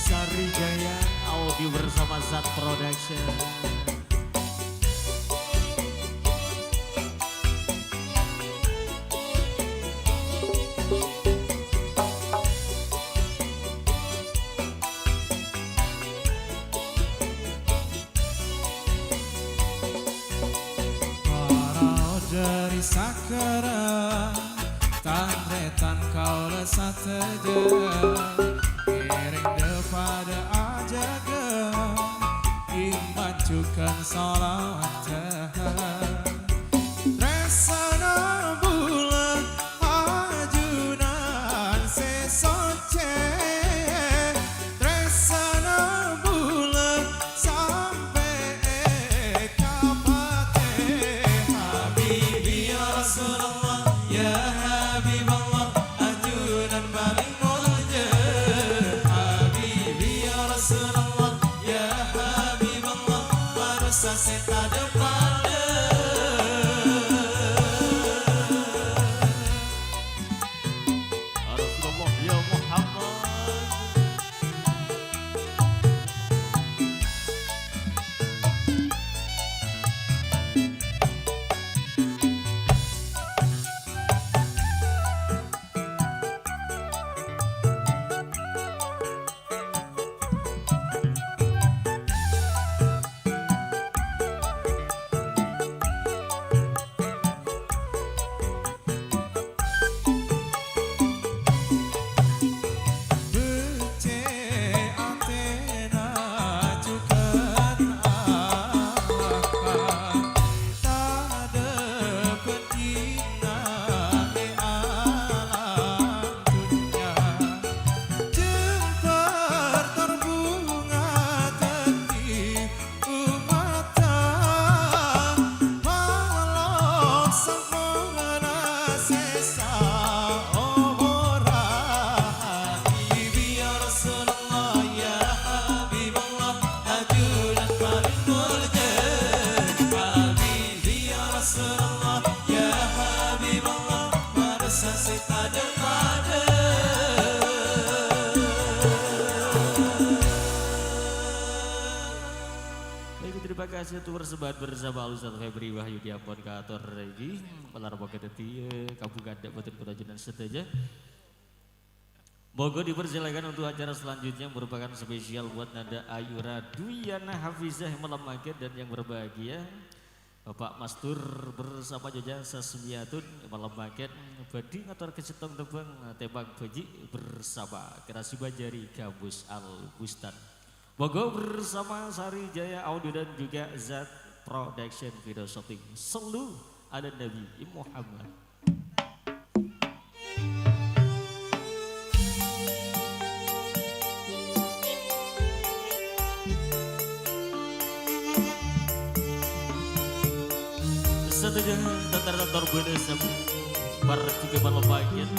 Sari Jaya Audio bersama Zat Production. Parao dhâri sagara, tan-tarètan kaulâ sadhâjâ, ngèrèng dâ' padâ ajâgâ, iman jhughân shalawat. Tressana bulâ ajunan sè so- Terima kasih untuk persembahan bersama Al Ustaz Febri Wahyudi ampon kator regi. Malar moga dhâddhi, eh, kabungkadhâ bhâdhân kaulâ panjenengan sadhâjâ. Monggo dipersilakan untuk acara selanjutnya merupakan spesial buat Nanda Ayu Radwiyana Hafizah yang malam mangkèn dan yang berbahagia Bapak Mastur bersama Nyonya Sasmiyatun malam mangkèn bhâdhi ngatorè sèttong tembhâng, tembhâng bhâji' bersama Kerasi Banjari Gambus Al Bustan. Monggo bersama Sari Jaya Audio dan juga Zat Production Video Shooting. Shallu ala Nabi Muhammad. Sadhâjâ tor-tor bâdâ sab-, par juga malam mangkèn.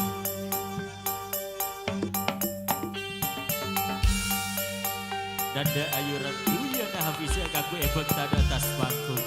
Nanda Ayu Radwiyana Hafizah kaangghuy èbhâktana attas panggung.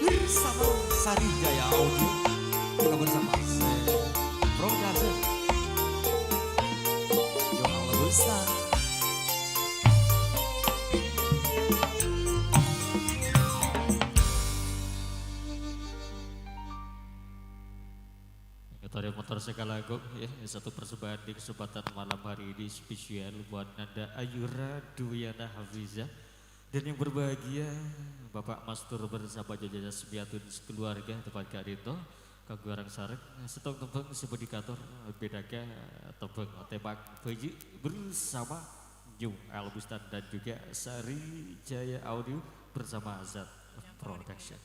Bersama Sari Jaya Audio, juga bersama Production. Yo, halo, Ustaz. Ngatorè mator sakalangkong, ya, satu persembahan di kesempatan malam hari ini spesial buat Nanda Ayura Dwiana Hafiza. Dan yang berbahagia, Bapak Mastur bersama Nyonya Sasmiyatun sekeluarga, tepat ka'dinto. Kaangghuy reng-sareng, sèttong tembhâng sè bhâdhi kator, bhidhâgâ tembhâng Tembak Bhâjâ bersama New Al Bustan dan juga Sari Jaya Audio bersama Zat Production.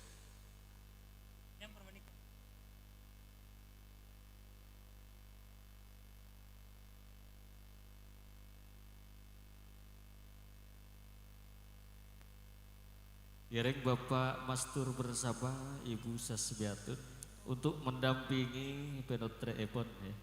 Ngèrèng Bapak Mastur bersama Ibu Sasmiyatun untuk mendampingi pènotrè'èpon, ya.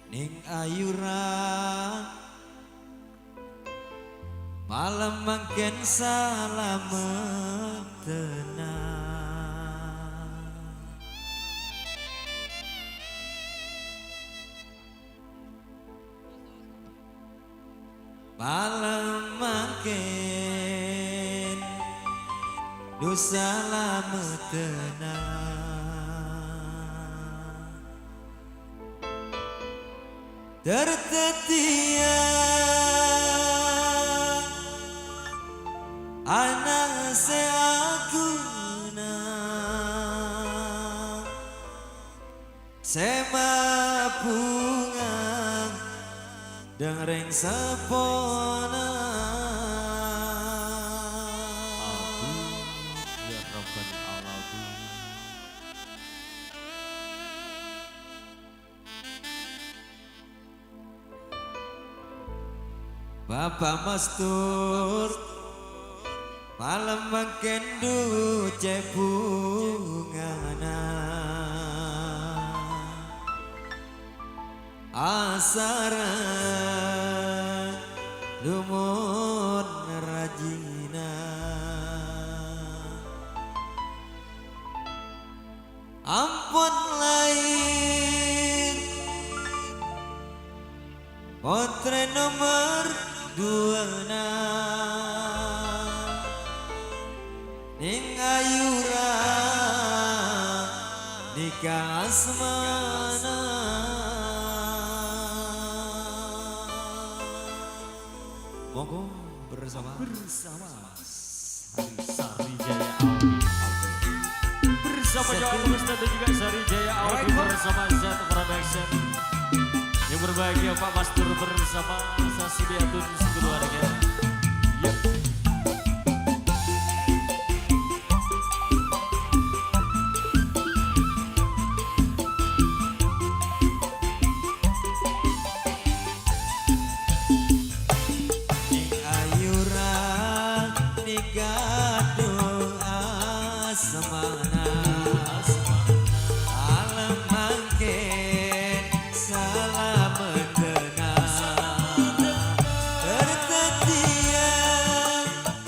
Neng ayura, malem mangkèn salameddhâna. Palem mangkèn, dhu salameddhâna. Ter dhâddhiyâ ana' sè aghuna. Sè mabhunga dhâng rèng seppona. Amin, ya Rabbal Alamin. Bapa' Mastur, palem mangkèn dhu cè' bhungana. Asareng dhu mon rajina. Ampon laèr pottrè nomer duwâna. Neng ayura nèka asmana. Monggo bersama. Bersama. Sari Jaya Audio. Bersama Johan Mustafa dan juga Sari Jaya Audio bersama Zat Production. Yang berbahagia Pak Mastur bersama Sasmiyatun sekeluarga. Yuk. Neng ayura nèka dhu asmana. Palem mangkèn salameddhâna. Ter dhâddhiyâ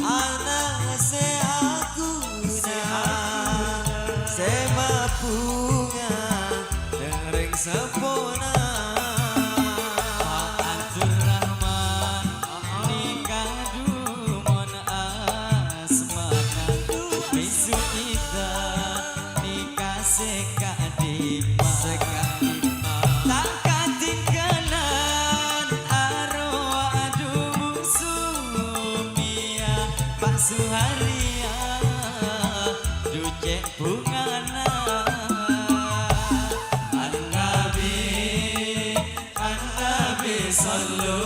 ana' sè aghuna, sè mabhunga dhâng rèng seppona. Pak Abdurrahman nèka dhu mon asmana. Bisu Ida nèka sè ka'dimma. Ta' kadhingghânan arowa dhu mon Sumiya. Pak Suhariya dhu cè' bhungana. An-Nabi, An-Nabi, sallu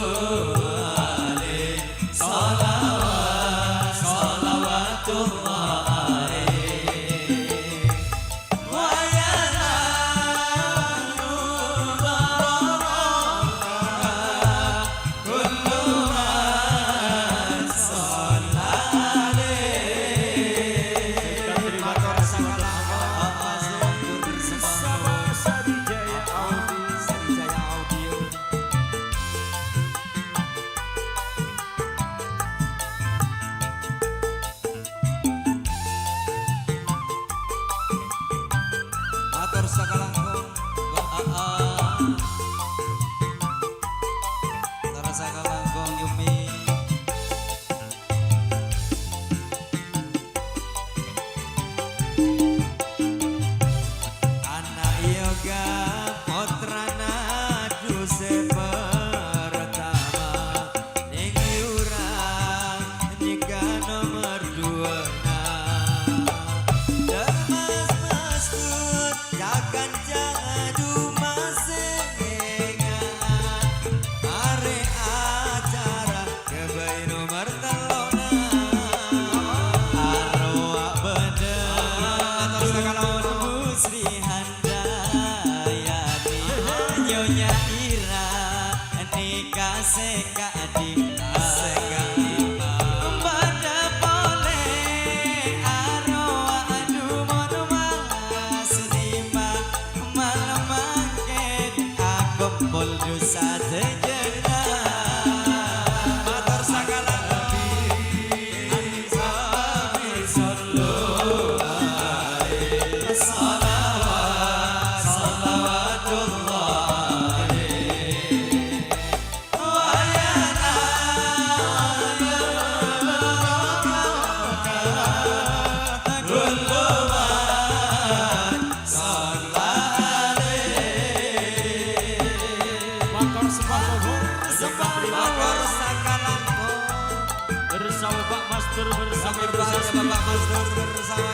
Matur bersama Bapak Master bersama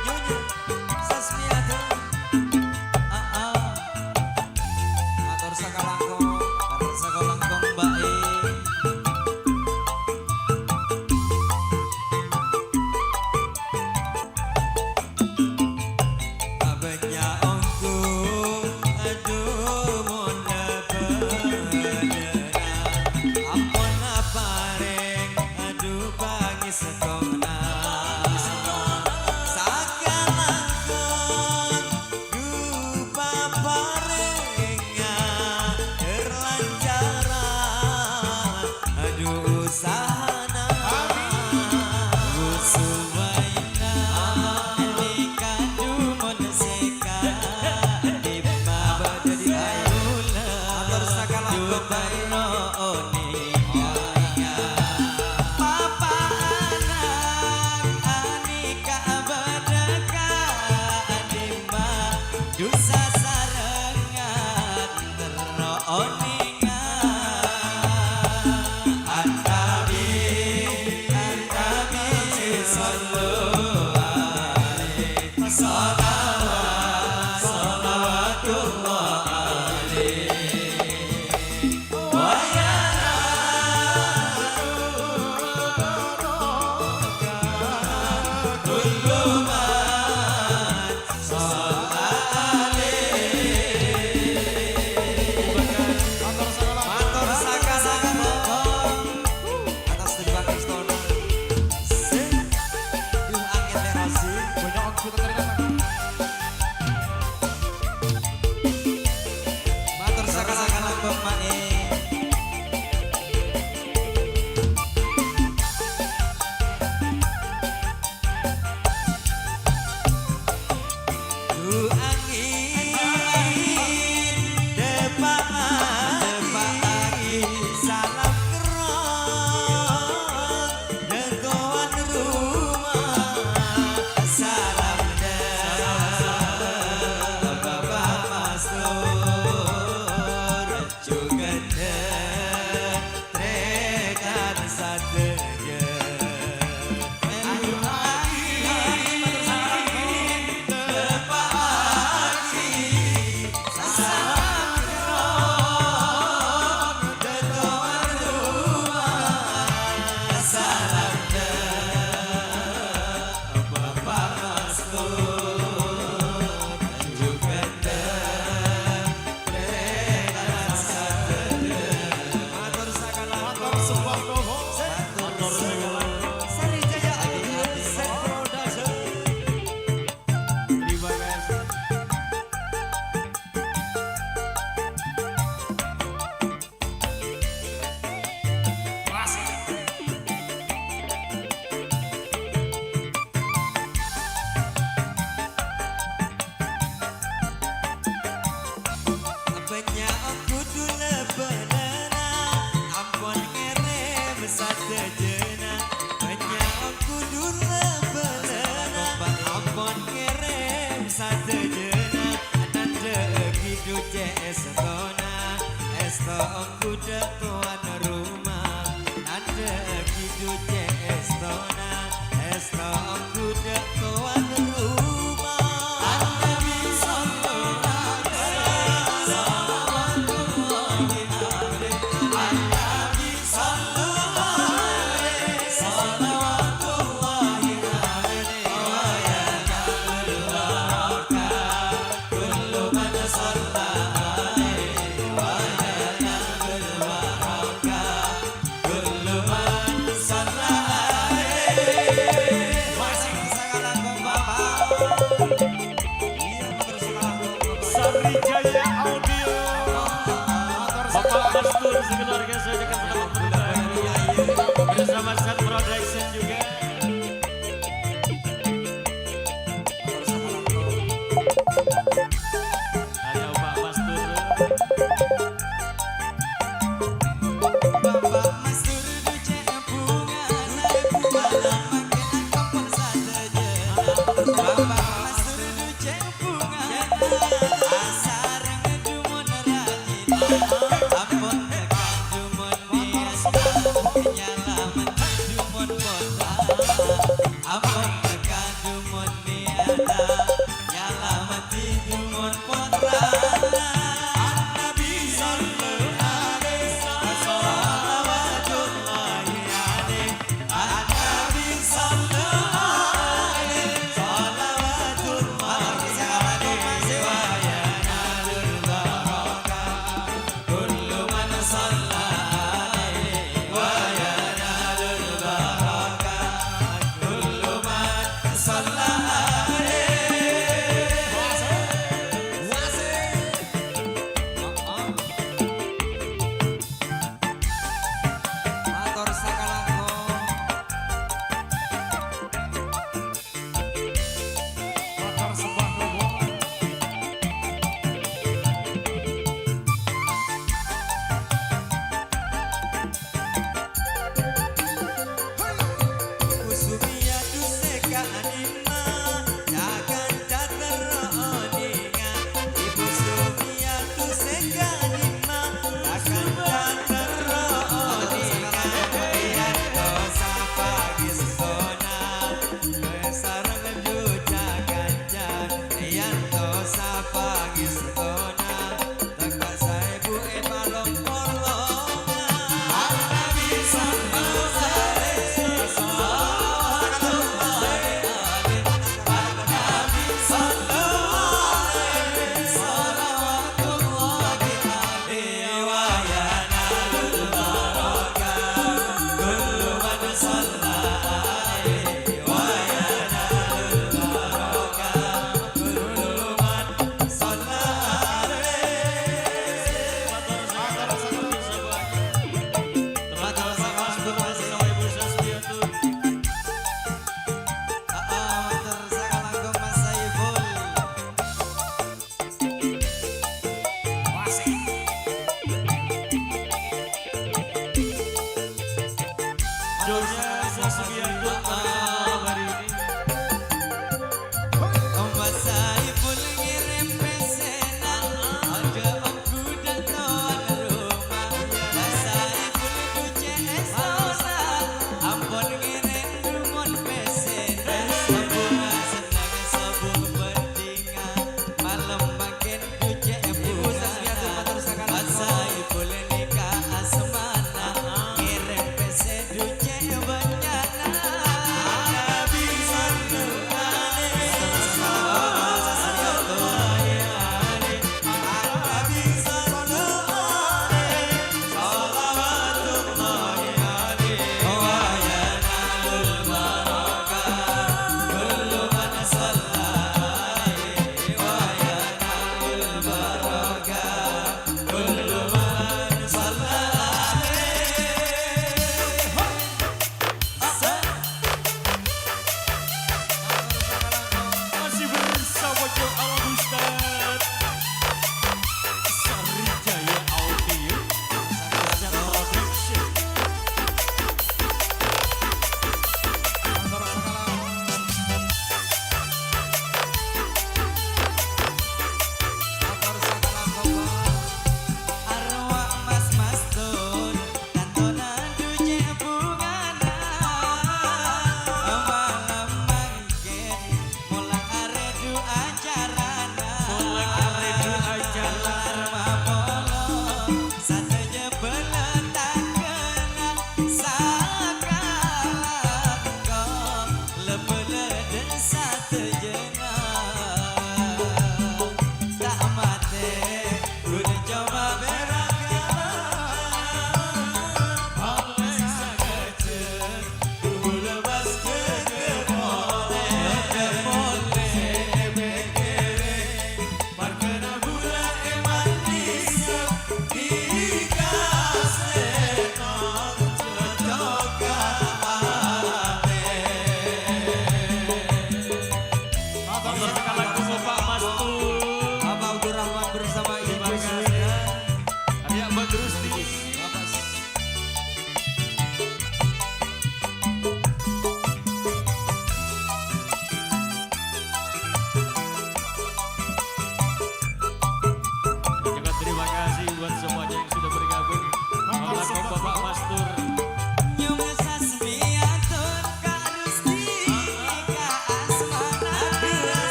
Nyonya Sasmiati. Aa. Matur sakalangkong, matur sakalangkong, Mbak E. Abânnya' ongghu, adhu, mon abâdâna. Ampon aparèng, adhu, pangèstona. Sakalangkong, dhu, paparèngnga kalancaran. Adhu, usahana. Amin. Usuwaina. Amin. Andi' kadhumon sè kadhimma. Abâ' dhâddhi ayu. Mator sakala. Dhu, terro onènga. Papa anak anika abâdâ kadhimma. Dhu, sasarengngan. Terro onènga. An-Nabi, An-Nabi, sallu alaihi. Shalawat, shalawatullah alaihi. Wa ya kullu man Mator saka-saka monggo. Atas timbang istana. Sing. Duh,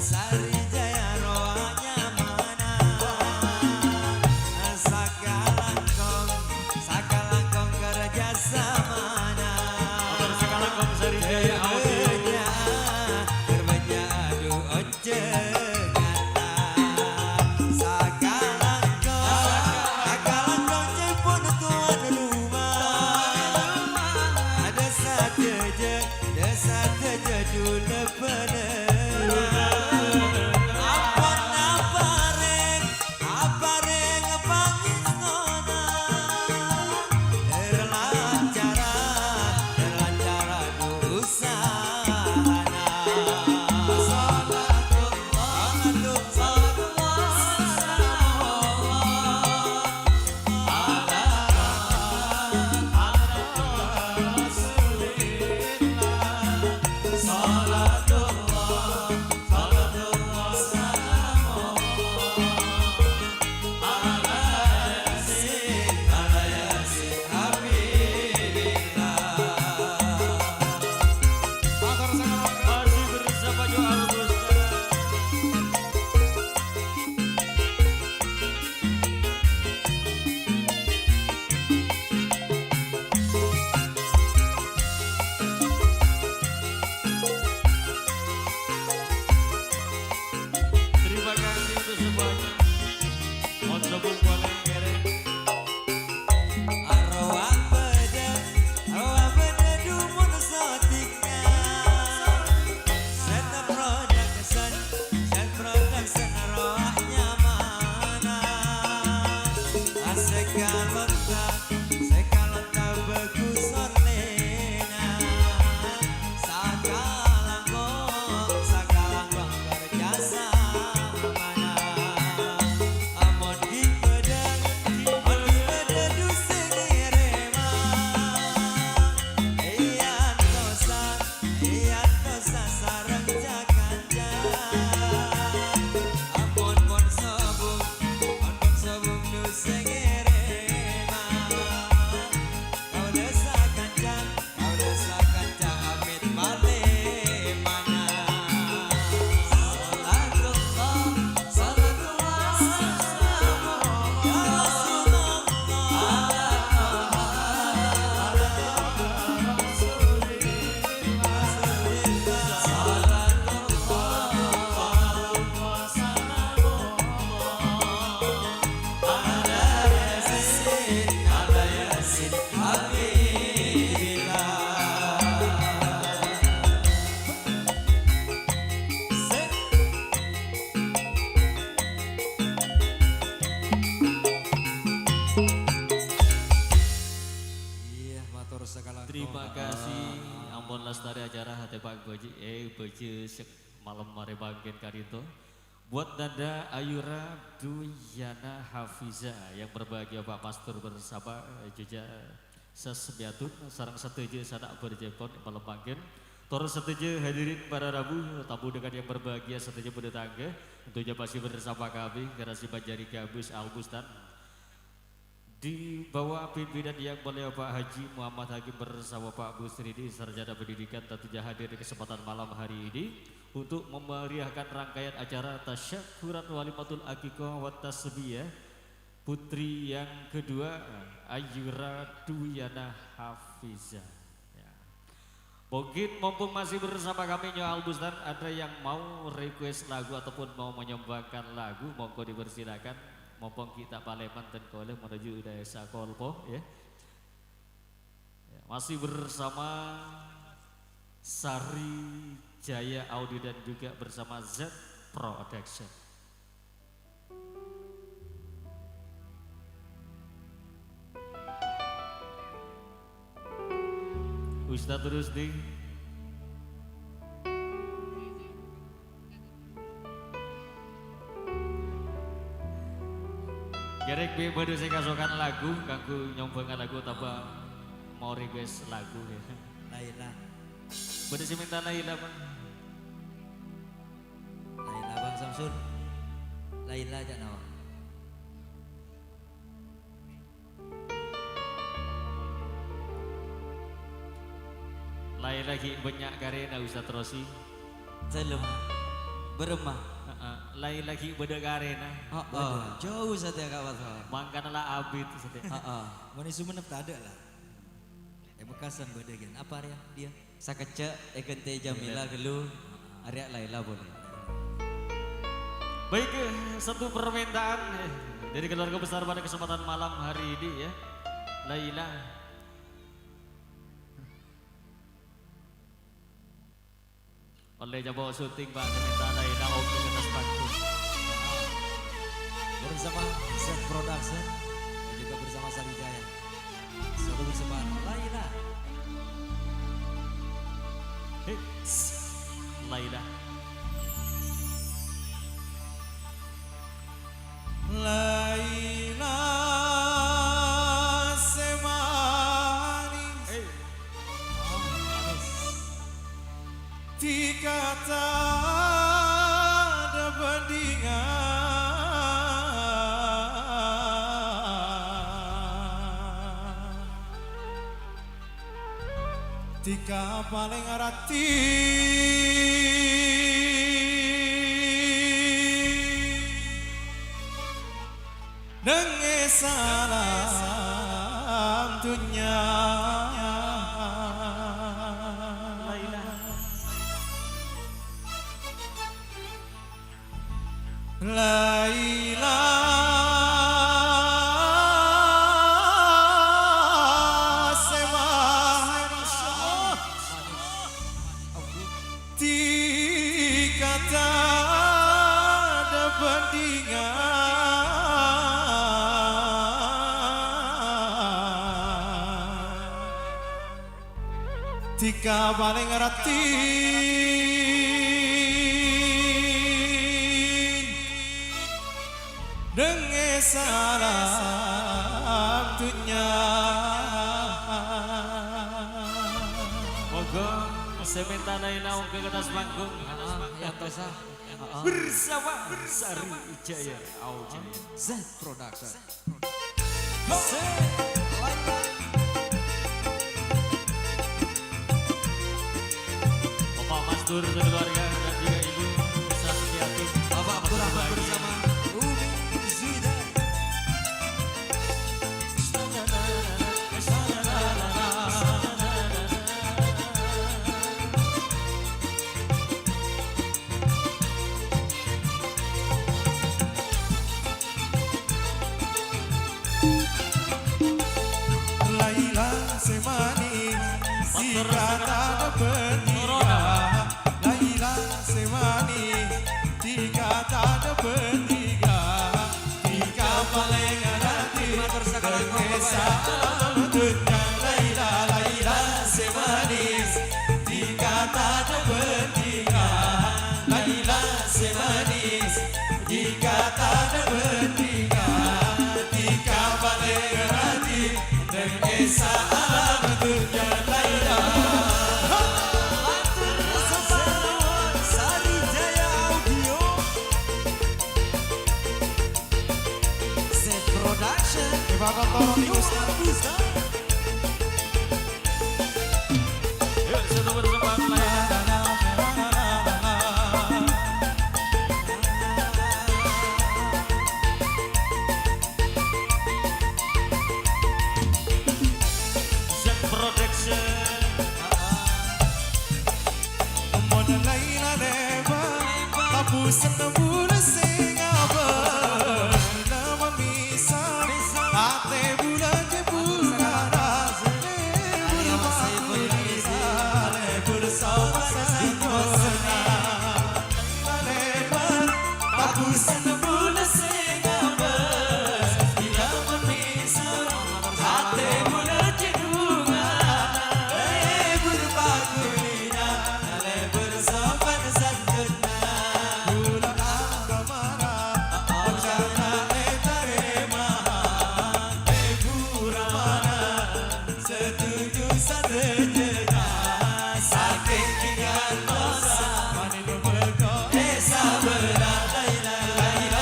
Sarijaya rowa nyamana, sakalangkong, sakalangkong kerja samana. Ampon sakalangkong Sarijaya Audio. Berbenya, berbenya, aduh, ojenganna. Sakalangkong, sakalangkong, jemput tuan rumah. Ada sadhâjâ, ada sadhâjâ, jhulâ Ampon aparèng, aparèng pangèstona, terlancaran, terlancaran usahana. Salatullah, salatullah, salamullah. Masih bersama Johan Bus. Terima kasih untuk semuanya. Mon sobung polè ngèrèng. Arowa bâdâ, arowa bâdâ dumun sotingnga. Set Production, Set Production rowa nyamana. Asèka lonta, sèka lonta bhâghus ollèna. Sakalangkong, sakalangkong kerja samana. Amon ghi' bâdâ, mon ghi' bâdâ du sè ngèrèma. Èyantosa, èyantosa sareng ca-kanca. Amon mon sobung, mon, mon sobung du sè ngèrèma. Kaulâ sakanca, kaulâ sakanca amit palèmana. Salatullah, salatullah, salamullah, ala Taha, ala Taha, Rasulillah. Salatullah, salamullah, ala Yasin, ala Yasin. Iya, matur sakalangkong. Terima kasih, ampon lestari acara Hati Pak Baji, eh, Baji sek malem mare mangkin ka'dinto. Buat Nanda Ayura Duyana Hafiza yang berbahagia, Pak Pastor bersama, eh, juga sasmiyatun sareng sadhâjâ sana' bârjâpon malem mangkin. Tor sadhâjâ hadirin para rabu, tamu dengan yang berbahagia sadhâjâ padâ tangghâ, tentunya masih bersama kami, Generasi Banjar Gabus Al Bustan. Di bawah pimpinan Yang Mulia Pak Haji Muhammad Hakim bersama Pak Busridi, Sarjana Pendidikan, tentunya hadir di kesempatan malam hari ini untuk memeriahkan rangkaian acara Tasyakuran Walimatul Aqiqah wa Tasbiyah putri yang kedua, Ayura Duyana Hafiza. Ya. Mungkin mumpung masih bersama kami, Nyonya Albustan, ada yang mau request lagu ataupun mau menyumbangkan lagu, monggo dipersilakan. Mumpung kita palèman ten kolè menuju Desa Kolpo, ya. Ya, masih bersama Sari Jaya Audio dan juga bersama Z Production. Ustadz Rusdi. Kèrèng bi' bâdâ sè kasokan lagu, kanggo nyombhângnga lagu, otabâ mau request lagu, ya. Laila. Bâdâ sè mènta Laila, Bang? Laila, Bang Samsul. Laila, ca'na, Bang. Laila ghi' bânnya' karèna, Ustadz Rosi. Salam. Bârâmma? Heeh, Laila ghi' bâdâ karèna. Heeh, jhâu satèya, Ka' Fathor. Mangkana la abit satèya. Heeh. Mon è Sumenep tadâ' la. È Mekkasân bâdâ ghiân. Apa rèya? Dia. Sakejjhâ' èghântè Jamila ghâllu. Arèya Laila polè. Baik, eh, satu permintaan, eh, dari keluarga besar pada kesempatan malam hari ini, ya. Laila. Ollè coba syuting, Pak, sè mènta Laila, Om, ke atas panggung. Bersama Z Production dan juga bersama Sari Jaya. Satu bersama Laila. Hits. Laila. Laila sè manis. Hey. Dhika tadâ' bhândhingan. Dhika palèng ratè neng è saalam dhunnya. Laila sè manis, dhika tadâ' bhândhingan. Dhika palèng ratè neng è saalam dhunnya. Moghâ sè mènta Laila ongghâ ka attas panggung. Ah, ya, terus, ah. Ah, ah. Bersama Sari Jaya Audio. Z Production. Bapak Mastur sekeluarga dan juga Ibu Sastiati. Bapak Abdurrahman bersama Umi Zuida. Laila sè manis, dhika tadâ' bhândhingan. Laila sè manis, dhika tadâ' bhândhingan. Dhika palèng ratè neng è saalam dhunnya. Laila, Laila sè manis, dhika tadâ' bhândhingan. Laila sè manis, dhika tadâ' bhândhingan. Dhika palèng ratè neng è saalam dhunnya. Laila. Matur suwun, Sari Jaya Audio. Z Production. Ibarat orang Ustaz. Ustaz. Yuk, satu bersama. Z Production. Mon Laila lèbât, tabusen bulâ sè ngabâs. Bilâ mèmèsa, atè bulâ cè' bhungana. Lebur pakulina, lebur sopan santona. Laila lèbât, tabusen bulâ sè ngabâs. Bilâ mèmèsa, atè bulâ cè' bhungana. Lebur pakulina, lebur sopan santona. Bulâ akamara, oca'na ètarèma. Lebur mana, setuju sadhâjâna. Sakèng tinggal dosa, mani nomor ko. È sabellâ Laila, Laila.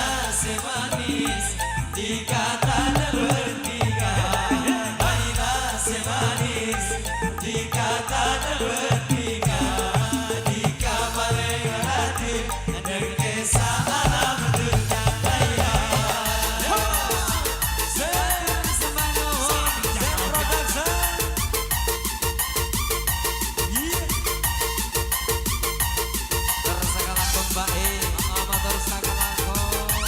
Baik, mator sakalangkong.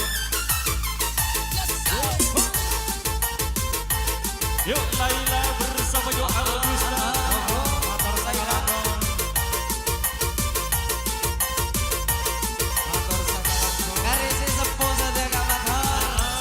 Yuk, Laila bersama Joel Gustaf. Mator sakalangkong. Mator sakalangkong. Karè sè seppo sadhâjâ, Kak Mator.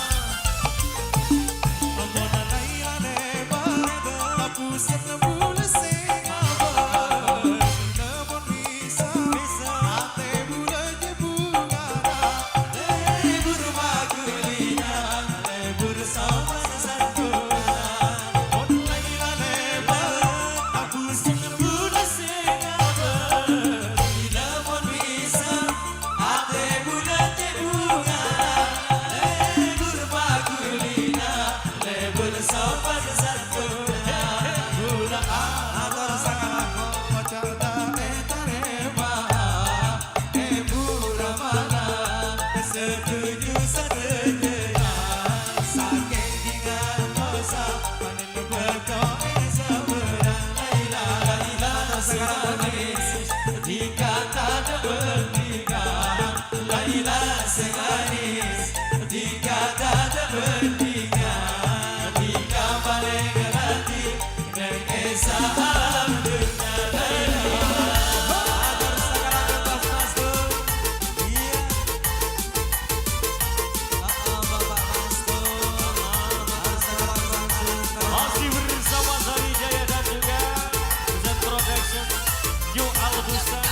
Masih bersama Sari Jaya dan juga Z Production, New Albustan.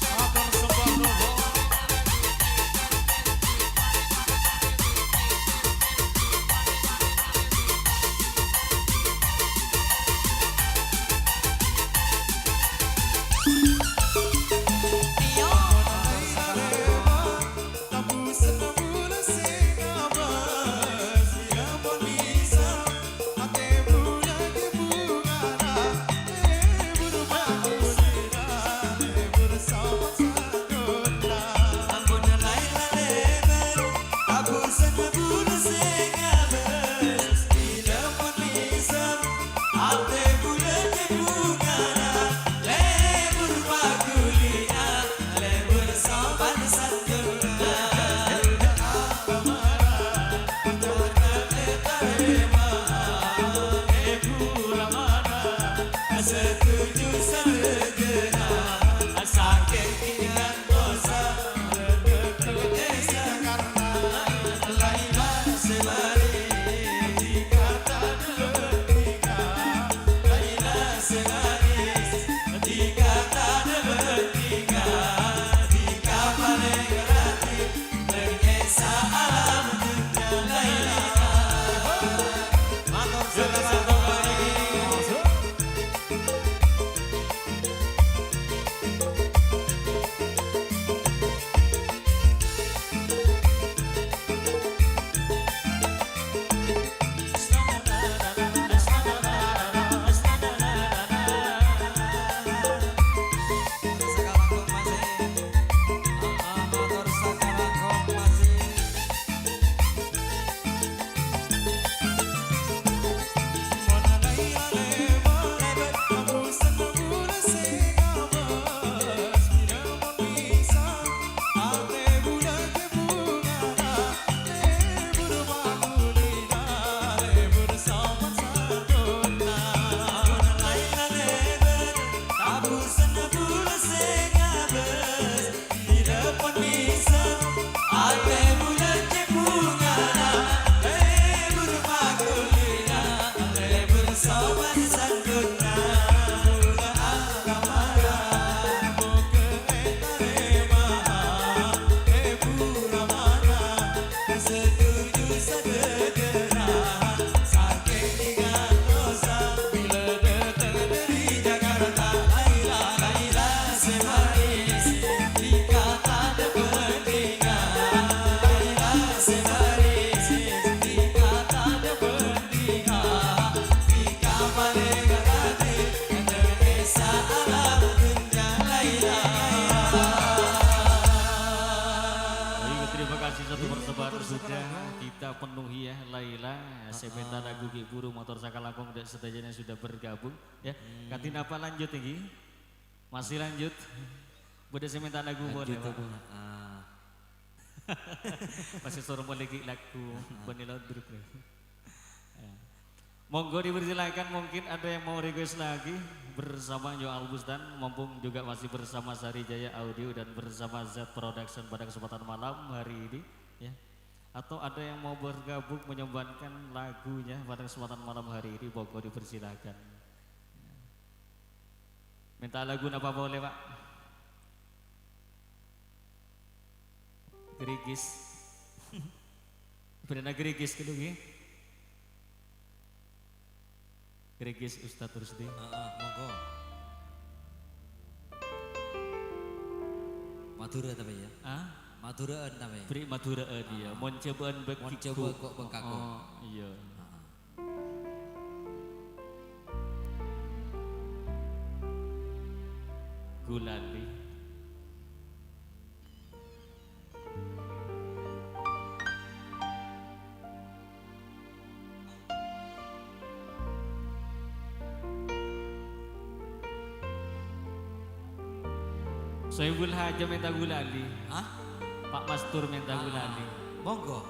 Mator sembah, Bro. Baik, terima kasih, satu persembahan sudah kita penuhi, ya, Laila. Sè mènta lagu ghi' buru, mator sakalangkong dâ' sadhâjâna sudah bergabung, ya. Kanti napa lanjut nèka? Masih lanjut? Bâdâ sè mènta lagu polè, Pak? Heeh. Pas soro molè ghi' lagu, bânnè lodruk, lho. Ya. Monggo dipersilakan, mungkin ada yang mau request lagi bersama Nyoal Bustan, mumpung juga masih bersama Sari Jaya Audio dan bersama Z Production pada kesempatan malam hari ini, ya. Atau ada yang mau bergabung menyumbangkan lagunya pada kesempatan malam hari ini, monggo dipersilakan. Mènta lagu napa polè, Pak? Gerigis. Bârâna gerigis ghâllu, ghi. Gerigis Ustadz Rusdi. Heeh, monggo. Madhurâ tapè, ya? Ah? Madhurâ'ân tapè? Bri' Madhurâ'ân, iyâ. Ah. Mon cobâ'ân bâgi Mon cobâ ghu-, kok bengkak, kok. Oh, iyâ. Heeh. Gulali. Sohibul Hajah mènta gulali. Hah? Pak Mastur mènta Ah, gulali. Monggo.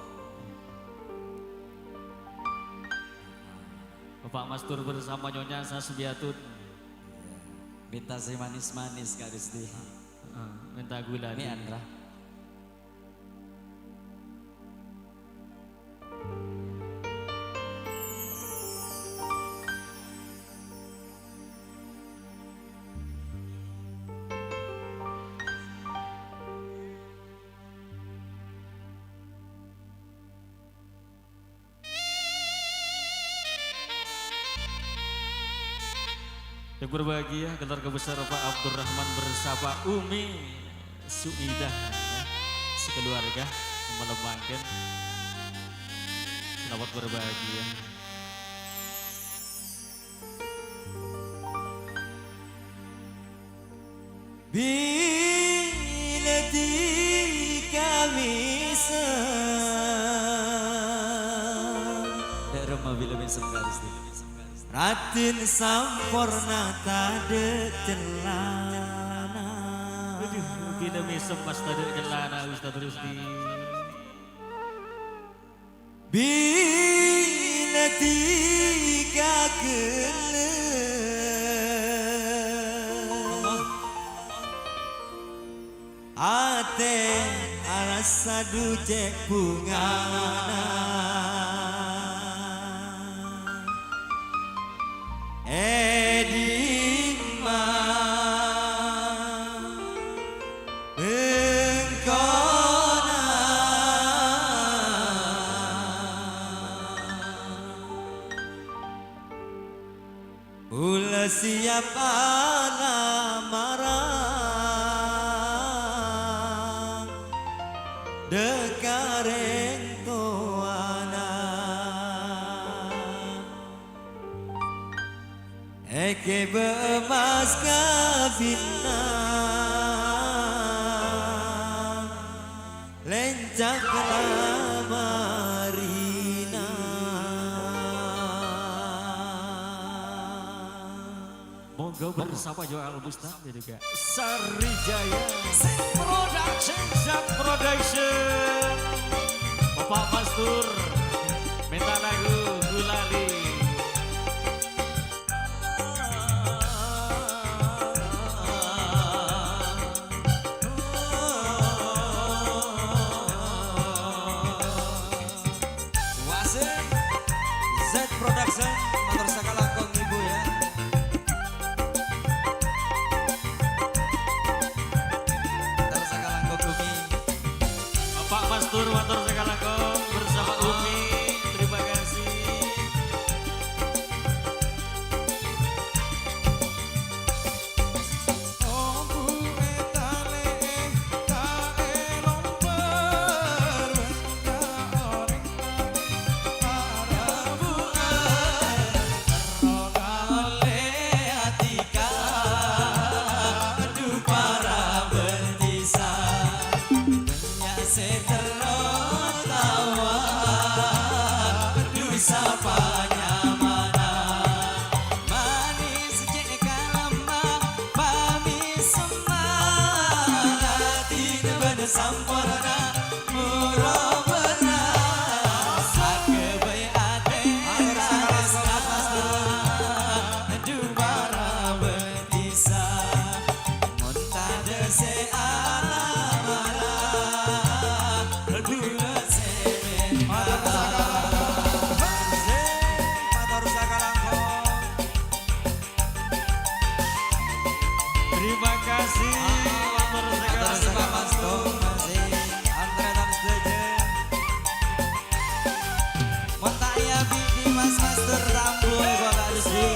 Bapak Mastur bersama Nyonya Sasbiatun. Iya. Minta sè manis-manis, Kak Rusdi. Heeh, mènta gulali. Mi Andra. Yang berbahagia, keluarga besar Pak Abdurrahman bersama Umi Suidah, ya, sekeluarga, malem mangkèn. Selamat berbahagia. Bilâ dhika mèsem. Dâ' remma bilâ mèsem, Kak Rusdi. Raddhin samporna tadâ' cellana. Adhu, bilâ mèsem pas tadâ' cellana, Ustadz Rusdi. Bilâ dhika ghellem, atè arassa dhu cè' bhungana. È dimma bengkona? Kaulâ siap alamara dâ' ka rèng towana. Èghibâ emmas kabinna, lèncak lamarina. Monggo bersama Joel Bustami juga. Sarijaya. Sing Production. Zat Production. Bapak Mastur. Minta lagu Gulali. Wasik, Z Production, mator sakalangkong Ibu ya. Mator sakalangkong Umi. Bapak Mastur, mator sakalangkong bersama Umi. Terima kasih. Nya' sè terro tawa, dhu sapa nyamana? Manis cè' kalemma, pamèsemma. Samporna, moro bârâs, aghâbây atè taresna, du para bendhisa. Mon tadâ' sè ala-mala, ghulâ sè mènta. Mator sakalangkong. Terima kasih, mator sakalangkong. Antre dan setuju. Mon ta' iyâ bi' di mas-mas tur tambu, Bapak Rusdi.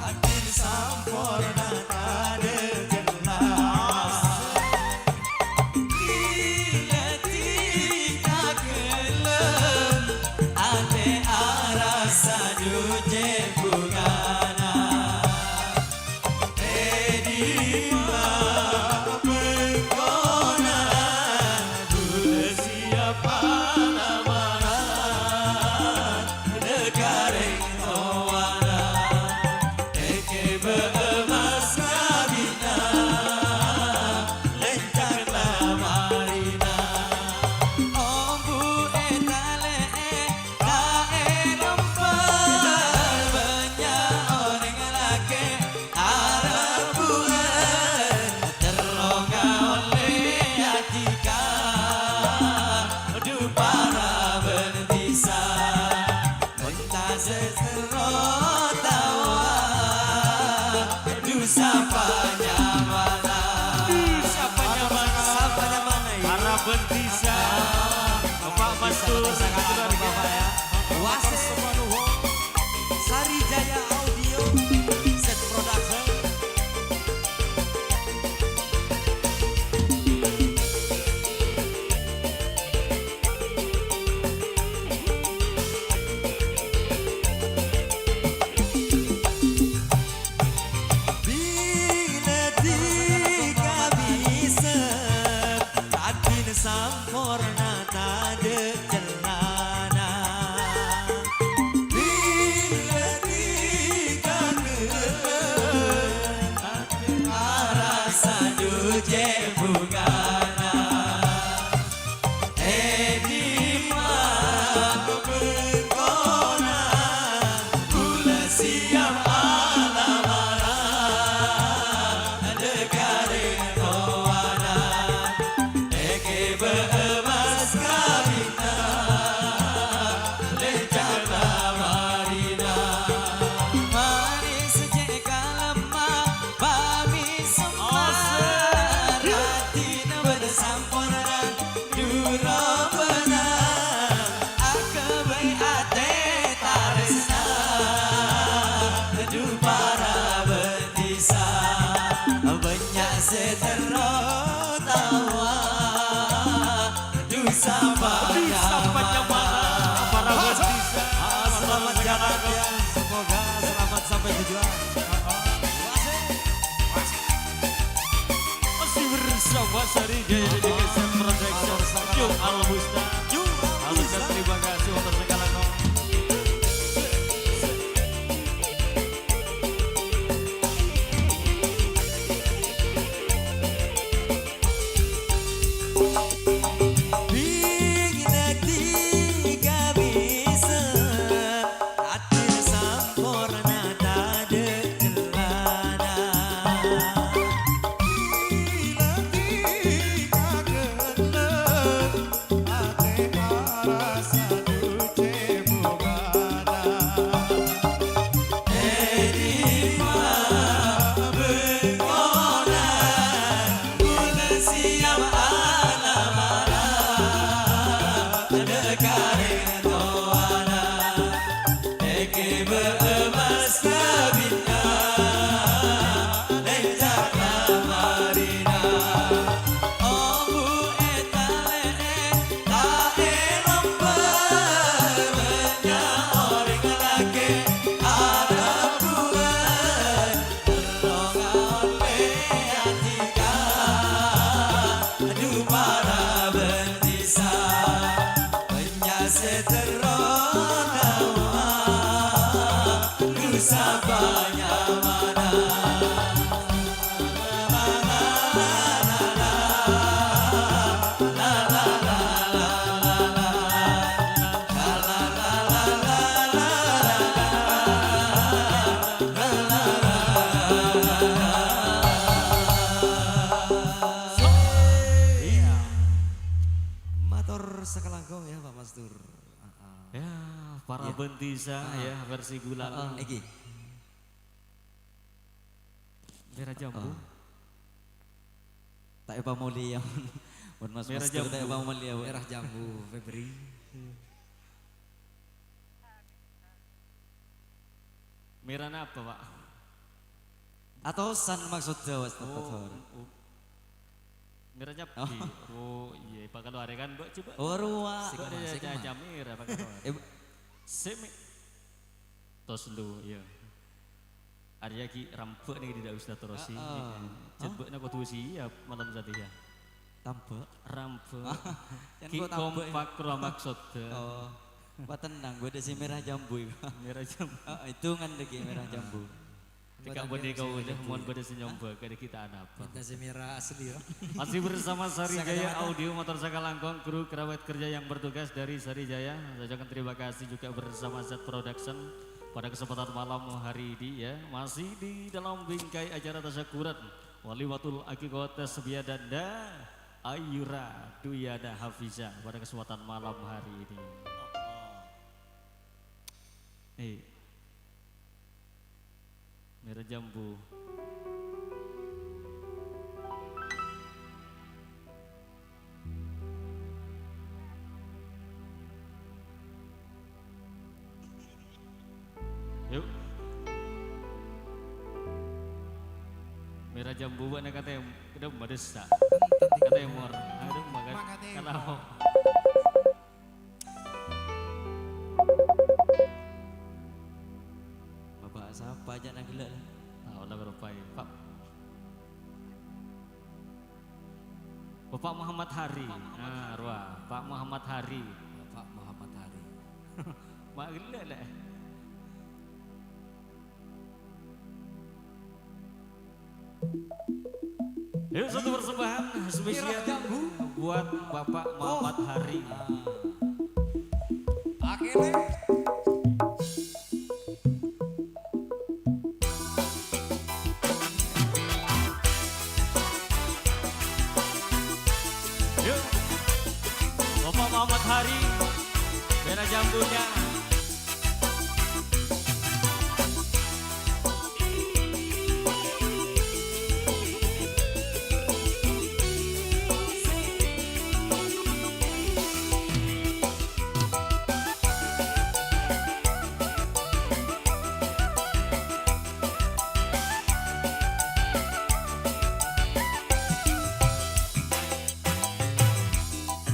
Adin samporna tadâ' cellana. Bilâ dhika ghellem, atè arassa jhujhâ bhungana. È dimma bengkona, ghulâ siap ala-mala. Dhâ' ka rèng towana, èghibâ emmas kabinna, lèncak la marèna. Ombu ètalè'è, ta' ènompar, bânnya' orèng lakè' Arep bulan terro kaollè adika, du para bendhisa. Menta se terro taowa, du sapa nyamana. Du sapa nyamana. Sapa nyamana, ya? Para bendhisa. Bapak Mastur, keluarga. Bapak, ya. Wasis. Sari Jaya Audio Set Production. Bilâ dhika bisa, adina samporna tadâ' cellana. Bilâ dhika ghellem, arassa jhujhâ bhungana. È dimma bengkona, kaulâ siap alamara, dâ' ka rèng towana, èghibâ'â mas kabinna, lèncana marèna. Marè sajjhâ kalemma, pamè semma, raddhina bâdâ samporna. Du robâna aghâbây atè tarèsna, du para bendhisa bânnya' sè terro taowa, du sapa nyamana. Para bendhisa, selamat jalan, ya. Semoga selamat sampai tujuan. Masih bersama Sari Jaya dan juga Sam Production. Jung Al Musta. Halo, terima kasih untuk segalanya. Bingna dhika bisa, adina samporna tadâ' cellana. Bilâ dhika ghellem, atè arassa jhujhâ Sakalangkong ya, Pak Mastur. Heeh. Ya, para Iya. bendisa Heeh. ya, versi Gulali. Heeh. Iki. Merah jambu. Oh. Ta' èpamolè, ya. Pon Mas Merah Mastur ta' jambu. èpamolè, ya, Bu. Merah jambu, Febri. Merah napa, Pak? Atosan maksudnya, Mas, Oh, tepat, Hor. oh. Merah jambu. Oh. Oh, iya, Pak, kalau hari kan, Mbak, coba. Oh, ruwa. Mbak, Sik ada mas, sik caca mas. merah, Pak, kalau hari. Eh, Sik mi-, tos lu, iya. Arya ki rambut nih tidak usah terusin. Heeh. Hah? Coba nak kudu siap malam satria. Tambah. Rambut. Jan Ki kok tambah, ya? kompak roh maksud. Oh. Wah, tenang, gua ada si merah jambu, ya. Merah jambu. Heeh, hitungan lagi merah jambu. Cekak Buatan budi dia kau masih udah ada mon dia. pada senyum Hah? bagai kita anak apa? Minta si merah asli, ya. Masih bersama Sari Saya Jaya kata-kata. Audio Motor Sakalangkong, kru kerabat kerja yang bertugas dari Sari Jaya. Saya ucapkan terima kasih juga bersama Z Production pada kesempatan malam hari ini, ya. Masih di dalam bingkai acara tasyakuran Walimatul Aqiqah Tasbiyah Danda Ayura Duyana Hafiza pada kesempatan malam hari ini. Eh, Merah jambu. Yuk. Merah jambu, Pak, nek kate, kate medes, Kak. Kate mor. Aduh, makan. Makan temor. Kalau Bapak sapa aja nang gella' lah. Tahu lah berapa ya, Pak. Bapak Muhammad Hari. Nah, rowa, Pak Muhammad Hari. Bapak Muhammad Hari. Mak gella' lè. Yuk, satu persembahan spesial Irah Jambu. buat Bapak Muhammad Hari. Akhirnya. Yuk, Bapak Muhammad Hari, Merah Jambunya.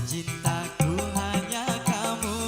Cintaku hanya kamu.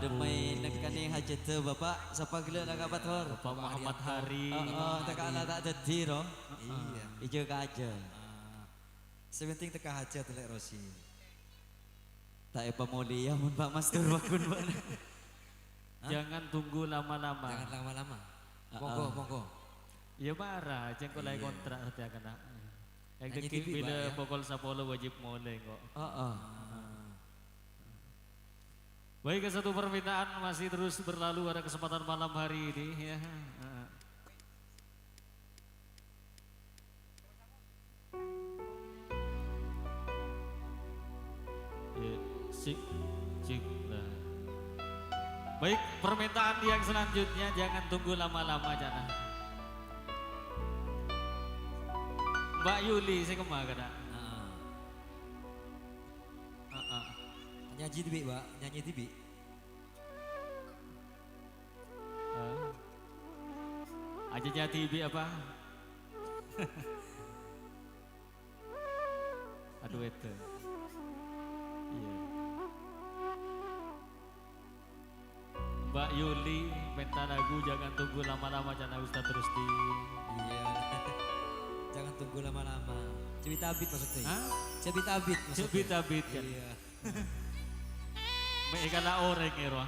Mai nekkanè hajhâddhâ Bapa', sapa ghellâ' la kapator? Bapa' Muhammad Hari. Heeh, tèka'na ta' dhâddhi, ro. Iyâ. Ijâ kajâ. Ah. Sè penting teka hajhât, Lè' Rosi. Ta' èpamolèya mon Pak Mastur paggun, Pak. Hah? Jangan tunggu lama-lama. Jangan lama-lama. Heeh. Monggo, monggo. Iyâ, mara, jhâ' engko' la èkontrak satèya kèna. Nyanyi dhibi', Pak, bilâ pokol sapolo wajib molè, engko'. Heeh. Ah. Baik, satu permintaan masih terus berlalu pada kesempatan malam hari ini, ya. Ya, sik, sik, nah. Baik, permintaan yang selanjutnya jangan tunggu lama-lama, ca'na Mbak Yuli, sè kemma, kada? Nah. Heeh. Nyanyi dhibi', Pak. Nyanyi dhibi'. Heeh. Aja nyanyi dhibi' apa? Aduh, itu. Iya. Mbak Yuli minta lagu Jangan Tunggu Lama-Lama, ca'na Ustadz Rusdi. Iya. Jangan tunggu lama-lama. Cewek Tabit maksudnya. Hah? Cewek Tabit maksudnya. Cewek Tabit, kan? Iya. Me' èkala orèng, è, rowa.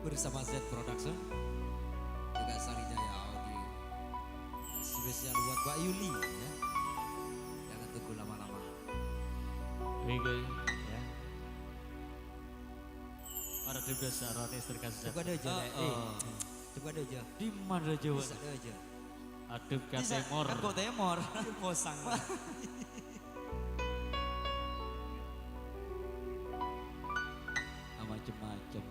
Bersama Z Production, juga Sari Jaya Audio. Spesial buat Mbak Yuli, ya. Jangan tunggu lama-lama. Oke, ya. Para debes sarone ister kasih. Coba ada aja, Lek. Oh, oh. Eh, coba ada aja. Di mana, Jawa? Bisa ada aja. Adep ka Bisa, temor. Engko' temor. Posang. Ah, macem-macem.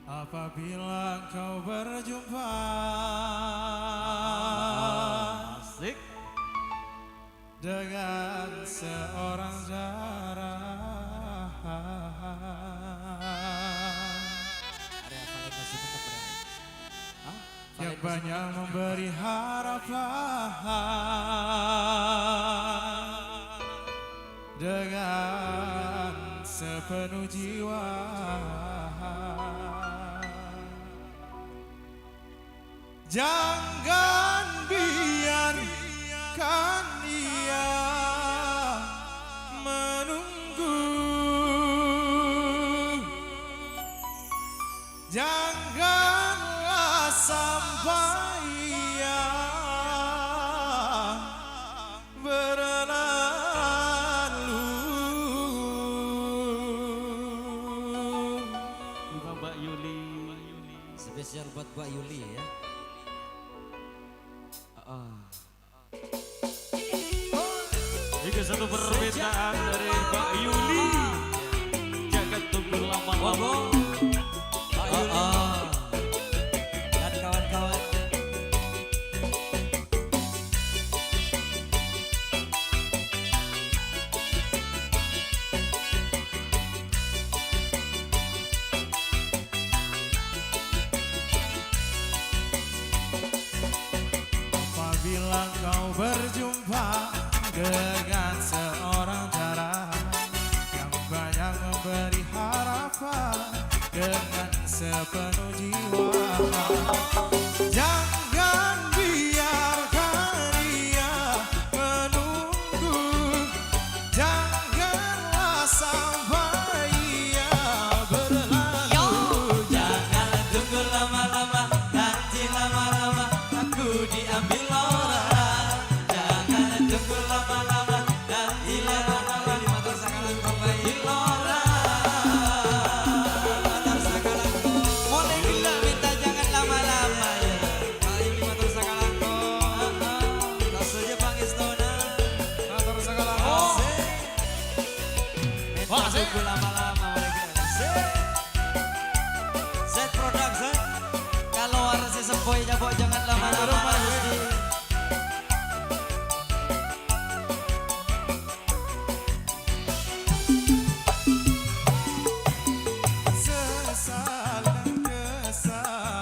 Apabila engkau berjumpa Asik. Dengan seorang dara. Area paling masih menang, Bro. Hah? Yang banyak memberi harapan dengan sepenuh jiwa. Jangan biarkan ia menunggu. Janganlah sampai ia berlalu. Bunga Mbak Yuli. Spesial buat Mbak Yuli, ya. Heeh. Ini satu permintaan dari Mbak Yuli. Jangan tunggu lama-lama. Mbak Yuli. Heeh. Dan kawan-kawan. Apabila kau berjumpa dengan seorang dara yang banyak memberi harapan dengan sepenuh jiwa, jangan biarkan ia menunggu. Janganlah sampai ia berlalu. Yo. Jangan tunggu lama-lama, nanti lama-lama aku diambil orang. Jangan tunggu lama-lama, nanti lama-lama aku diambil orang. Mole gila minta jangan lama-lama, ya. Ayo, lima terus sakalangkong. Heeh. Pas aja pangestona. Matur sakalangkong. Asik. Wah, asik. Tunggu lama-lama mereka. Asik. Set Production. Kalau harus si Semboy, cabok jangan lama-lama, Gusti. Sesal dan kesal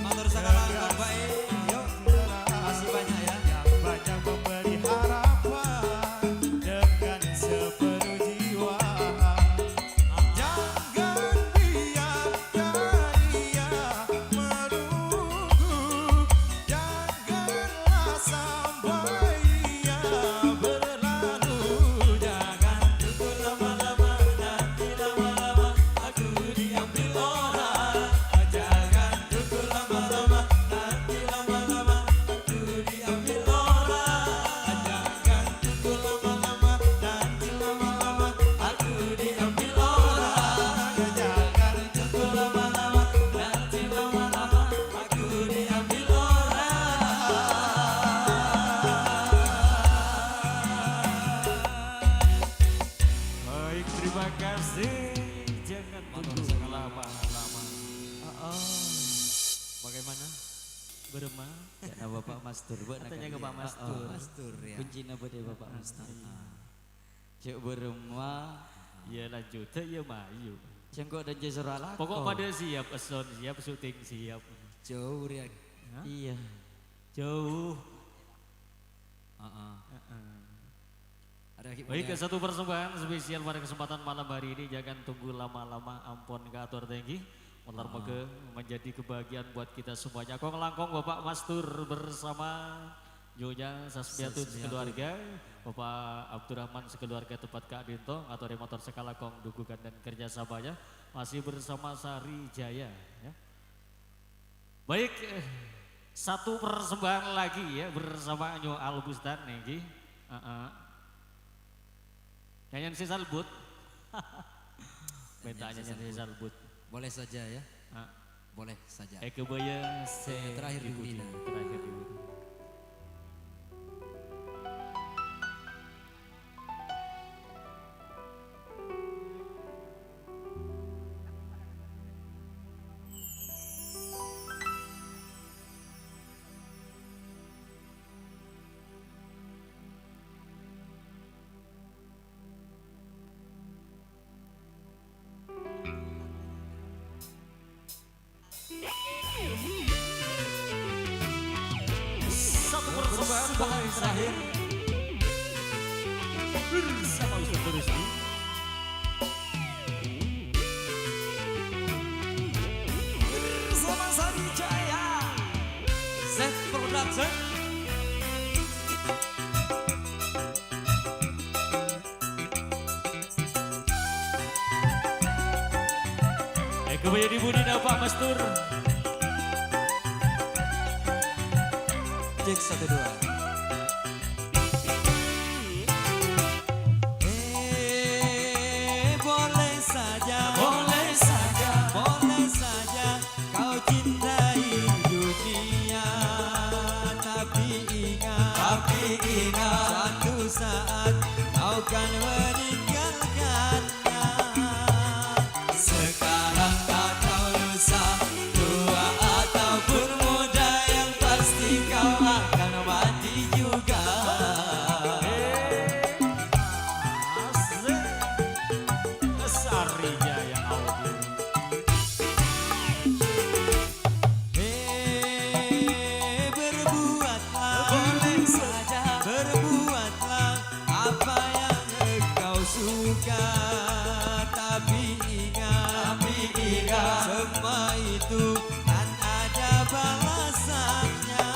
Matur sakalangkong, Pak, eh. Yuk, makasih banyak, ya. Yang banyak memberi harapan dengan sepenuh jiwa. Jangan diam dan ia menunggu. Janganlah sampai ia berlalu. Jangan tunggu lama-lama, nanti lama-lama aku diambil orang. Jangan tunggu lama-lama, nanti lama-lama aku diambil orang. Jangan tunggu lama-lama, nanti lama-lama aku diambil orang. Jangan tunggu lama-lama, nanti lama-lama aku diambil orang. Baik, terima kasih. Jangan tunggu lama-lama. Heeh. Bagaimana? Bârâmma? Ca'na Bapak Mastur, Bu, katanya ke Pak Mastur. Heeh. Mastur, ya. Kuncina bâdâ Bapak Mastur. Heeh. Cek bârâmma? Ya, lanjut, ya, mayu. Sèngko' dan Jai Suralako. Pokok pada siap, eson siap, syuting siap. Jauh, Rian. Hah? Iya. Jauh. Heeh. Heeh. Ada lagi. Baik, punya satu persembahan spesial pada kesempatan malam hari ini. Jangan tunggu lama-lama, ampon kator thank you. Motor moga menjadi kebahagiaan buat kita semuanya. Kong langkong Bapak Mastur bersama Nyonya Sasmiatun sekeluarga, Bapak Abdurrahman sekeluarga tempat Kak Dinto, ngatori motor sakalangkong dukungan dan kerjasamanya. Masih bersama Sari Jaya, ya. Baik, eh, satu persembahan lagi ya, bersama Nyo Albustan niki. Heeh. Nyanyian sè salbut. Minta nyanyian sè salbut. Boleh saja ya. Ah. Boleh saja. Eka Baya sè terakhir di budi. Terakhir di budi. Satu persembahan terakhir bersama Ustaz Rizky. Bersama Sari Jaya. Set Production. Eka Baya di budi napa, Mastur? Cek, satu, dua. Eh, boleh saja, boleh saja, boleh saja. Kau cintai dunia, tapi ingat, tapi ingat, suatu saat kau kan meninggalkannya. Sekarang atau lusa, tua ataupun muda, yang pasti kau akan mati juga. Asik. Sari Jaya Album. Eh, berbuatlah, boleh saja, berbuatlah apa yang engkau suka. Tapi ingat, tapi ingat, semua itu kan ada balasannya.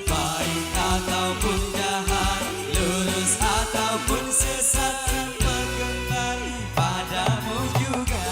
Baik ataupun jahat, lurus ataupun sesat, semua kembali padamu juga.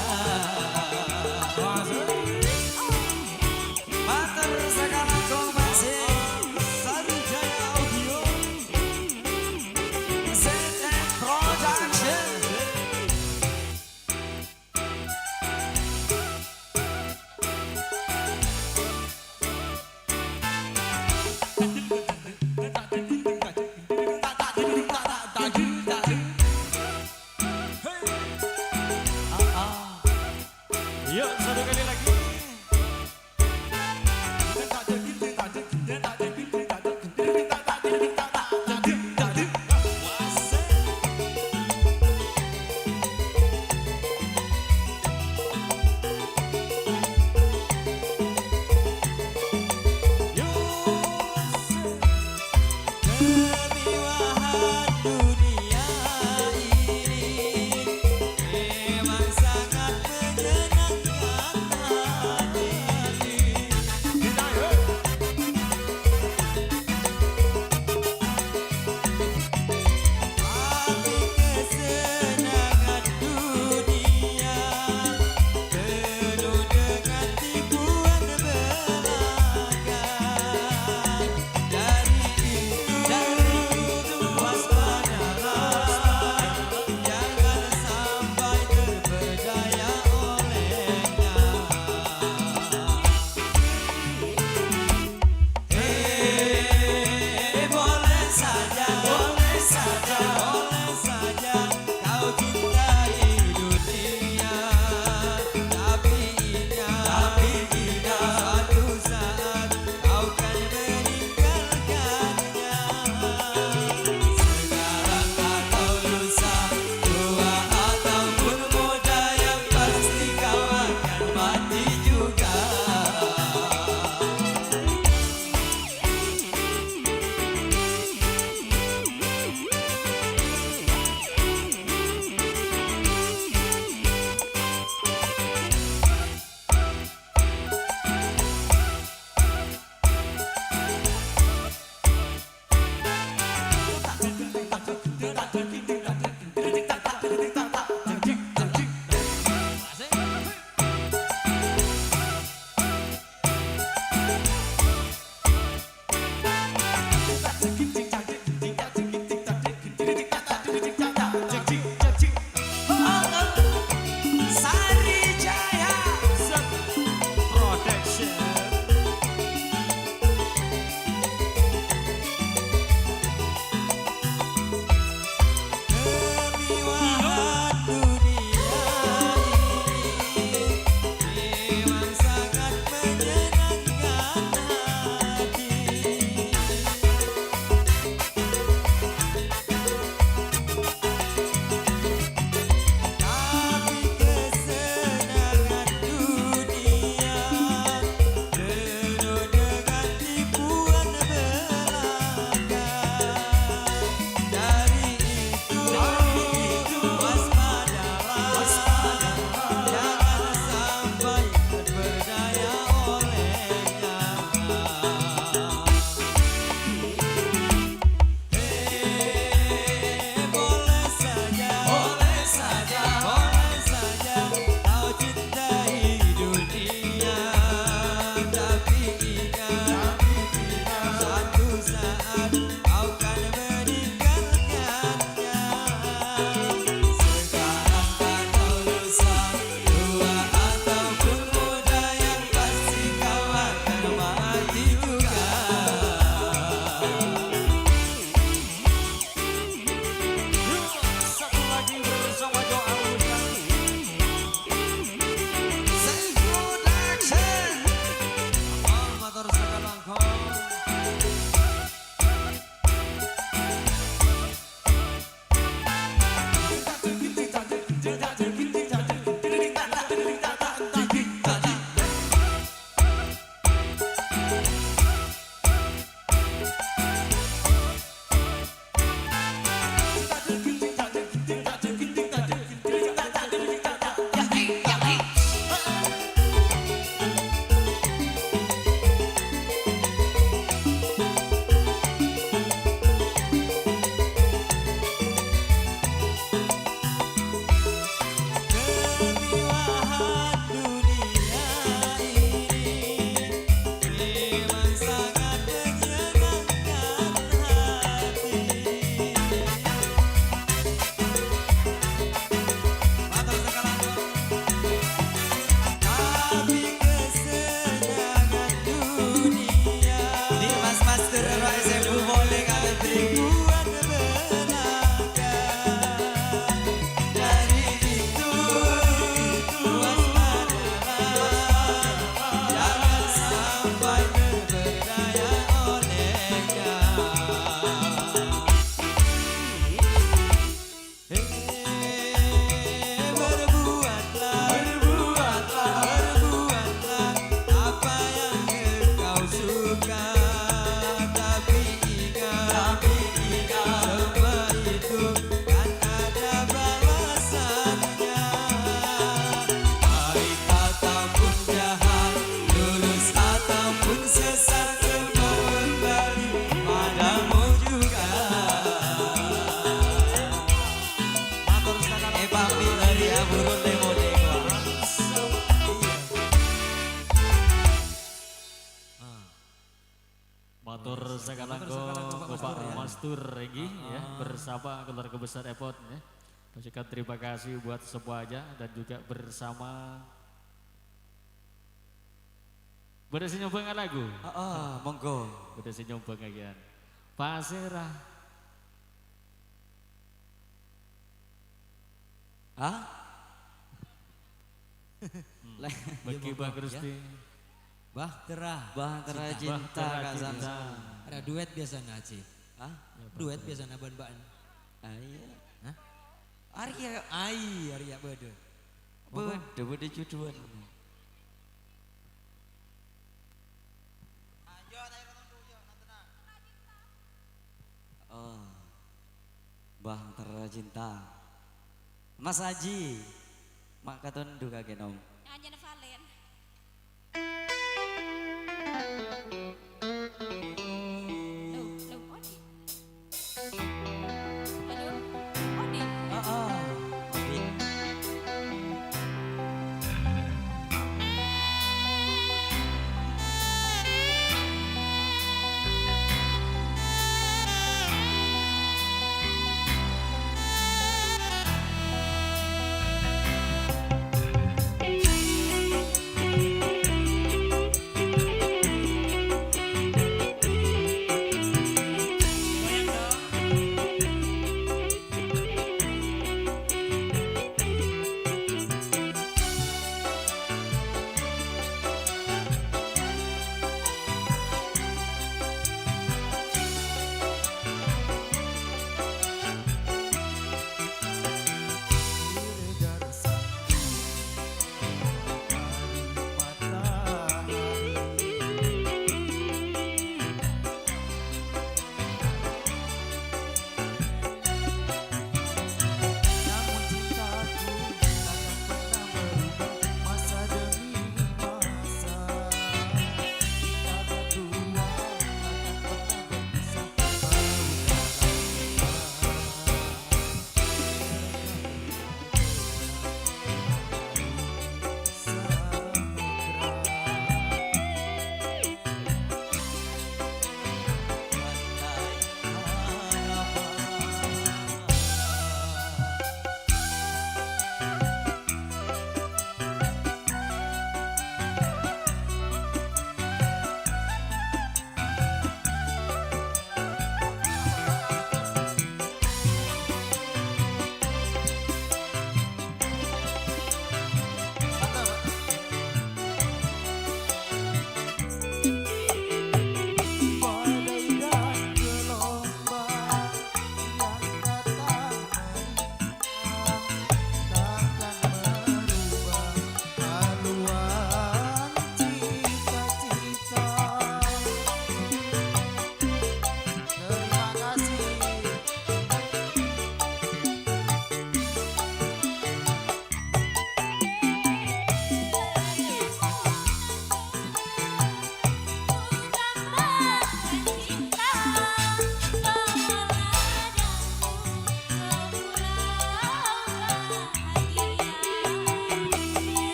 Hati juga. Sari Jaya Production. Kemiwahan dunia ini memang sangat menyenangkan hati. Tapi kesenangan dunia penuh dengan tipuan belaka. Dari itu, waspadalah, jangan sampai terperdaya olehnya. Hei, boleh saja, boleh saja, boleh saja kau cintai dunia, tapi ingat, tapi ingat, satu saat kau kan meninggalkannya. Sekarang atau lusa, tua ataupun muda, yang pasti kau akan mati juga. Satu lagi bersama Doa Ustaz. Safe Production. Mator sakalangkong. Kemewahan dunia ini memang sangat menyenangkan hati. Mator sakalangkong. Tapi kesenangan dunia ini Mas Master, Pak S M U boleh kata beri. Buat belaka. Dari itu, waspadalah, jangan sampai terperdaya olehnya. Hei, berbuatlah, berbuatlah, berbuatlah apa yang engkau suka. Tapi ingat, tapi ingat, semua itu kan ada balasannya. Baik ataupun jahat, lurus ataupun sesat, semua kembali padamu juga. Mator sakalangkong. Eh, pamit dari Abu Ronde Mode, Bang. Ah. Mator sakalangkong, Bapak Mastur, ya, bersama keluarga besar Epon, ya. Ucapkan terima kasih buat semuanya dan juga bersama. Bâdâ sè nyoba ngalagu? Heeh, monggo. Bâdâ sè nyoba ngagiyan. Pasèra. Hah? Hmm. Lè-, bagi Bang Rusti. Bahtera. Bahtera cinta. Bahtera cinta. Ada duet biasana, Ci. Hah? Duet biasana bân bâ'na. Ayo. Hah? Arya. Ai, Arya bâdâ. Bâdâ, bâdâ juduwân. Cinta. Mas Aji, ma' katon du ka kènom. Nyanyi Valen. Loh, loh, Odi. Halo, Odi. Heeh, Odi.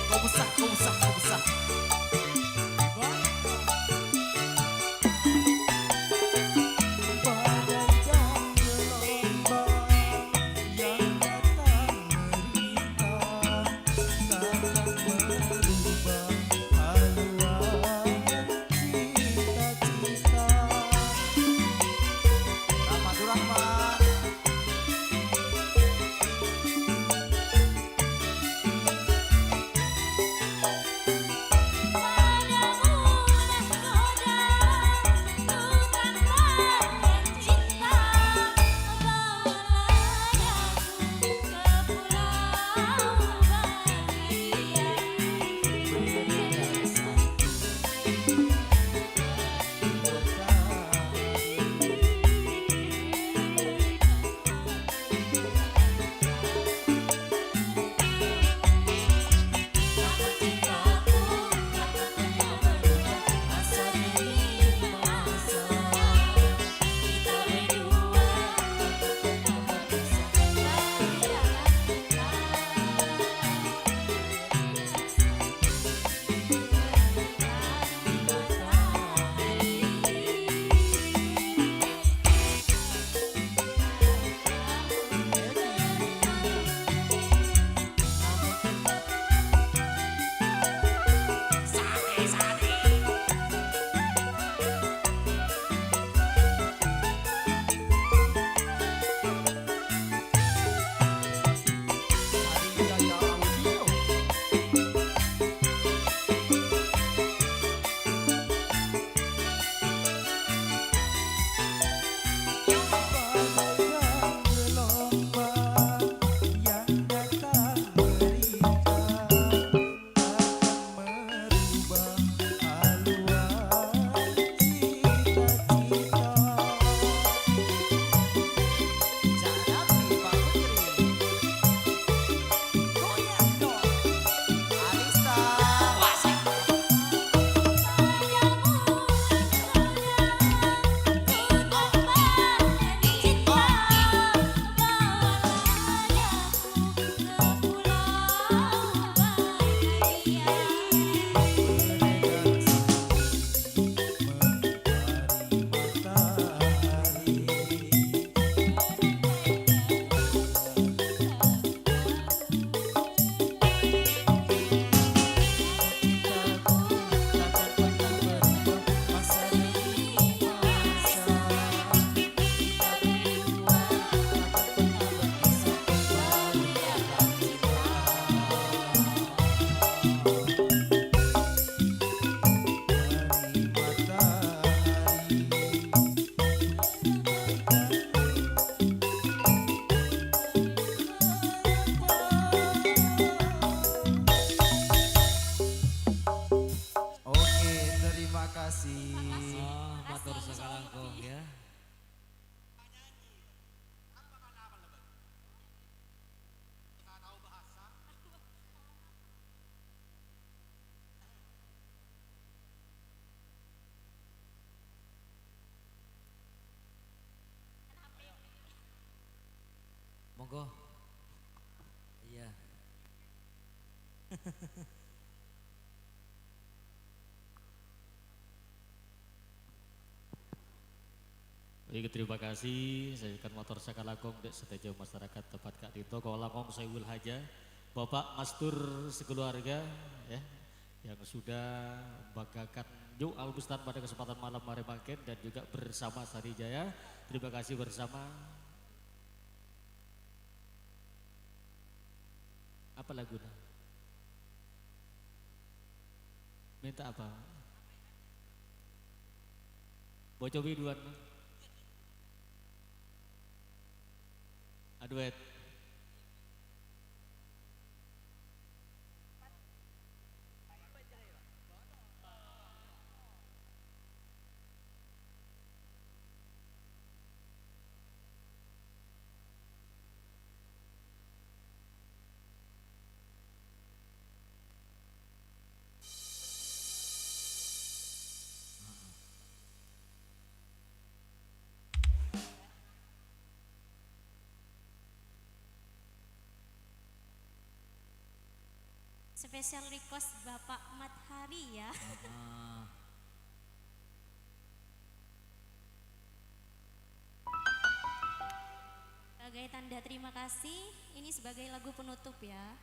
Kok usah, kok usah, kok usah. Oke, terima kasih. Oh, matur sakalangkong, ya. Monggo. Iya. Baik, terima kasih. Saya akan mator sakalangkong dek sadhâjâ masyarakat tepat ka'dinto. Kula langkong saya wil haja. Bapak Mastur sekeluarga, ya, yang sudah membanggakan New Al Bustan pada kesempatan malam hari mangkin dan juga bersama Sari Jaya. Terima kasih bersama. Apa laguna? Minta apa? Bocowi duan. Aduet. Special request Bapak Mat Hari ya. Heeh. Sebagai tanda terima kasih, ini sebagai lagu penutup ya.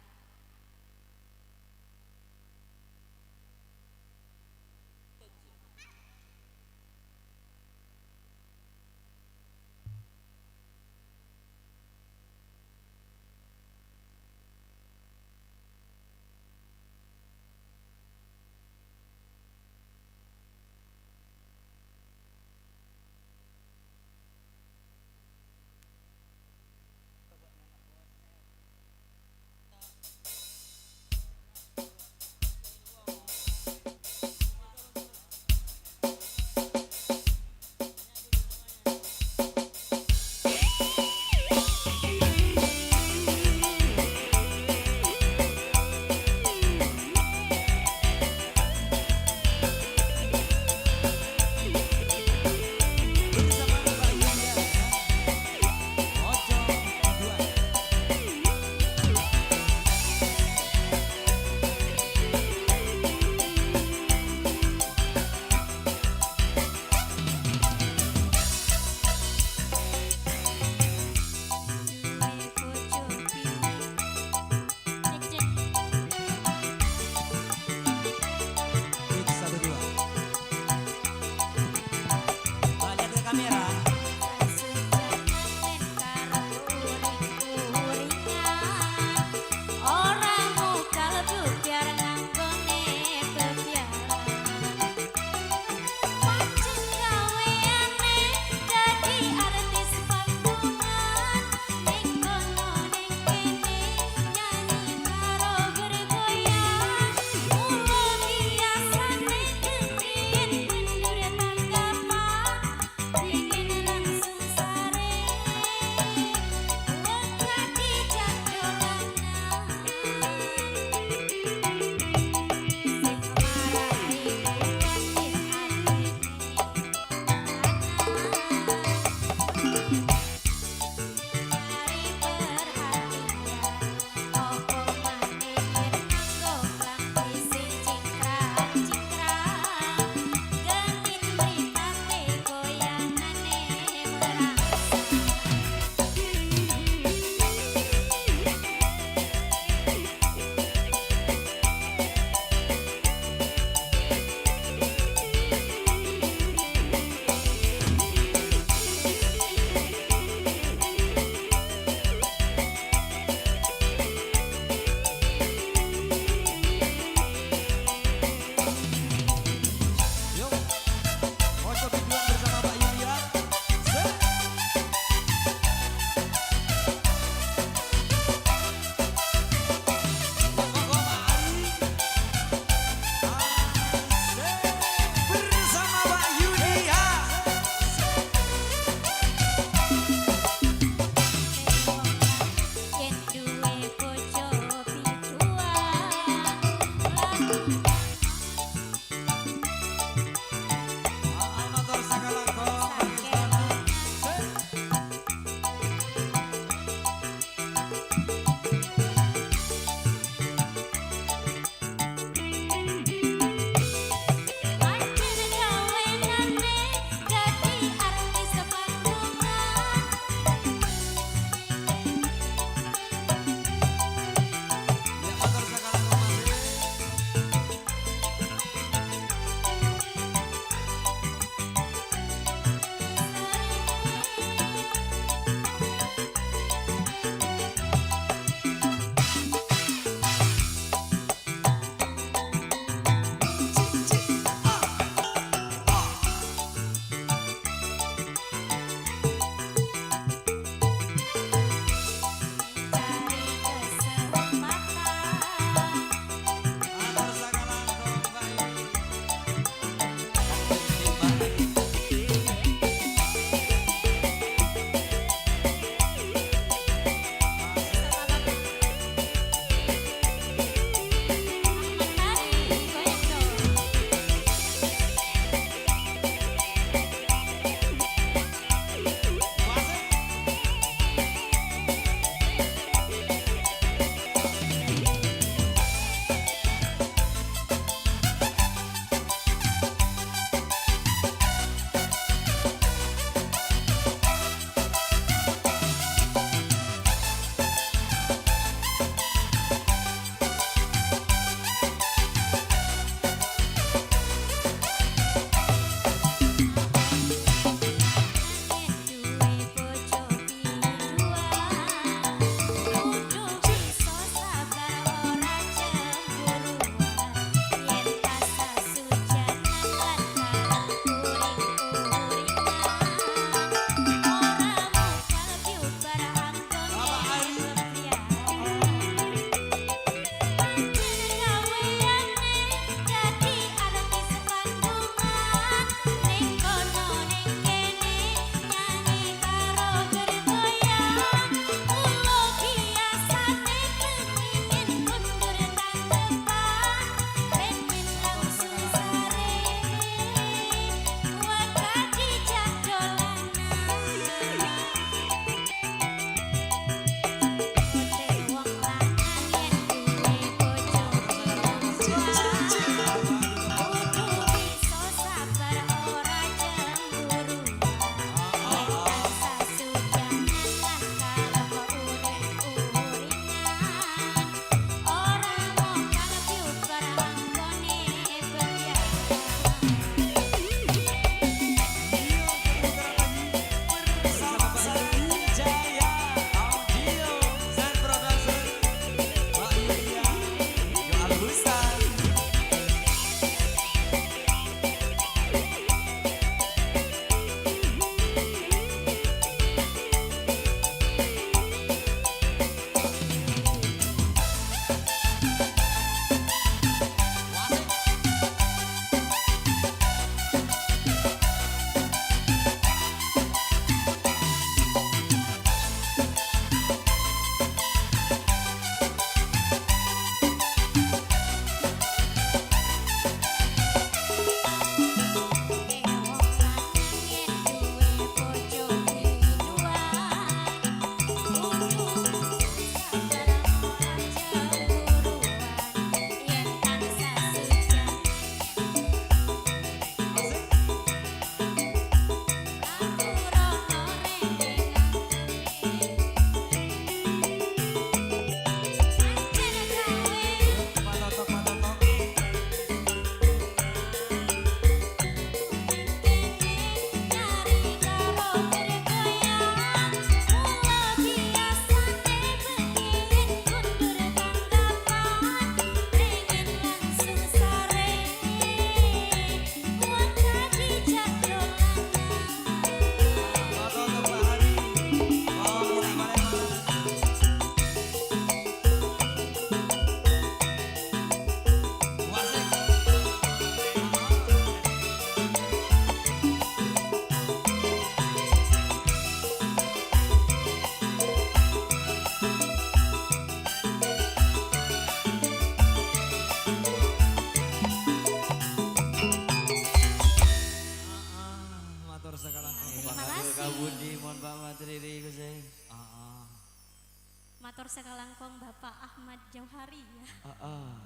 Jauh hari ya. Aa.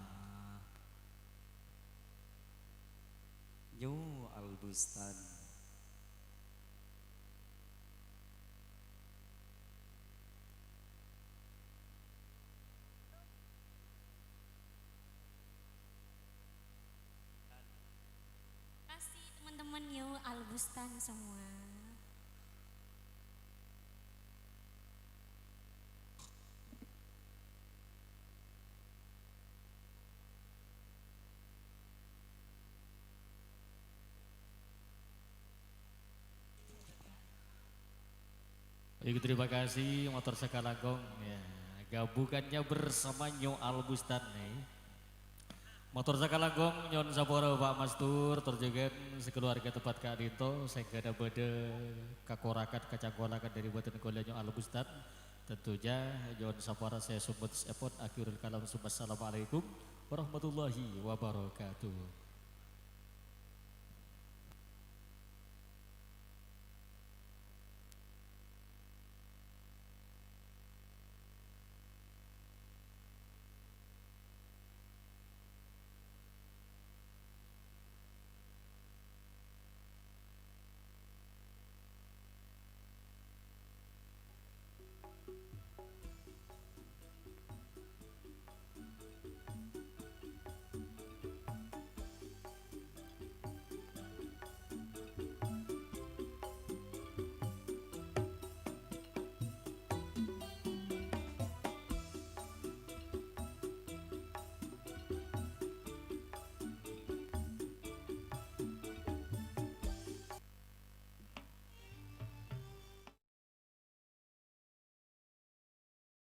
Nyo Al-Bustan. Kasih teman-teman Nyo Al-Bustan semua. Baik, terima kasih, mator sakalangkong, ya, gabungannya bersama Nyo Al-Bustan, nih. Mator sakalangkong, nyo'on sapora Pak Mastur, tor jhughân sakeluarga teppat ka'dinto, sehingga bâdâ kakorakan, kacangkolakan dâri bâdân kaulâ Nyo Al-Bustan. Tentunya, nyo'on sapora saya sumbut sepon, akhirul kalam, summa assalamualaikum warahmatullahi wabarakatuh.